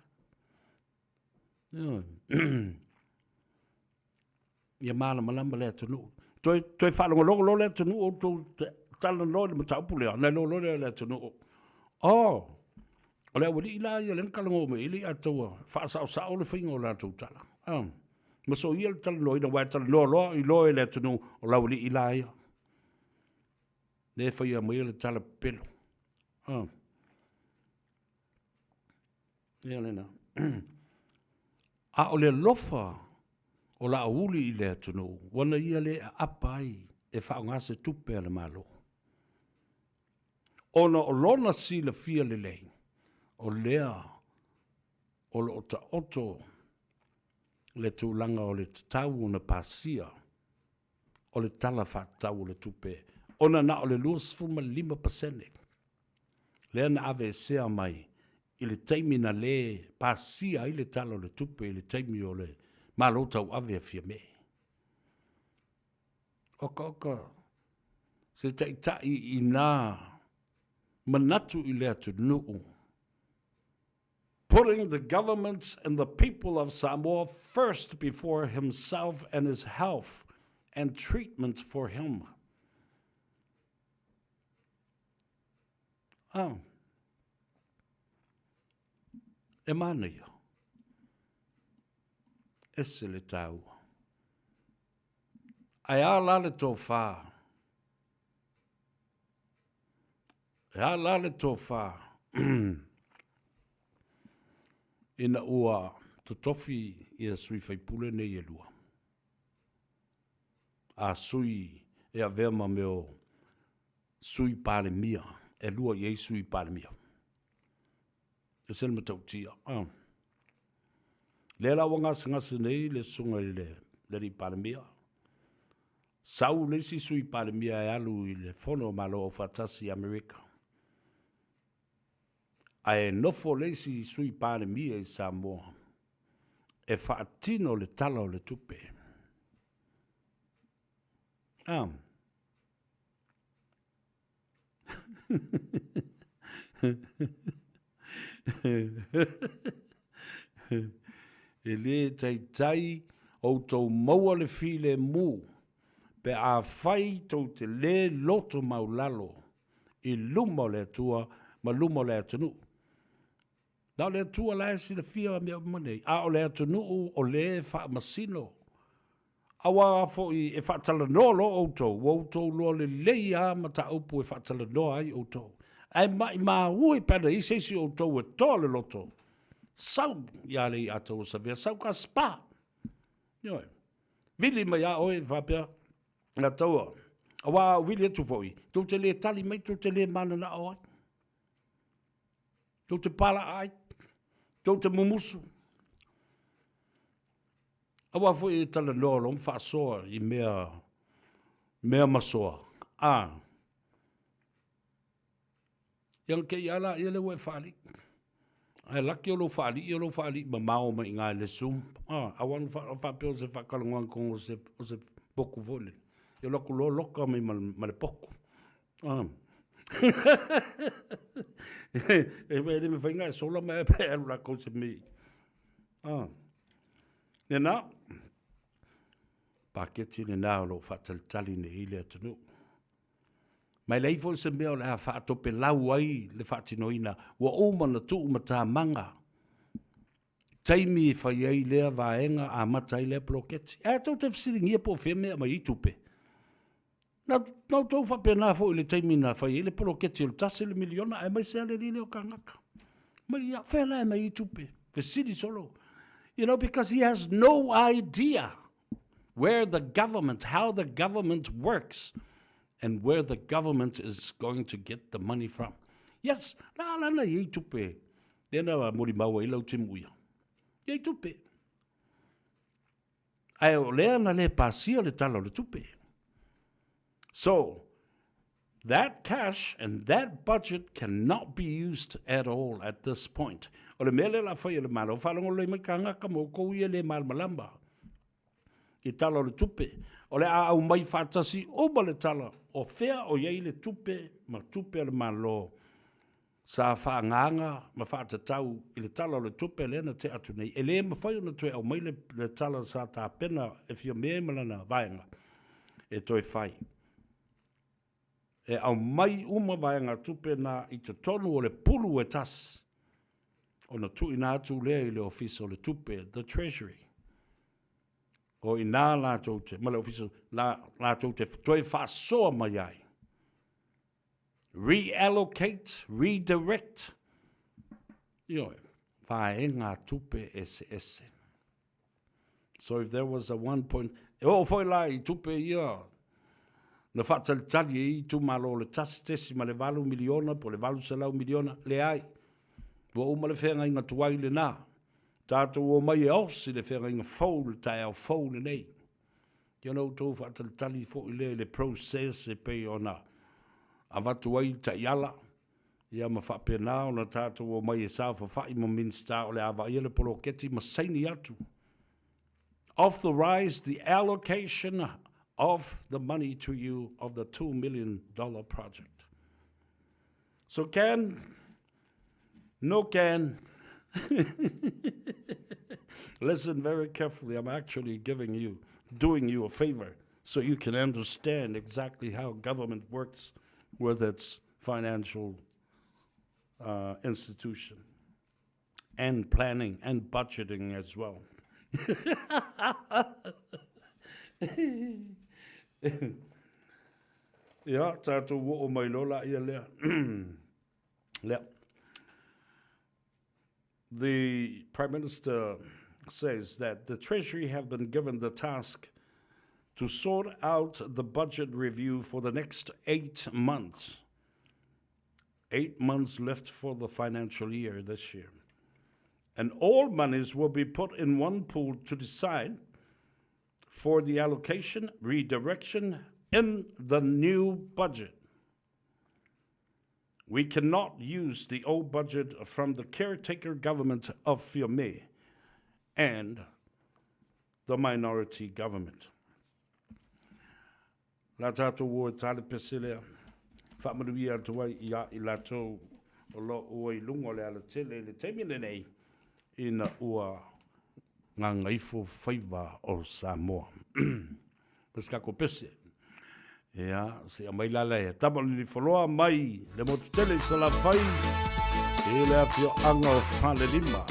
Speaker 12: Ioe. Ia malamalama le atunuu. Toe, toe faalogologo loa le atunuu outou talanoa i le mataupu lea, ona iloa loa lea e le atunuu, oh, o le aualii la ia lea na talanoa mai ai le Alataua, faasaosao le faiga o latou tala. Ah. Ma soia le talanoaina, aua e talanoa loa, iloa e le atunuu, o le aualii la ia. Lea e faia maia le tala pepelo. Ah. Ia lena. A o le alofa o Laauli i le atunuu, ua na ia le aapa ai e faaaoga se tupe a le Malo. Ona o lona silafia lelei, o lea o lo o taoto le tulaga o le tatau ona pasia o le Tala Faatatau o le Tupe, ona na o le 25% lea na aveesea mai i le taimi na le pasia ai le Tala o le Tupe i le taimi o le Malo Tauave a Fiame. Oka oka se taitai inā manatu i le atunuu putting the government and the people of Samoa first before himself and his health and treatment for him. Oh. E manaia. Ese le tāua. Ae a la le tofā? E a la le tofā? Ina ua totofi ia sui faipule nei e lua, a sui e avea ma mea o Sui Palemia, e lua i ai Sui Palemia. E se le matautia. Ah. Lea la ua gasegase nei le susuga i le alii Palemia. Sau le isi Sui Palemia e alu i le Fono o Malo Aufaatasi i Amerika. Ae nofo le isi Sui Palemia i Samoa e faatino le Tala o le Tupe. Ah. E le taitai outou maua le filemu pe afai tou te le loto maulalo i luma o le Atua ma luma o le atunuu. Na o le Atua la e silafia mea uma nei, a o le atunuu o lē e faamasino. Aua foi e faatalanoa loa outou, ua outou iloa lelei lava mataupu e faatalanoa ai outou. Ae maimau e pe ana i ai se isi o outou e toa le loto, sau ia Leiataualesavea, sau ka spa. Ioe. Vili mai a oe faapea, Gataua, aua a ou vili atu foi, tou te le tali mai, tou te le mananao ai. Tou te palaa ai, tou te mumusu. Aua foi e talanoa loa ma faasoa i mea, mea masoa. A. Ia na te i a laia lea ua e faalii. Ae laki o lou faalii o lou faalii mamao mai i ina i le Zoom. A, aua na faapea o se faatalanoaga i totonu o se, o se potu foi lele. Ia alu atu loa loka mai ma le potu. Ah. E le mafai ona e sola ma e alu latou se mea. Ah. Lena, paketi lena o lo o faatalitali nei i le atunuu. Ma e leai foi se mea o le a faatopelau ai le faatinoina, ua uma ona tuu matamaga taimi e fai ai lea vaega, amata ai lea poloketi. Ae tou te fesiligia po o fea mea e aumai ai tupe. Na outou faapena foi i le taimi na fai ai le poloketi o le tasi le miliona aemaise lava le alii lea o Kagaka. Mai ia, fea la e aumai ai tupe? Fesili solo. You know, because he has no idea where the government, how the government works and where the government is going to get the money from. Yes, la la na i ai tupe. Lea na molimau ai lau timu ia. I ai tupe. Ae o lea na le pasia le Tala o le Tupe. So, that cash and that budget cannot be used at all at this point. O le mea lea la fai e le Malo, faalogo lelei mai kāgaka ma outou ia le malamalama i Tala o le Tupe. O le a aumai faatasi uma le tala o fea o i ai le tupe ma tupe a le Malo Sa faaagaaga ma faatatau i le Tala o le Tupe lea na tea atu nei, e le mafai ona toe aumai le tala sa tapena e Fiame ma lana vaega e toe fai. E aumai uma vaegatupe na i totonu o le pulu e tasi, ona tuuina atu lea i le Ofisa o le Tupe, the Treasury. O i ina latou te, ma le Ofisa, latou te toe faasoa mai ai. Reallocate, redirect, ioe, vaega tupe eseese. So if there was a one point, e oo foi la i tupe ia na faatalitali ai itumalo o le 1.8 miliona po o le 800 miliona, leai. Ua uma le feagaiga tuai lena. Tatou omai e osi le feagaiga fou le taeao fou lenei. Ia ona outou faatalitali foi lea i le process e pei ona avatu ai le taiala, ia ma faapena ona tatou omai e saofafai ma Minisita o le a vaaia le poloketi ma saini atu. Authorize the allocation of the money to you of the $2 million project. So can, no can, listen very carefully. I'm actually giving you, doing you a favor so you can understand exactly how government works with its financial uh, institution and planning and budgeting as well. Ia, tatou oo mai loa laia lea. Lea. The Prime Minister says that the Treasury have been given the task to sort out the budget review for the next eight months. Eight months left for the financial year this year. And all monies will be put in one pool to decide for the allocation redirection in the new budget. We cannot use the old budget from the caretaker government of Fiume and the minority government. La tātou o e tāle pese lea, whaamanuia atu ai i a i lātou o lo ua i lunga o le ala tele i le taimi lenei ina ua gagaifo faiva o Samoa. Ma se kako pese. Ia, se i aumai la le tama o Lilifoloa mai le motu tele i Salafai i le afioaga o Falelima.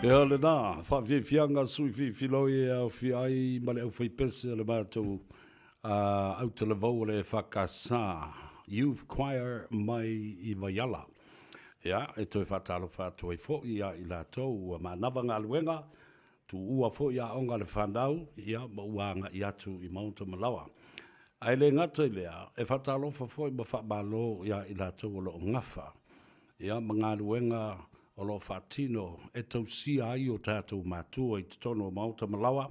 Speaker 12: Ea lena, faafiafiaga sui fifiloi e aofia ai ma le aufaipese o le matou uh, autalavou o le EFKS Youth Choir mai i Vaiala. Ia, e toe faatalofa atu ai foi ia i latou ua manava galuega, tuua foi aoga a le fanau, ia, ma ua agai atu i Maota Malawa. Ae le gata i lea, e faatalofa foi ma faamalo ia i latou o lo o gafa, ia, ma galuega o lo o faatino e tausia ai o tatou matua i totonu o Maota Malawa,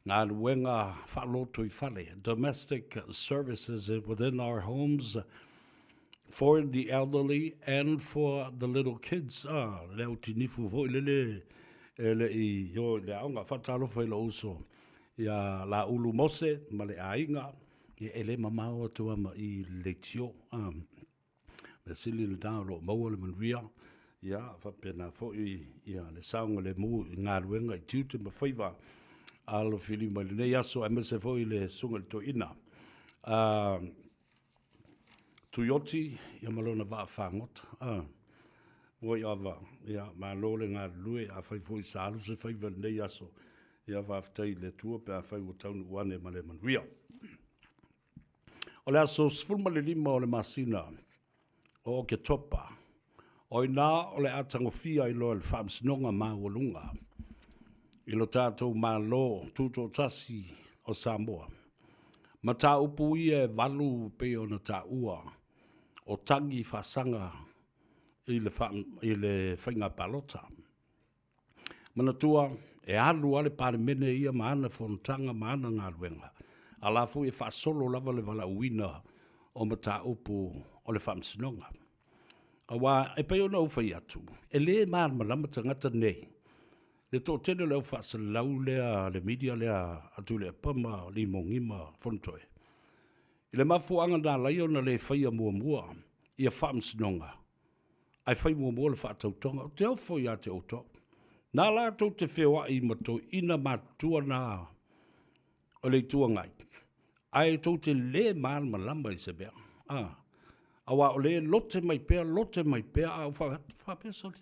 Speaker 12: galuega faalotoifale, domestic services within our homes for the elderly and for the little kids. Ah, le au tinifu foi lele e le i o i le aoga. Faatalofa i lou uso ia Laulu Mose ma le aiga, e le mamao atu lava ma i le leitio. Ah. Mea sili lena o lo o maua le manuia, ia faapena foi ia le saogalemu i galuega i tiute ma faiva alofilima i lenei aso aemaise foi le Susuga i le Toeaina Tuioti ia ma lona vaa fagota. Oi ava, ia malo le galulue, afai foi sa alu se faiva i lenei aso, ia faafetai i le Atua pe afai ua taunuu ane ma le manuia. O le aso 15 o le masina o Oketopa, o i ina o le a tagofia ai loa e le Faamasinoga Maualuga i lo tatou Malo Tutoatasi o Samoa mataupu ia e valu pei ona taua o tagi faasaga i le faiga palota. Manatua, e alu lava le Palemene ia ma ana fonotaga ma ana galuega, a o la foi e faasolo lava le valaauina o mataupu o le Faamasinoga. Aua e pei ona ou fai atu, e le malamalama tagata nei, le toatele o le au faasalalau lea, le media lea a Tuilaepa ma Limogima ma Fonotoe, i le mafuaaga na ala ai ona le faia muamua ia Faamasinoga, ae fai muamua le faatautoga. Ou te ofo ia te outou. Na latou te feoai ma toeaiina matutua na o le Itu Agai, ae tou te le malamalama i se mea. A, aua o lea e lote mai pea, lote mai pea, a ou faapea, sole,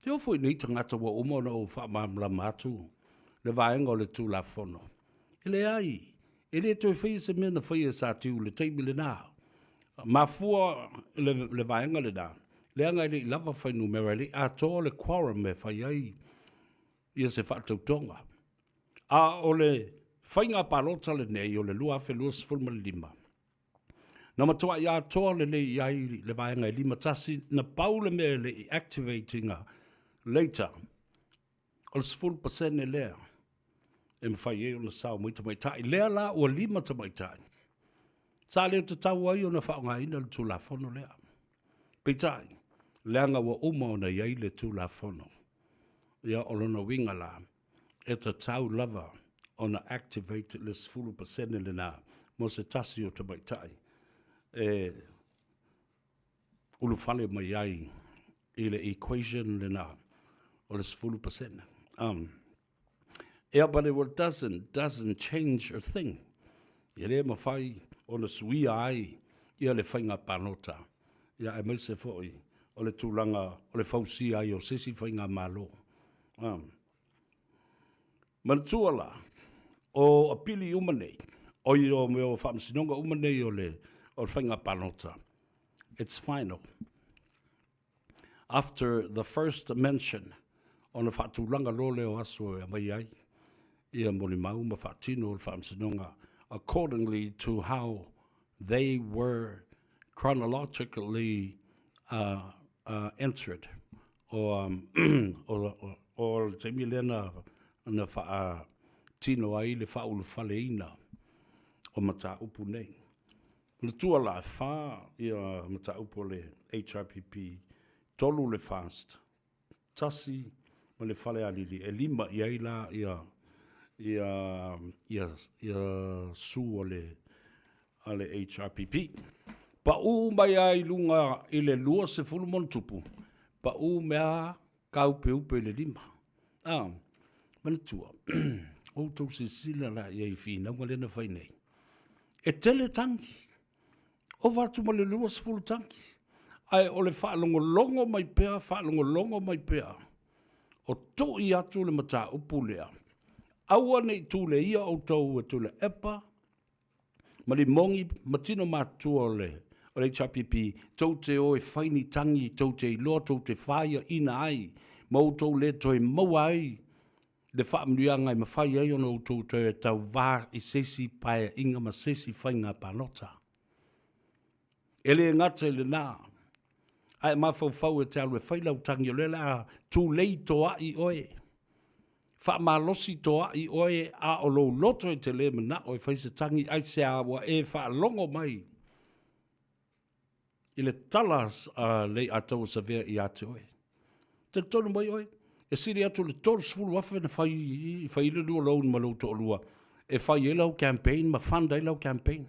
Speaker 12: te ofo i nei tagata ua uma ona ou faamalamalama atu le vaega o le Tulafono. E leai, e le toe faia se mea na faia e Satiu i le taimi lena. Mafua le, le vaega lena, leaga e le i lava fuainumera, e le i atoa le quorum e fai ai ia se faatautoga. A o le faiga palota lenei o le 2025, na matuai atoa lelei i ai le vaega e 51, na pau le mea e le i activate ina later, O le 10% lea e mafai ai ona sao mai tamaitai. Lea la ua 5 tamaitai. Sa le tatau ai ona faaaogaina le Tulafono lea. Peitai, leaga ua uma ona i ai le Tulafono, ia o lona uiga la, e tatau lava ona activate le 10% lena mo se tasi o tamaitai e ulufale mai ai i le equation lena o le 10%. Um, yeah, but it doesn't, doesn't change a thing. E le mafai ona suia ai ia le faiga palota, ia aemaise foi o le tulaga o le fausia ai o se isi faigamalo. Um, manatua la, o apili uma nei, o i o mea o faamasinoga uma nei o le, o le faiga palota, it's final. After the first mention, ona faatulaga loa lea o aso e aumai ai ia molimau ma faatino le faamasinoga accordingly to how they were chronologically uh, uh, entered. O, um, o, o, o le taimi lea na, na faatino ai le faaulufaleina o mataupu nei. Manatua la, e fa ia mataupu o le HRPP, tolu le FAST, tasi ma le Falealili, e lima i ai la ia ia ia ia su a le a le HRPP. Pau mai lava i luga i le 20 ma ona tupu, pau mea kaupeupe i le lima. A, manatua, outou silasila la i ai i finauga lea na fai nei. E tele tagi, ova atu ma le 20 tagi, ae o le faalogologo mai pea, faalogologo mai pea. O tui atu le mataupu lea, aua ne i tuleia outou e Tuilaepa ma Limogi ma tino matutua o le o le HRPP, tou te o e fai ni tagi tou te iloa tou te faiaina ai ma outou le toe maua ai le faamanuiaga e mafai ai ona outou toe tauva i se isi paeaiga ma se isi faiga palota. E le gata i lena, a e mafaufau e te alu e fai lau tagi, o lea o le a tulei toai oe, faamalosi toai oe, a o lou loto e te le manao e fai se tagi, aisea ua e faalogo mai i le tala a Leiataua Savea ia te oe. Talitonu mai oe, e sili atu le 30,000 na fai, fai le lua loan ma lou toalua e fai ai lau campaign ma fund ai lau campaign.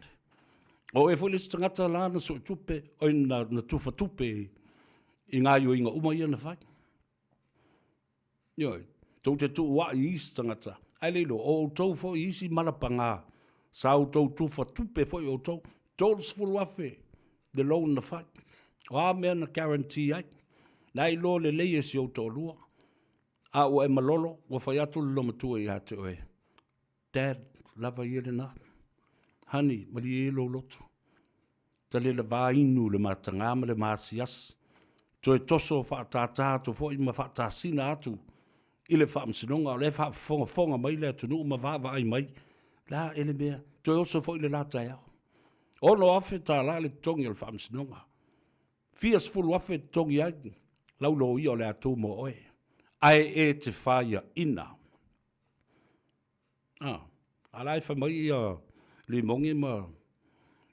Speaker 12: O oe foi le isi tagata la na suetupe, oi na, na tufa tupe i, i gaoioiga uma ia na fai. Ioe, tou te tuua'i i isi tagata, ae le iloa, o outou foi i isi mala pagā, sa outou tufa tupe foi outou, 30,000 le loan na fai. O a mea na guarantee ai? Na iloa lelei e si ou toalua, a ua e malolo, ua fai atu le loomatua ia te oe, Dad, lava ia lena. Honey, malie ia lou loto. Ta le lavā inu le matagā ma le maasiasi. Toe toso faatātā atu foi ma faatasina atu i le Faamasinoga, o lea e faafofogafoga mai le atunuu ma vaavaai mai, la e le mea, toe oso foi le la taeao. $6,000 le totogi o le Faamasinoga. Fia 10,000 e totogi ai lau loia o le a tu mo oe. Ae e te faiaina. A, a la e fai mai ia Limogi ma,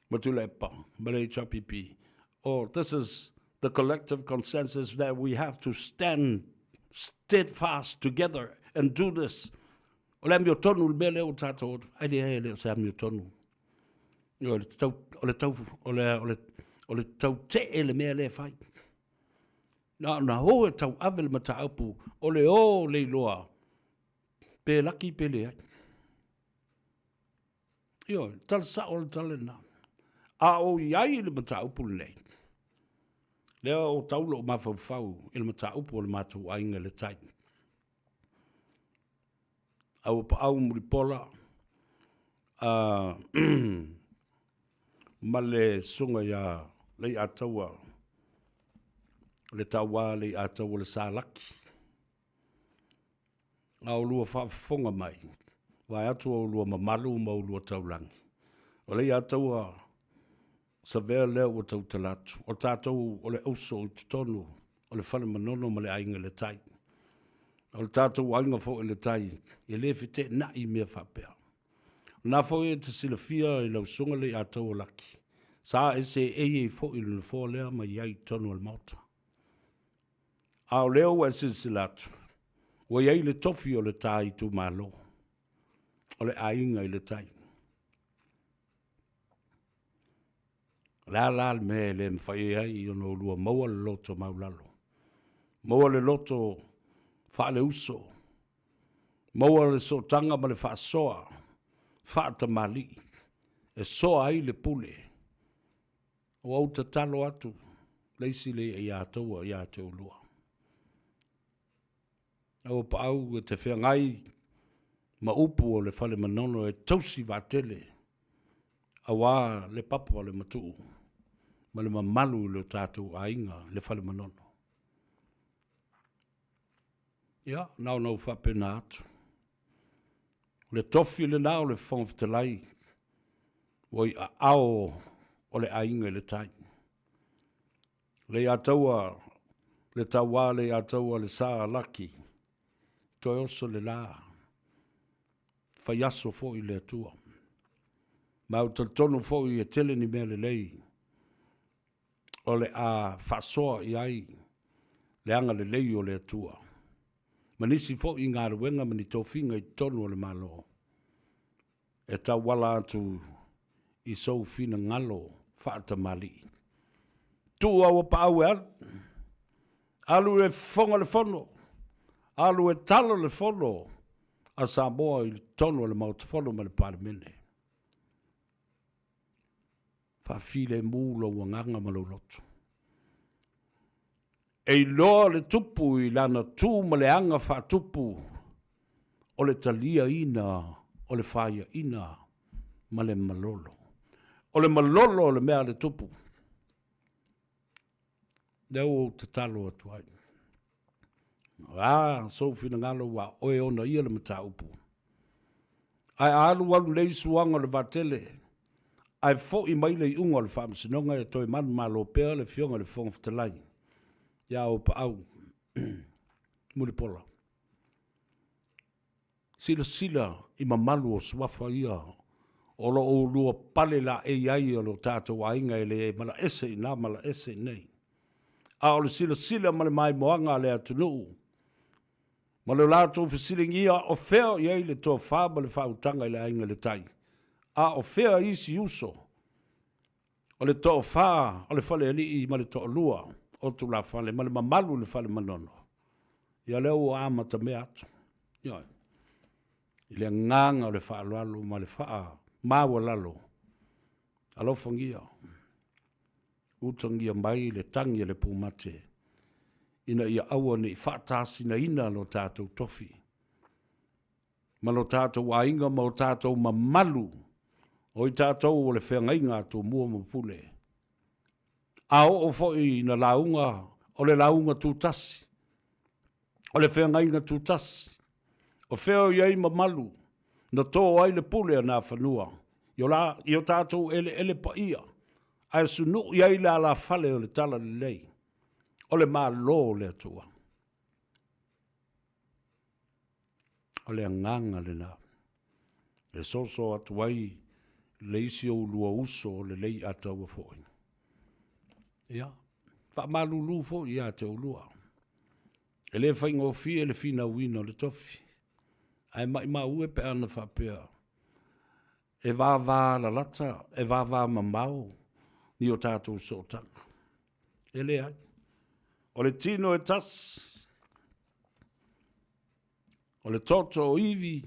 Speaker 12: ma Tuilaepa ma le HRPP, oh, this is the collective consensus that we have to stand steadfast together and do this. O le amiotonu le mea lea ua tatou, ai leai e le o se amiotonu. O le tau, o le tau, o le, o le, o le tautee le mea lea e fai. Na ona o e tauave le mataupu, o le o le iloa, pe laki pe leai. Ioe, tala sao le tala lena. A o i ai i le mataupu lenei, lea o tau lou mafaufau i le mataupu o le matou aiga i le tai. A ua paau mulipola ma le susuga ia Leiataua, le taua Leiataua le Salaki. A o lua faafofoga mai, vaeatu o lua mamalu ma o lua taulagi. O Leiataua Savea lea ua tautala atu, o tatou o le auso i totonu o le Fale Manono ma le Aiga i le Tai. O le tatou aiga foi i le tai, e le feteenai i mea faapea. O lena foi e te silafia i lau Susuga Leiataua Laki, sa e seei ai foi i le nofoa lea ma i ai i totonu o le Maota. A o lea ua e silasila atu, ua i ai le tofi o le ta itumalo, o le Aiga i le Tai. O le a la le mea e le mafai ai ona oulua maua le loto maulalo, maua le loto faaleuso, maua le sootaga ma le faasoa faatamalii e soa ai le pule. Ua ou tatalo atu le isi le ia taua ia te oulua. Aua paau e te feagai ma upu o le fale manono e tausi vaatele aua le papa o le matuu ma le mamalu i lo tatou aiga le fale manono. Ia, na ona ou faapena atu. O le tofi lena o le Fofoga Fetalai ua i aao o le aiga i le tai. Leiataua le tauā Leiataua le sa laki toe oso le la fai aso foi le Atua. Ma ou talitonu foi e tele ni mea lelei o le a faasoa i ai le agalelei o le Atua ma nisi foi galuega ma ni tofiga i totonu o le Malo e tauala atu i sou finagalo faatamalii. Tuu aua paau e alu, alu e fofoga le fono, alu e tala le fono a Samoa i totonu o le Maota Fono ma le Palemene. Faafilemu lou agaga ma lou loto. E iloa le tupu i lana tu ma le aga faatupu o le taliaina o le faiaina ma le malolo. O le malolo o le mea a le tupu. Lea ua ou tatalo atu ai. A sou finagalo ua oe ona ia le mataupu. Ae a alu alu nei suaga o le vaatele, ae foi mai le iuga o le faamasinoga e toe manumalo pea le Afioga i le Fofoga Fetalai ia Auapaau Mulipola. Silasila i mamalu o suafa ia o lo o ulua pale laei ai o lo tatou aiga e le malaese i na malaese i nei. A o le silasila ma le maimoaga a le atunuu ma lo latou fesiligia o fea o i ai le tofa ma le faautaga i le Aiga i le Tai, a o fea isi uso o le toafa o le Falealii ma le toalua o Tulafale ma le mamalu i le Fale Manono. Ia lea ua amatamea atu. Ioe. I le agaga o le faaaloalo ma le faamaualalo, alofagia, utagia mai le tagi a le pumate ina ia aua ne i faatasinaina lo tatou tofi ma lo tatou aiga ma o tatou mamalu, o i tatou o le feagaiga a Tumua ma Pule. A oo foi ina lauga, o le lauga tutasi, o le feagaiga tutasi, o fea o i ai mamalu na tō ai le pule a Nafanua i o, la, i o tatou eleele paia, ae sunu'i ai le alafale o le Talalelei, o le Malo o le Atua. O le agaga lena e soso atu ai le isi o ulua uso o le Leiataua foi. Ia, faamalulu foi ia te oulua. E le faigofie le finauina o le tofi, ae maimau e pe ana faapea e vava lalata, e vava mamao ni o tatou sootaga. E leai. O le tino e tasi, o le toto o ivi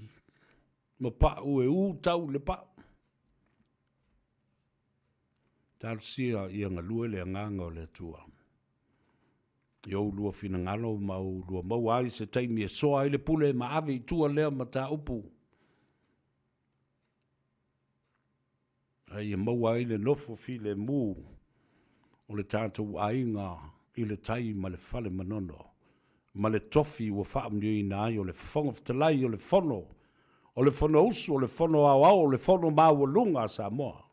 Speaker 12: ma pa'u e u tau i le pa'u. Talosia ia galue le agaga o le Atua. I ou lua finagalo ma ou lua maua ai se taimi e soa ai le pule ma ave i tua lea mataupu. A ia maua ai le nofo filemu o le tatou aiga i le tai ma le fale Manono, ma le tofi ua faamanuiaina ai o le Fofoga Fetalai o le Fono, o le Fonousu, o le Fono Aoao, o le Fono Maualuga a Samoa.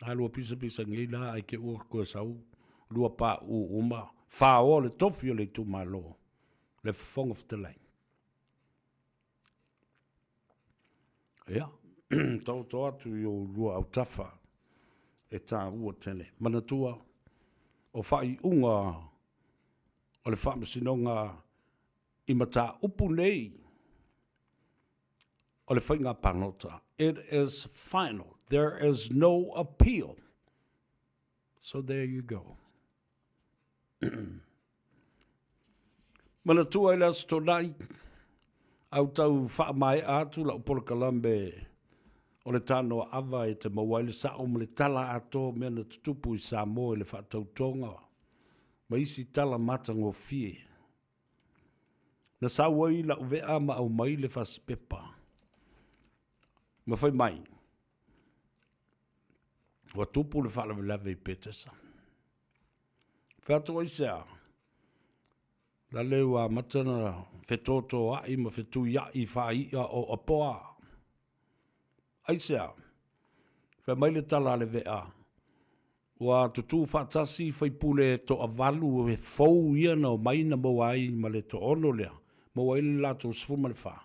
Speaker 12: A lua pisapisa nei la ai te ua toe sau lua pauu uma faoa le tofi o le itumalo, le Fofoga Fetalai. Ia, taoto atu i ou lua autafa e taua tele. Manatua, o faaiuga o le Faamasinoga i mataupu nei o le faiga palota, it is final, there is no appeal. So there you go. Manatua i le Aso Toonai, au tau faamaea atu lau polokalame o le Tanoa Ava e te maua ai le sao ma le tala atoa o mea na tutupu i Samoa i le faatautoga ma isi tala matagofie. Na sau ai lau vea ma aumai le fasipepa ma fai mai, ua tupu le faalavelave i Petesa. Fai atu aisea? Lale ua amata na fetotoa'i ma fetuia'i faai'a o Apoa. Aisea? Fai mai le tala a le vea, ua tutū faatasi faipule e toavalu e fou ia na omai na maua ai ma le toaono lea, maua ai le latou 14.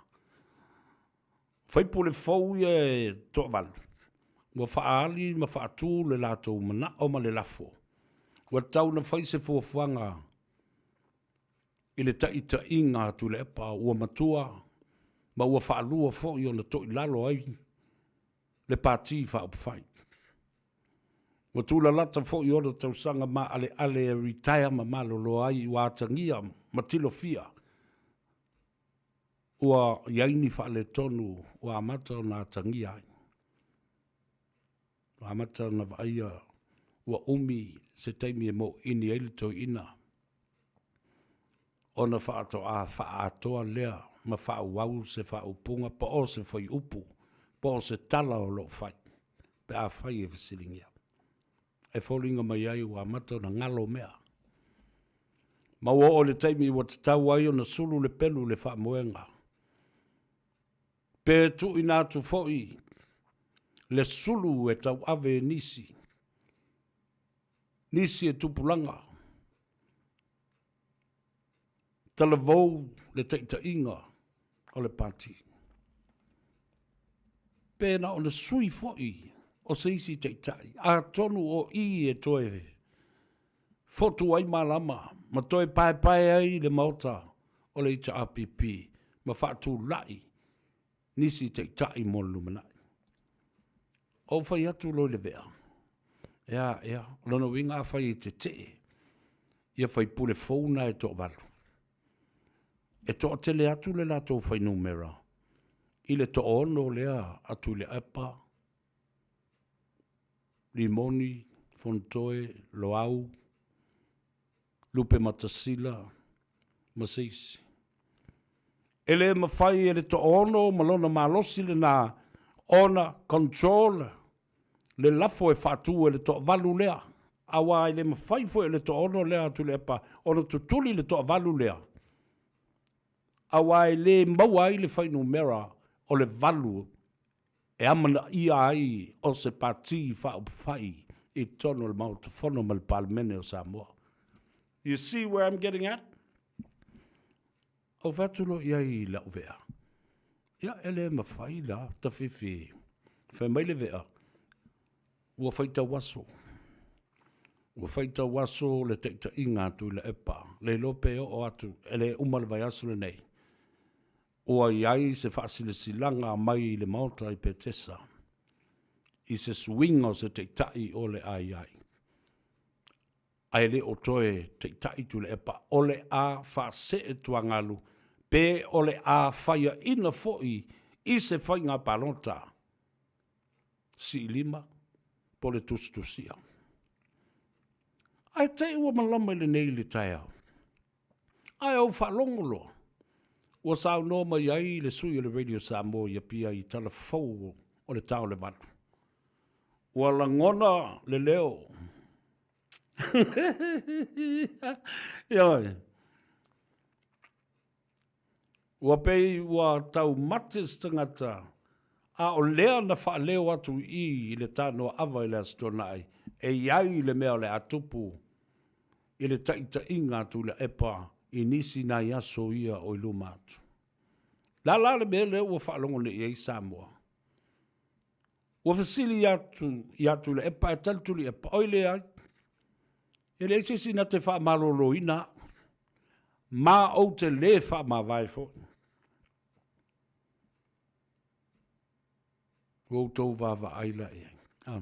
Speaker 12: Faipule fou ia e toavalu, ua faaali ma faatu le latou manao ma le lafo, ua tatau ona fai se fuafuaga i le taitaiga a Tuilaepa ua matua ma ua faalua foi ona toilalo ai le Pati Faaupufai. Ua tulalata foi ona tausaga maaleale e retire ma malolo ai ua atagia ma tilofia ua i ai ni faaletonu ua amata ona atagia ai. Ua amata ona vaaia Ua umi se taimi e mōʻini ai le toeaina ona faatoa faaatoa lea ma faaauau se faaupuga po o se fuaiupu po o se tala o lo o fai pe afai e fesiligia. E foliga mai ai ua amata ona galo mea. Ma ua oo i le taimi ua tatau ai ona sulu le pelu i le faamoega. Pe tuuina atu foi le sulu e tauave e nisi, nisi e tupulaga, talavou le taitaiga o le Pati. Pe na o le sui foi o se isi taitai, atonu o i e toe fotu ai malama ma toe paepae ai le Maota o le HRPP ma faatulai nisi taitai mo le lumanai. Ou fai atu loa i le vea, ea, ea, o lona uiga afai e tetee ia faipule fou na e toavalu, e toatele atu le latou fuainumera i le toaono lea a Tuilaepa, Rimoni, Fonotoe, Loau, Lupematasila ma se isi. E le mafai e le toaono ma lona malosi lena ona control le lafo e faatu e le toavalu lea, aua e le mafai foi e le toaono lea a Tuilaepa ona tutuli le toavalu lea, aua e le maua ai le fuainumera o le valu e amanaia ai o se Pati Faaupufai i totonu o le Maota Fono ma le Palemene o Samoa. You see where I'm getting at? Ou fai atu loa i ai i lau vea, ia e le mafai la Tafifi. Fai mai le vea, ua faitau aso. Ua faitau aso le taitaiga a Tuilaepa, le iloa pe oo atu, e le uma le vaiaso lenei. Ua i ai se faasilasilaga mai i le Maota i Petesa i se suiga o se taitai o le a i ai, ae le o toe taitai Tuilaepa, o le a faasee tuagalu pe o le a faiaina foi i se faiga palota siilima po o le tusitusia. Ae te i ua malama i lenei i le taeao. Ae ou faalogo loa, ua saunoa mai ai le sui o le Radio Samoa i Apia i tala fou o le ta o le valu. Ua lagona le leo. Ioe. Ua pei ua tau mate se tagata, a o lea na faaleo atu i i i le tanoa ava i le Aso Toonai, e i ai le mea o le a tupu i le taitaiga a Tuilaepa i nisi nai aso ia o i luma atu. Le a la le mea lea ua faalogo nei i ai Samoa? Ua fesili atu ia Tuilaepa ae tali Tuilaepa, oi leai, e leai se isi na te faamaloloina au, ma ou te lē faamavae foi. Ua outou vaavaai la i ai. Ah.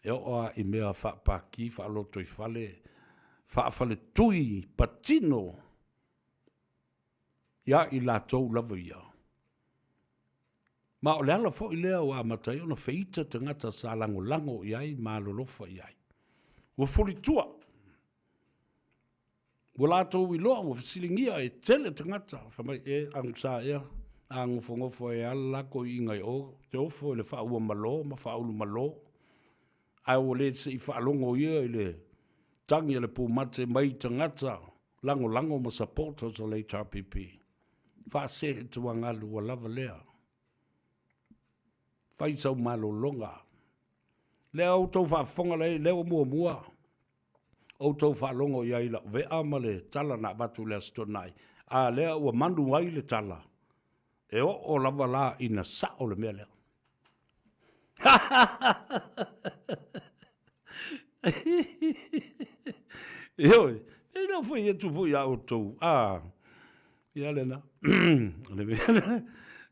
Speaker 12: E oo lava i mea faapaki, faalotoifale, faafaletui patino ia i latou lava ia. Ma o le ala foi lea ua amata ai ona feita tagata sa lagolago i ai ma alolofa i ai. Ua fulitua. Ua latou iloa, ua fesiligia e tele tagata, fai mai, e agusa ea, a gofogofoa e ala la koiiga i o, te ofo i le faaua malo ma faaulu malo, ae ua le se i faalogo ia i le tagi a le pumate mai tagata lagolago ma supporters o le HRPP. Faasee tuagalu ua lava lea. Fai sau malologa. Lea outou faafofoga lea, lea ua muamua outou faalogo i ai i lau vea ma le tala na avatu i le Aso Toonai, a lea ua manu ai le tala, e oo lava la ina sao le mea lea. Ioe, e le o fai atu foi ia outou, a, ia lena, o le mea lena,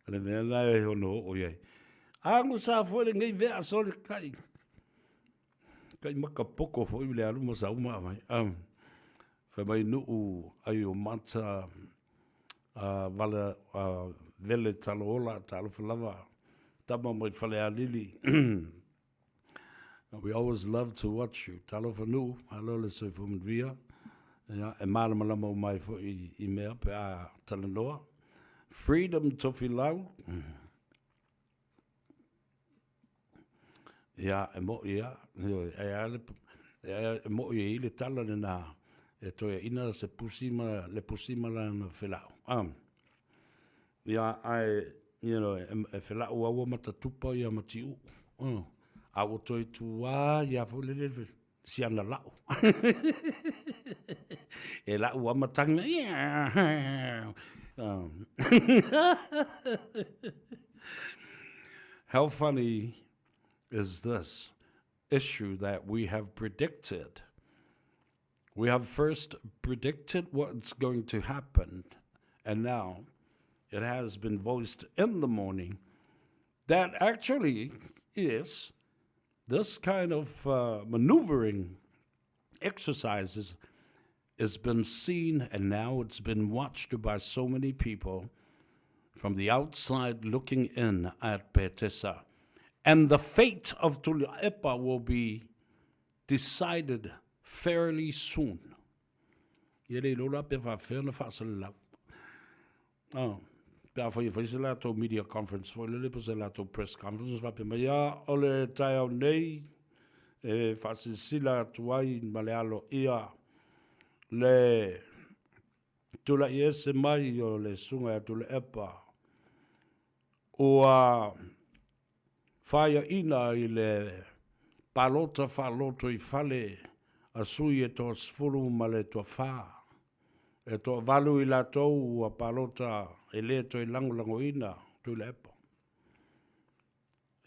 Speaker 12: o le mea lena e ono oo i ai. Agosa foi lenei vea sole kai, Kai makapoko foi le alu ma sauma mai. Fai mai nuu ai o mata a vala a vele talo ola talofa lava tama mai Falealili. We always love to watch you. Talofa Nu'u, malo le soifua manuia. Ia, e malamalama uma ai foi i mea pe a talanoa. Freedom Tofilau. Ia, e mo'i ia, e a le, e mo'i e i le tala lena e toeaina se pusi ma le pusi ma lana felau. Ah. Ia, ae, you know, e felau aua matatupa ia ma tiuu. A ua toe tuā ia foi lele si ana lau. e lau a matanga. How funny is this issue that we have predicted? We have first predicted what's going to happen, and now it has been voiced in the morning that actually is this kind of uh, maneuvering exercises has been seen and now it's been watched by so many people from the outside looking in at Petesa. And the fate of Tuliaepa will be decided fairly soon. Ia le iloa la pe faapefea ona faasalalau. Oh, pe afai e fai se latou media conference foi lele po se latou press conference faapea mai, ia o le taeao nei e faasilasila atu ai ma le aloaia le tulai ese mai o le Susuga ia Tuilaepa ua faiaina i le palota faalotoifale a sui e toasefulu ma le toafa. E toavalu i latou ua palota e le toe lagolagoina Tuilaepa.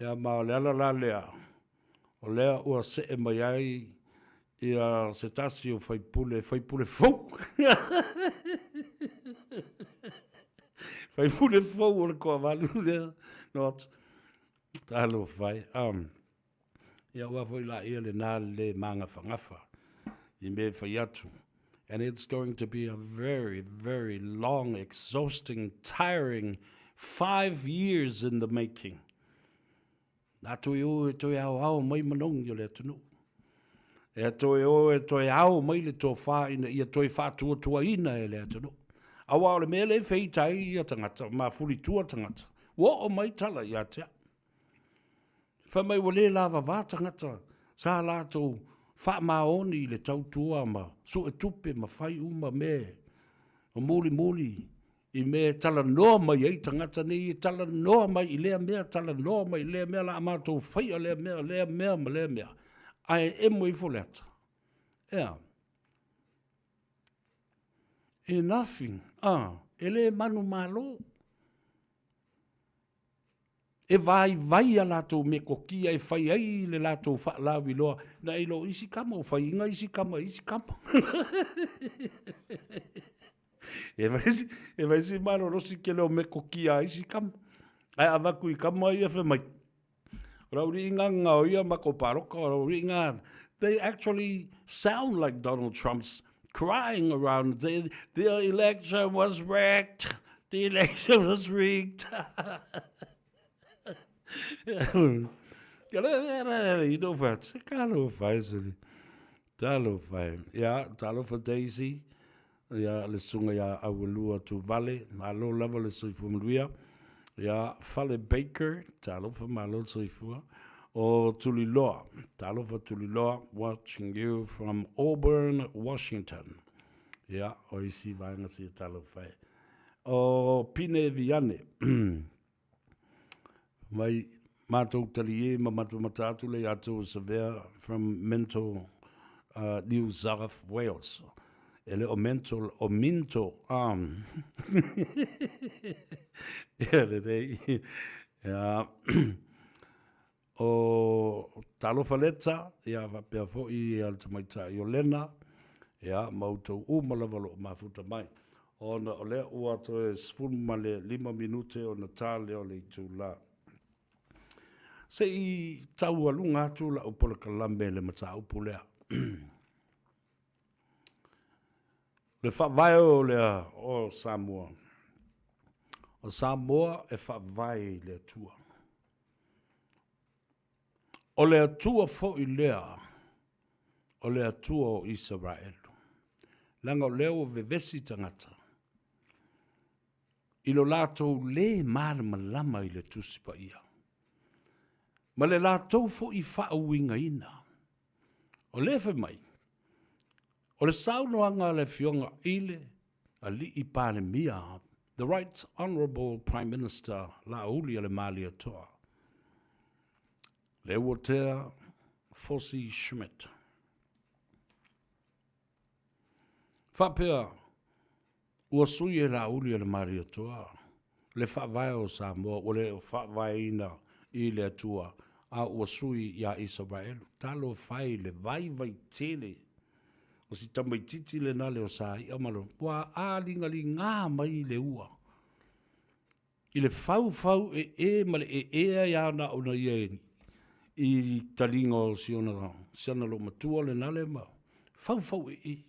Speaker 12: Ia ma o le ala la lea, o lea ua see mai ai ia se tasi o faipule, faipule fou. faipule fou o le toavalu lea. Not. Talofa e. Um, ia aua foi laia lena le magafagafa i mea e fai atu. And it's going to be a very, very long, exhausting, tiring five years in the making. Nā toe o e toe aoao mai manogi o le atunuu. E toe o e toe ao mai le tofā ina ia toe faatuatuaina e le atunuu. Aua o le mea lea e feita ai ia tagata, mafulitua tagata, ua oo mai tala ia te au. Fai mai ua le lavava tagata sa latou faamaoni i le tautua ma suetupe ma fai uma mea ma mulimuli i mea e talanoa mai ai tagata nei e talanoa mai i lea mea, talanoa mai i lea mea, la matou faia lea mea, lea mea ma lea mea, ae emo ifo le ata. Ea. E nothing. Ah, e le manumalo. E vaivai a latou metotia e fai ai le latou faalauiloa, na i lo isi kama o faiga isi kama isi kama. e fai si, e fai si malolosi kele o metotia a isi kama. Ae avatu i kama ia fai mai, o lau liiga nga o ia matou paloka, o lau liiga, they actually sound like Donald Trump's crying around, the, the election was wrecked. The election was rigged. Talofa e. Ia, talofa Daisy. Ia, le susuga ia Aualua Tuvale. Malo lava le soifua manuia. Ia, Fale Baker. Talofa, malo le soifua. O Tuliloa. Talofa Tuliloa, watching you from Auburn, Washington. Ia, o isi vaega sia talofa e. O Pine Viane. Mai matou tali e ma matamata atu le ia tou Savea from Mental uh, New South Wales. E le o mental, o minto. Um. Ia lelei. Ia. O Talofa Leta, ia faapea foi ia le tamaitai o Lena, ia ma outou uma lava o lo o mafuta mai. Ona o lea ua toe 15 minute ona ta lea o le itula. Se i taualuga atu lau polokalame i le mataupu lea. Le faavae o le o Samoa. O Samoa e faavae i le Atua. O le Atua foi lea, o le Atua o Isaraelu. Leaga o lea ua vevesi tagata i lo latou lē malamalama i le Tusi Paia, ma le latou foi faauigaina. O lea fai mai, o le saunoaga a le Afioga i le Alii Palemia, The Right Honourable Prime Minister Laauli-a-le-Malietoa, Leuatea Fosi Schmidt. Faapea, ua sui e Laauli-a-le-Malietoa le faavae o Samoa ua le faavaeina i le Atua, a ua sui iā Isaraelu. Talofa e i le vaivai tele o si tamaititi lena le o Saia ma lona, ua āligaligā mai le ua i le faufau ee ma le ee ai lava na ona ia i taliga o si ona, si ana loomatua lena le ma faufau ee.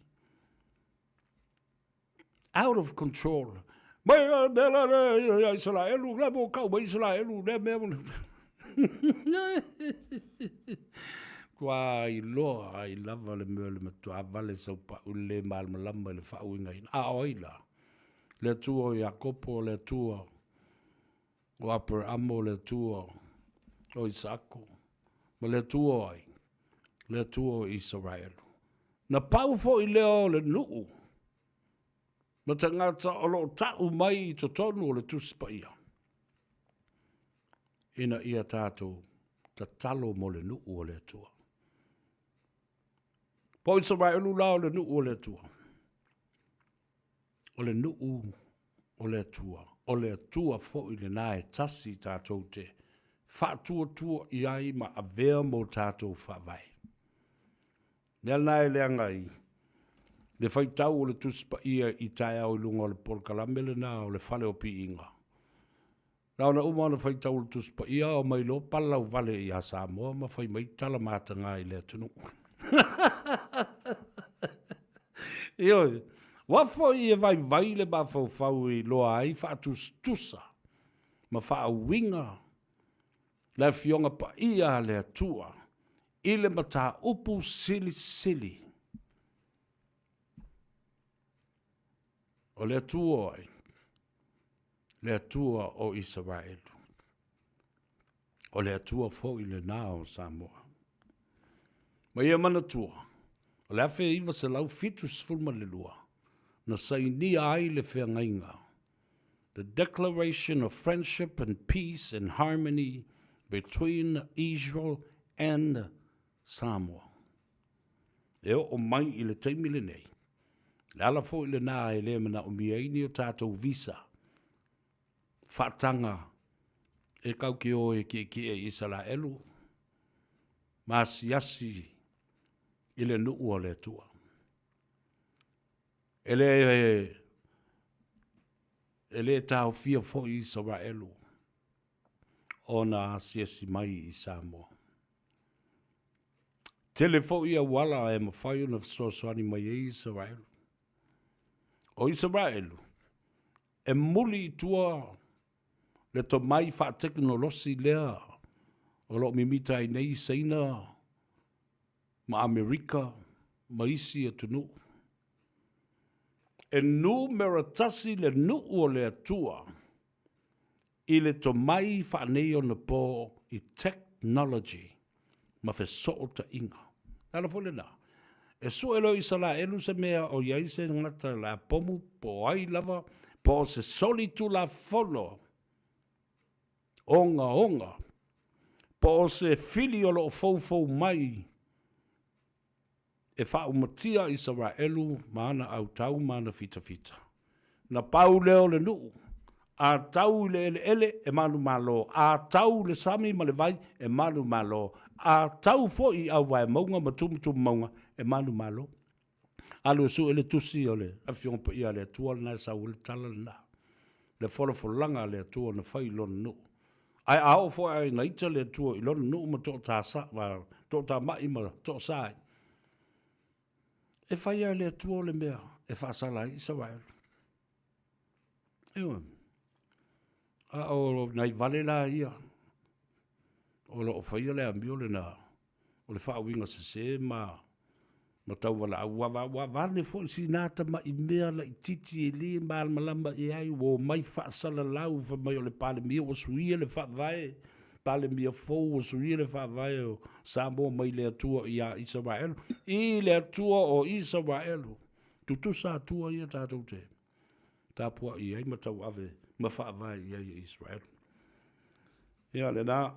Speaker 12: Out of control. Mai mea la le ia Isaraelu, la mo kau mai Isaraelu, le mea mo. Tua iloa ai lava le mea le matua vale sau pau le malamalama i le faauigaina. A o ai la? Le Atua o Iakopo, le Atua o Aperamo, le Atua o Isaako, ma le Atua o ai? Le Atua o Isaraelu. Na pau foi lea o le nuu ma tagata o lo o ta'u mai i totonu o le Tusi Paia, ina ia tatou tatalo mo le nuu o le Atua. Po o Isaraelu la o le nuu o le Atua. O le nuu o le Atua. O le Atua foi lena e tasi tatou te faatuatua i ai ma avea mo tatou faavae. Mea lena e leaga ai le faitau o le Tusi Paia i taeao i luga o le polokalame lena o le Fale o Piiga. Na ona uma ona faitau o le Tusi Paia, omai loa palauvale ia Samoa ma fai mai tala mataga i le atunuu. Ioe, ua foi e vaivai le mafaufau e iloa ai faatusatusa ma faauiga le Afioga Paia a le Atua i le mataupu silisili. O le Atua ai, le Atua o Isaraelu. O le Atua foi lena o Samoa. Ma ia manatua, o le 1972, na sainia ai le feagaiga, The Declaration of Friendship and Peace and Harmony between Israel and Samoa. E oo mai i le taimi lenei, le ala foi lena e le manaomia ai ni o tatou visa faataga e kau ke o e kiekie i Isalaelu ma asiasi i le nuu o le Atua. E le, e le taofia foi Isaraelu ona asiasi mai i Samoa. Tele foi auala e mafai ona fesoasoani mai ai Isaraelu. O Isaraelu, e muli i tua le tomai faatekonolosi lea o lo o mimita ai nei Saina ma Amerika ma isi atunuu. E numera tasi le nuu o le Atua i le tomai faaneionapo i technology ma fesootaiga. O le ala foi lena, e sue loa e Isalaelu se mea o i ai se gata o le a pomu po o ai lava, po o se solitulafono ogaoga, po o se fili o lo o foufou mai e faaumatia Isaraelu ma ana autau ma ana fitafita. Na pau lea o le nuu, a tau i le eleele e manumalo, a tau i le sami ma le vai e manumalo, a tau foi i auvaemauga ma tumutumumauga e manumalo. Alu e sue le tusi o le Afioga Paia a le Atua lena e sau ai le tala lena, le folafolaga a le Atua na fai i lona nuu. Ae a oo foi a ina ita le Atua i lona nuu ma toatamai ma toasa ai, e fai lava e le Atua le mea e faasala ai Isaraelu. Ioe. A o nai vale la ia. O lo o faia le amio lena o le faauiga sese ma ma tauvalaau ua ua vane foi sina tama'i mea laitiiti e le malamalama i ai ua omai faasalalau fai mai o le Palemia ua suia le faavae Palemia fou ua suia le faavae o Samoa mai le Atua ia Isaraelu i le Atua o Isaraelu. Tutusa Atua ia tatou te tapua'i ai ma tauave ma faavae i ai e Isaraelu. Ia lena,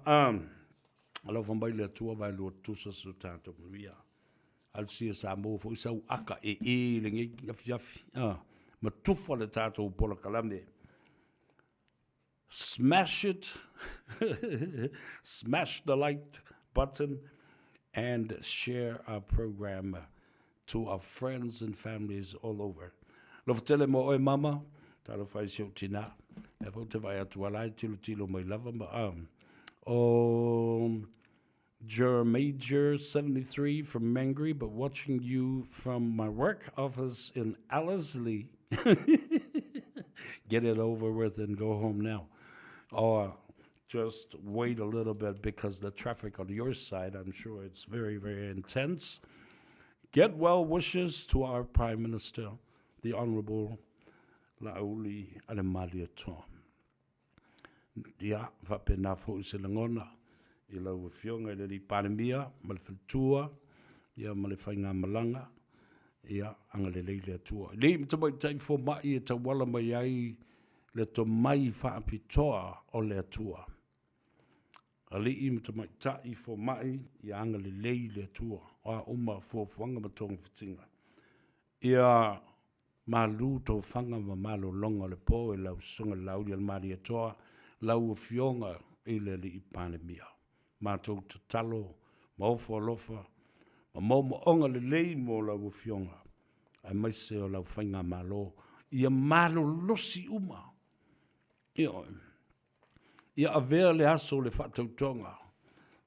Speaker 12: alofa mai le Atua vaelua tutusa so tatou manuia. Talosia Samoa foi sau aka ee i lenei afiafi, ma tufa le tatou polokalame. Smash it, smash the like button and share our program to our friends and families all over. Alofa tele mo oe mama, talofa i si ou tinā. Lea foi ou te vaai atu a la e tilotilo mai lava ma, o Jer Major 73 from Mangere but watching you from my work office in Ellerslie. Get it over with and go home now. Or just wait a little bit because the traffic on your side, I'm sure it's very, very intense. Get well wishes to our Prime Minister, the Honorable Laauli Alemaliatoa. Ia, faapena foi se lagona i lau Afioga i le Alii Palemia ma le faletua, ia ma le faigamalaga, ia, agalelei le Atua. I alii ma tamaitai fomai e tauala mai ai le tomai faapitoa o le Atua. Alii ma tamaitai fomai, ia agalelei le Atua, o a uma fuafuaga ma togafitiga. Ia malu tofaga ma malologa o le po i lau Susuga i le Laaulialemalietoa, lau Afioga i le Alii Palemia. Matou tatalo ma ofo alofa ma moomooga lelei mo lau Afioga aemaise o lau faigamalo ia malolosi uma. Ioe. Ia avea le aso o le faatautoga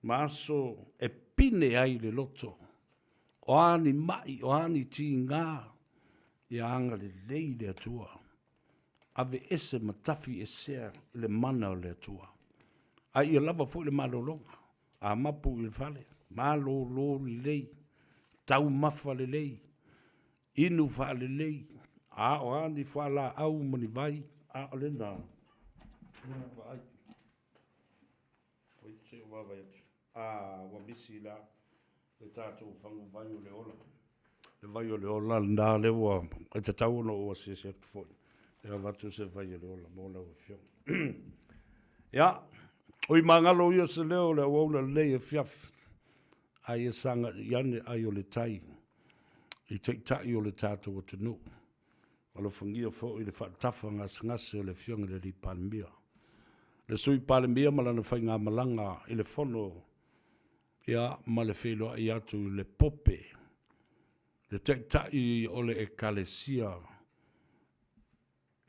Speaker 12: ma aso e pine ai le loto, o a ni maʻi, o a ni tigā, ia agalelei le Atua. Aveese ma tafi esea i le mana o le Atua. A ia lava foi le malologa, a mapu i le fale, malolo lelei, taumafa lelei, Inu faalelei, a o a ni fualaau ma ni vai, a o lena, ia vaai. Oi, se i ou vaavaai atu. A, ua misi la le tatou fagu vai o le ola. Le vai o le ola lena lea ua, e tatau ona ou asiasi atu foi e avatu se vai o le ola mo lau Afioga. Ia, oi magalo ia se leo o le auauna lelei afiafi. A ia sagai ane ai o le tai i taitai o le tatou atunuu. Alofagia foi le faatafa gasegase o le Afioga i le Alii Palemia, le Sui Palemia ma lana faigamalaga i le Fono ia ma le feiloai atu i le Pope, le Taitai o le Ekalesia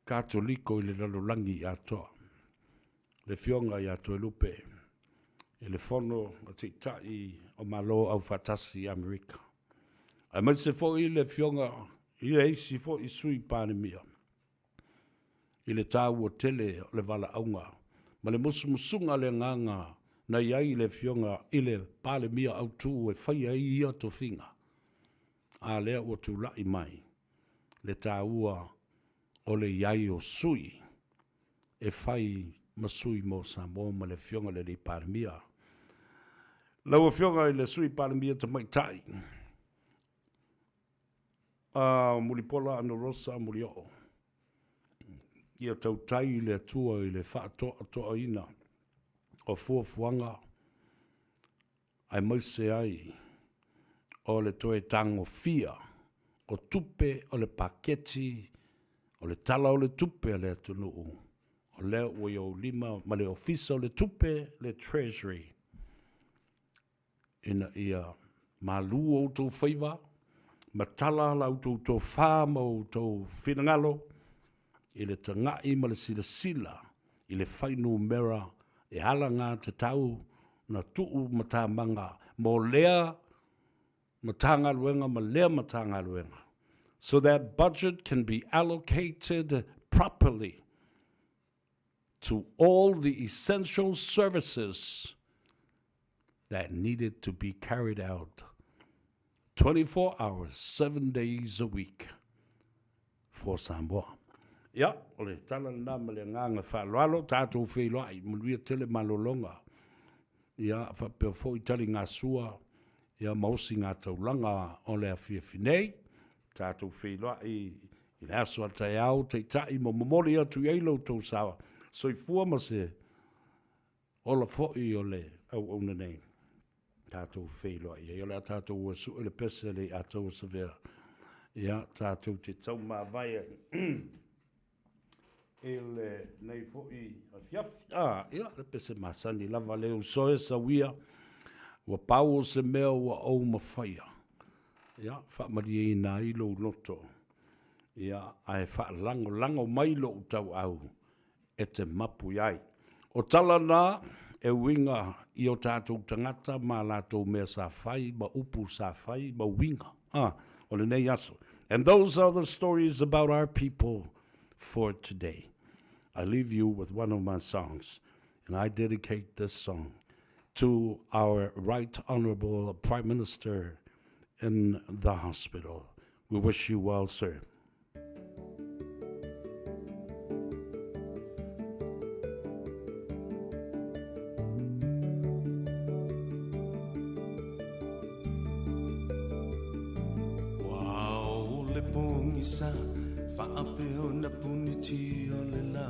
Speaker 12: Katoliko i le lalolagi atoa, le Afioga ia Toelupe i le Fono a Taitai o Malo Aufaatasi i Amerika, aemaise foi le Afioga i le isi foi Sui Palemia i le taua tele o le valaauga ma le musumusuga a le Agaga na i ai le Afioga i le Palemia autu e faia ai ia tofiga, a lea ua tulai mai le taua o le i ai o sui e fai ma sui mo Samoa ma le Afioga i le Alii Palemia. Lau Afioga i le Sui Palemia Tamaitai a Mulipola Anarosa Mulioo, ia tautai i le Atua i le faatoatoaina o fuafuaga aemaise ai o le toe tagofia o tupe o le paketi o le Tala o le Tupe a le atunuu, o lea ua i ou lima ma le Ofisa o le Tupe, le Treasury, ina ia malu outou faiva ma tala la outou tofa ma outou finagalo i le taga'i ma le silasila i le fuainumera e alagatatau na tuu matamaga mo lea Matagaluega ma lea Matagaluega, so that budget can be allocated properly to all the essential services. that needed to be carried out 24 hours, 7 days a week for Samoa. Ia, o le tala lena ma le agaga faaaloalo, tatou feiloai, manuia tele malologa. Ia, faapea foi taligasua, ia ma osigataulaga o le afiafi nei. Tatou feiloai i le aso a taeao, taitai ma momoli atu i ai lo outou sa soifua ma se ola foi o le auauna nei. Tatou feiloai ai. O le a tatou o e sue le pese le i ataua savea. Ia, tatou te taumavae ai i lenei foi afiafi. Ah, ia, le pese masani lava le uso e sauia. Ua pau o se mea ua ou mafaia. Ia, faamalieina ai lou loto. Ia, ae faalagolago mai lou tauau e te mapu i ai. O tala na e uiga i o tatou tagata ma a latou mea sa fai ma upu sa fai ma uiga, ah, o lenei aso. And those are the stories about our people for today. I leave you with one of my songs, and I dedicate this song to our Right Honorable Prime Minister in the hospital. We wish you well, sir.
Speaker 17: Ua ao le pogisa faapea ona punitia le lā.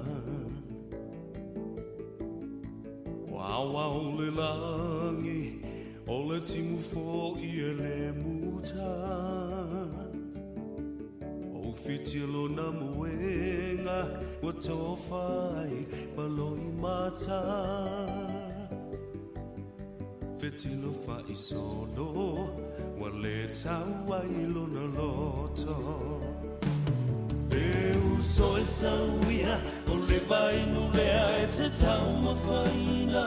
Speaker 17: Ua aoao le lagi, o le timu foi e le muta. Ua ufitia lona moega, ua tofa ai ma loimata. Fetilo faisolo, ua le tau ai lona loto. E uso e sauia, o le vainu lea e te taumafaina.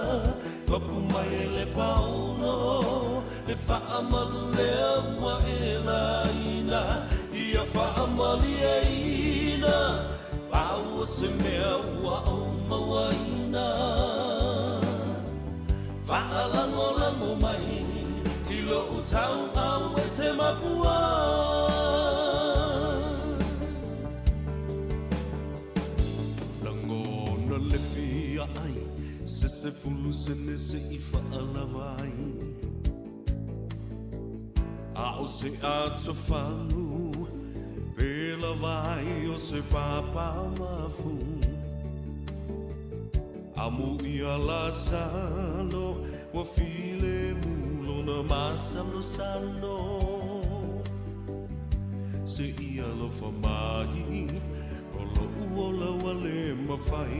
Speaker 17: Papu mai e le paono, le faamalu lea ua e laina. Ia faamalieina, pau o se mea ua ou mauaina. Faalagolago mai i lou tauau e te mapu ai. Lagona le fia ai, se 10 sene se i faalava ai. A o se atofalu, pe lava ai o se papa mafu. Amu ia Lasalo, ua filemu lona masalosalo. Se i alofa mai, o loʻu ola ua le mafai.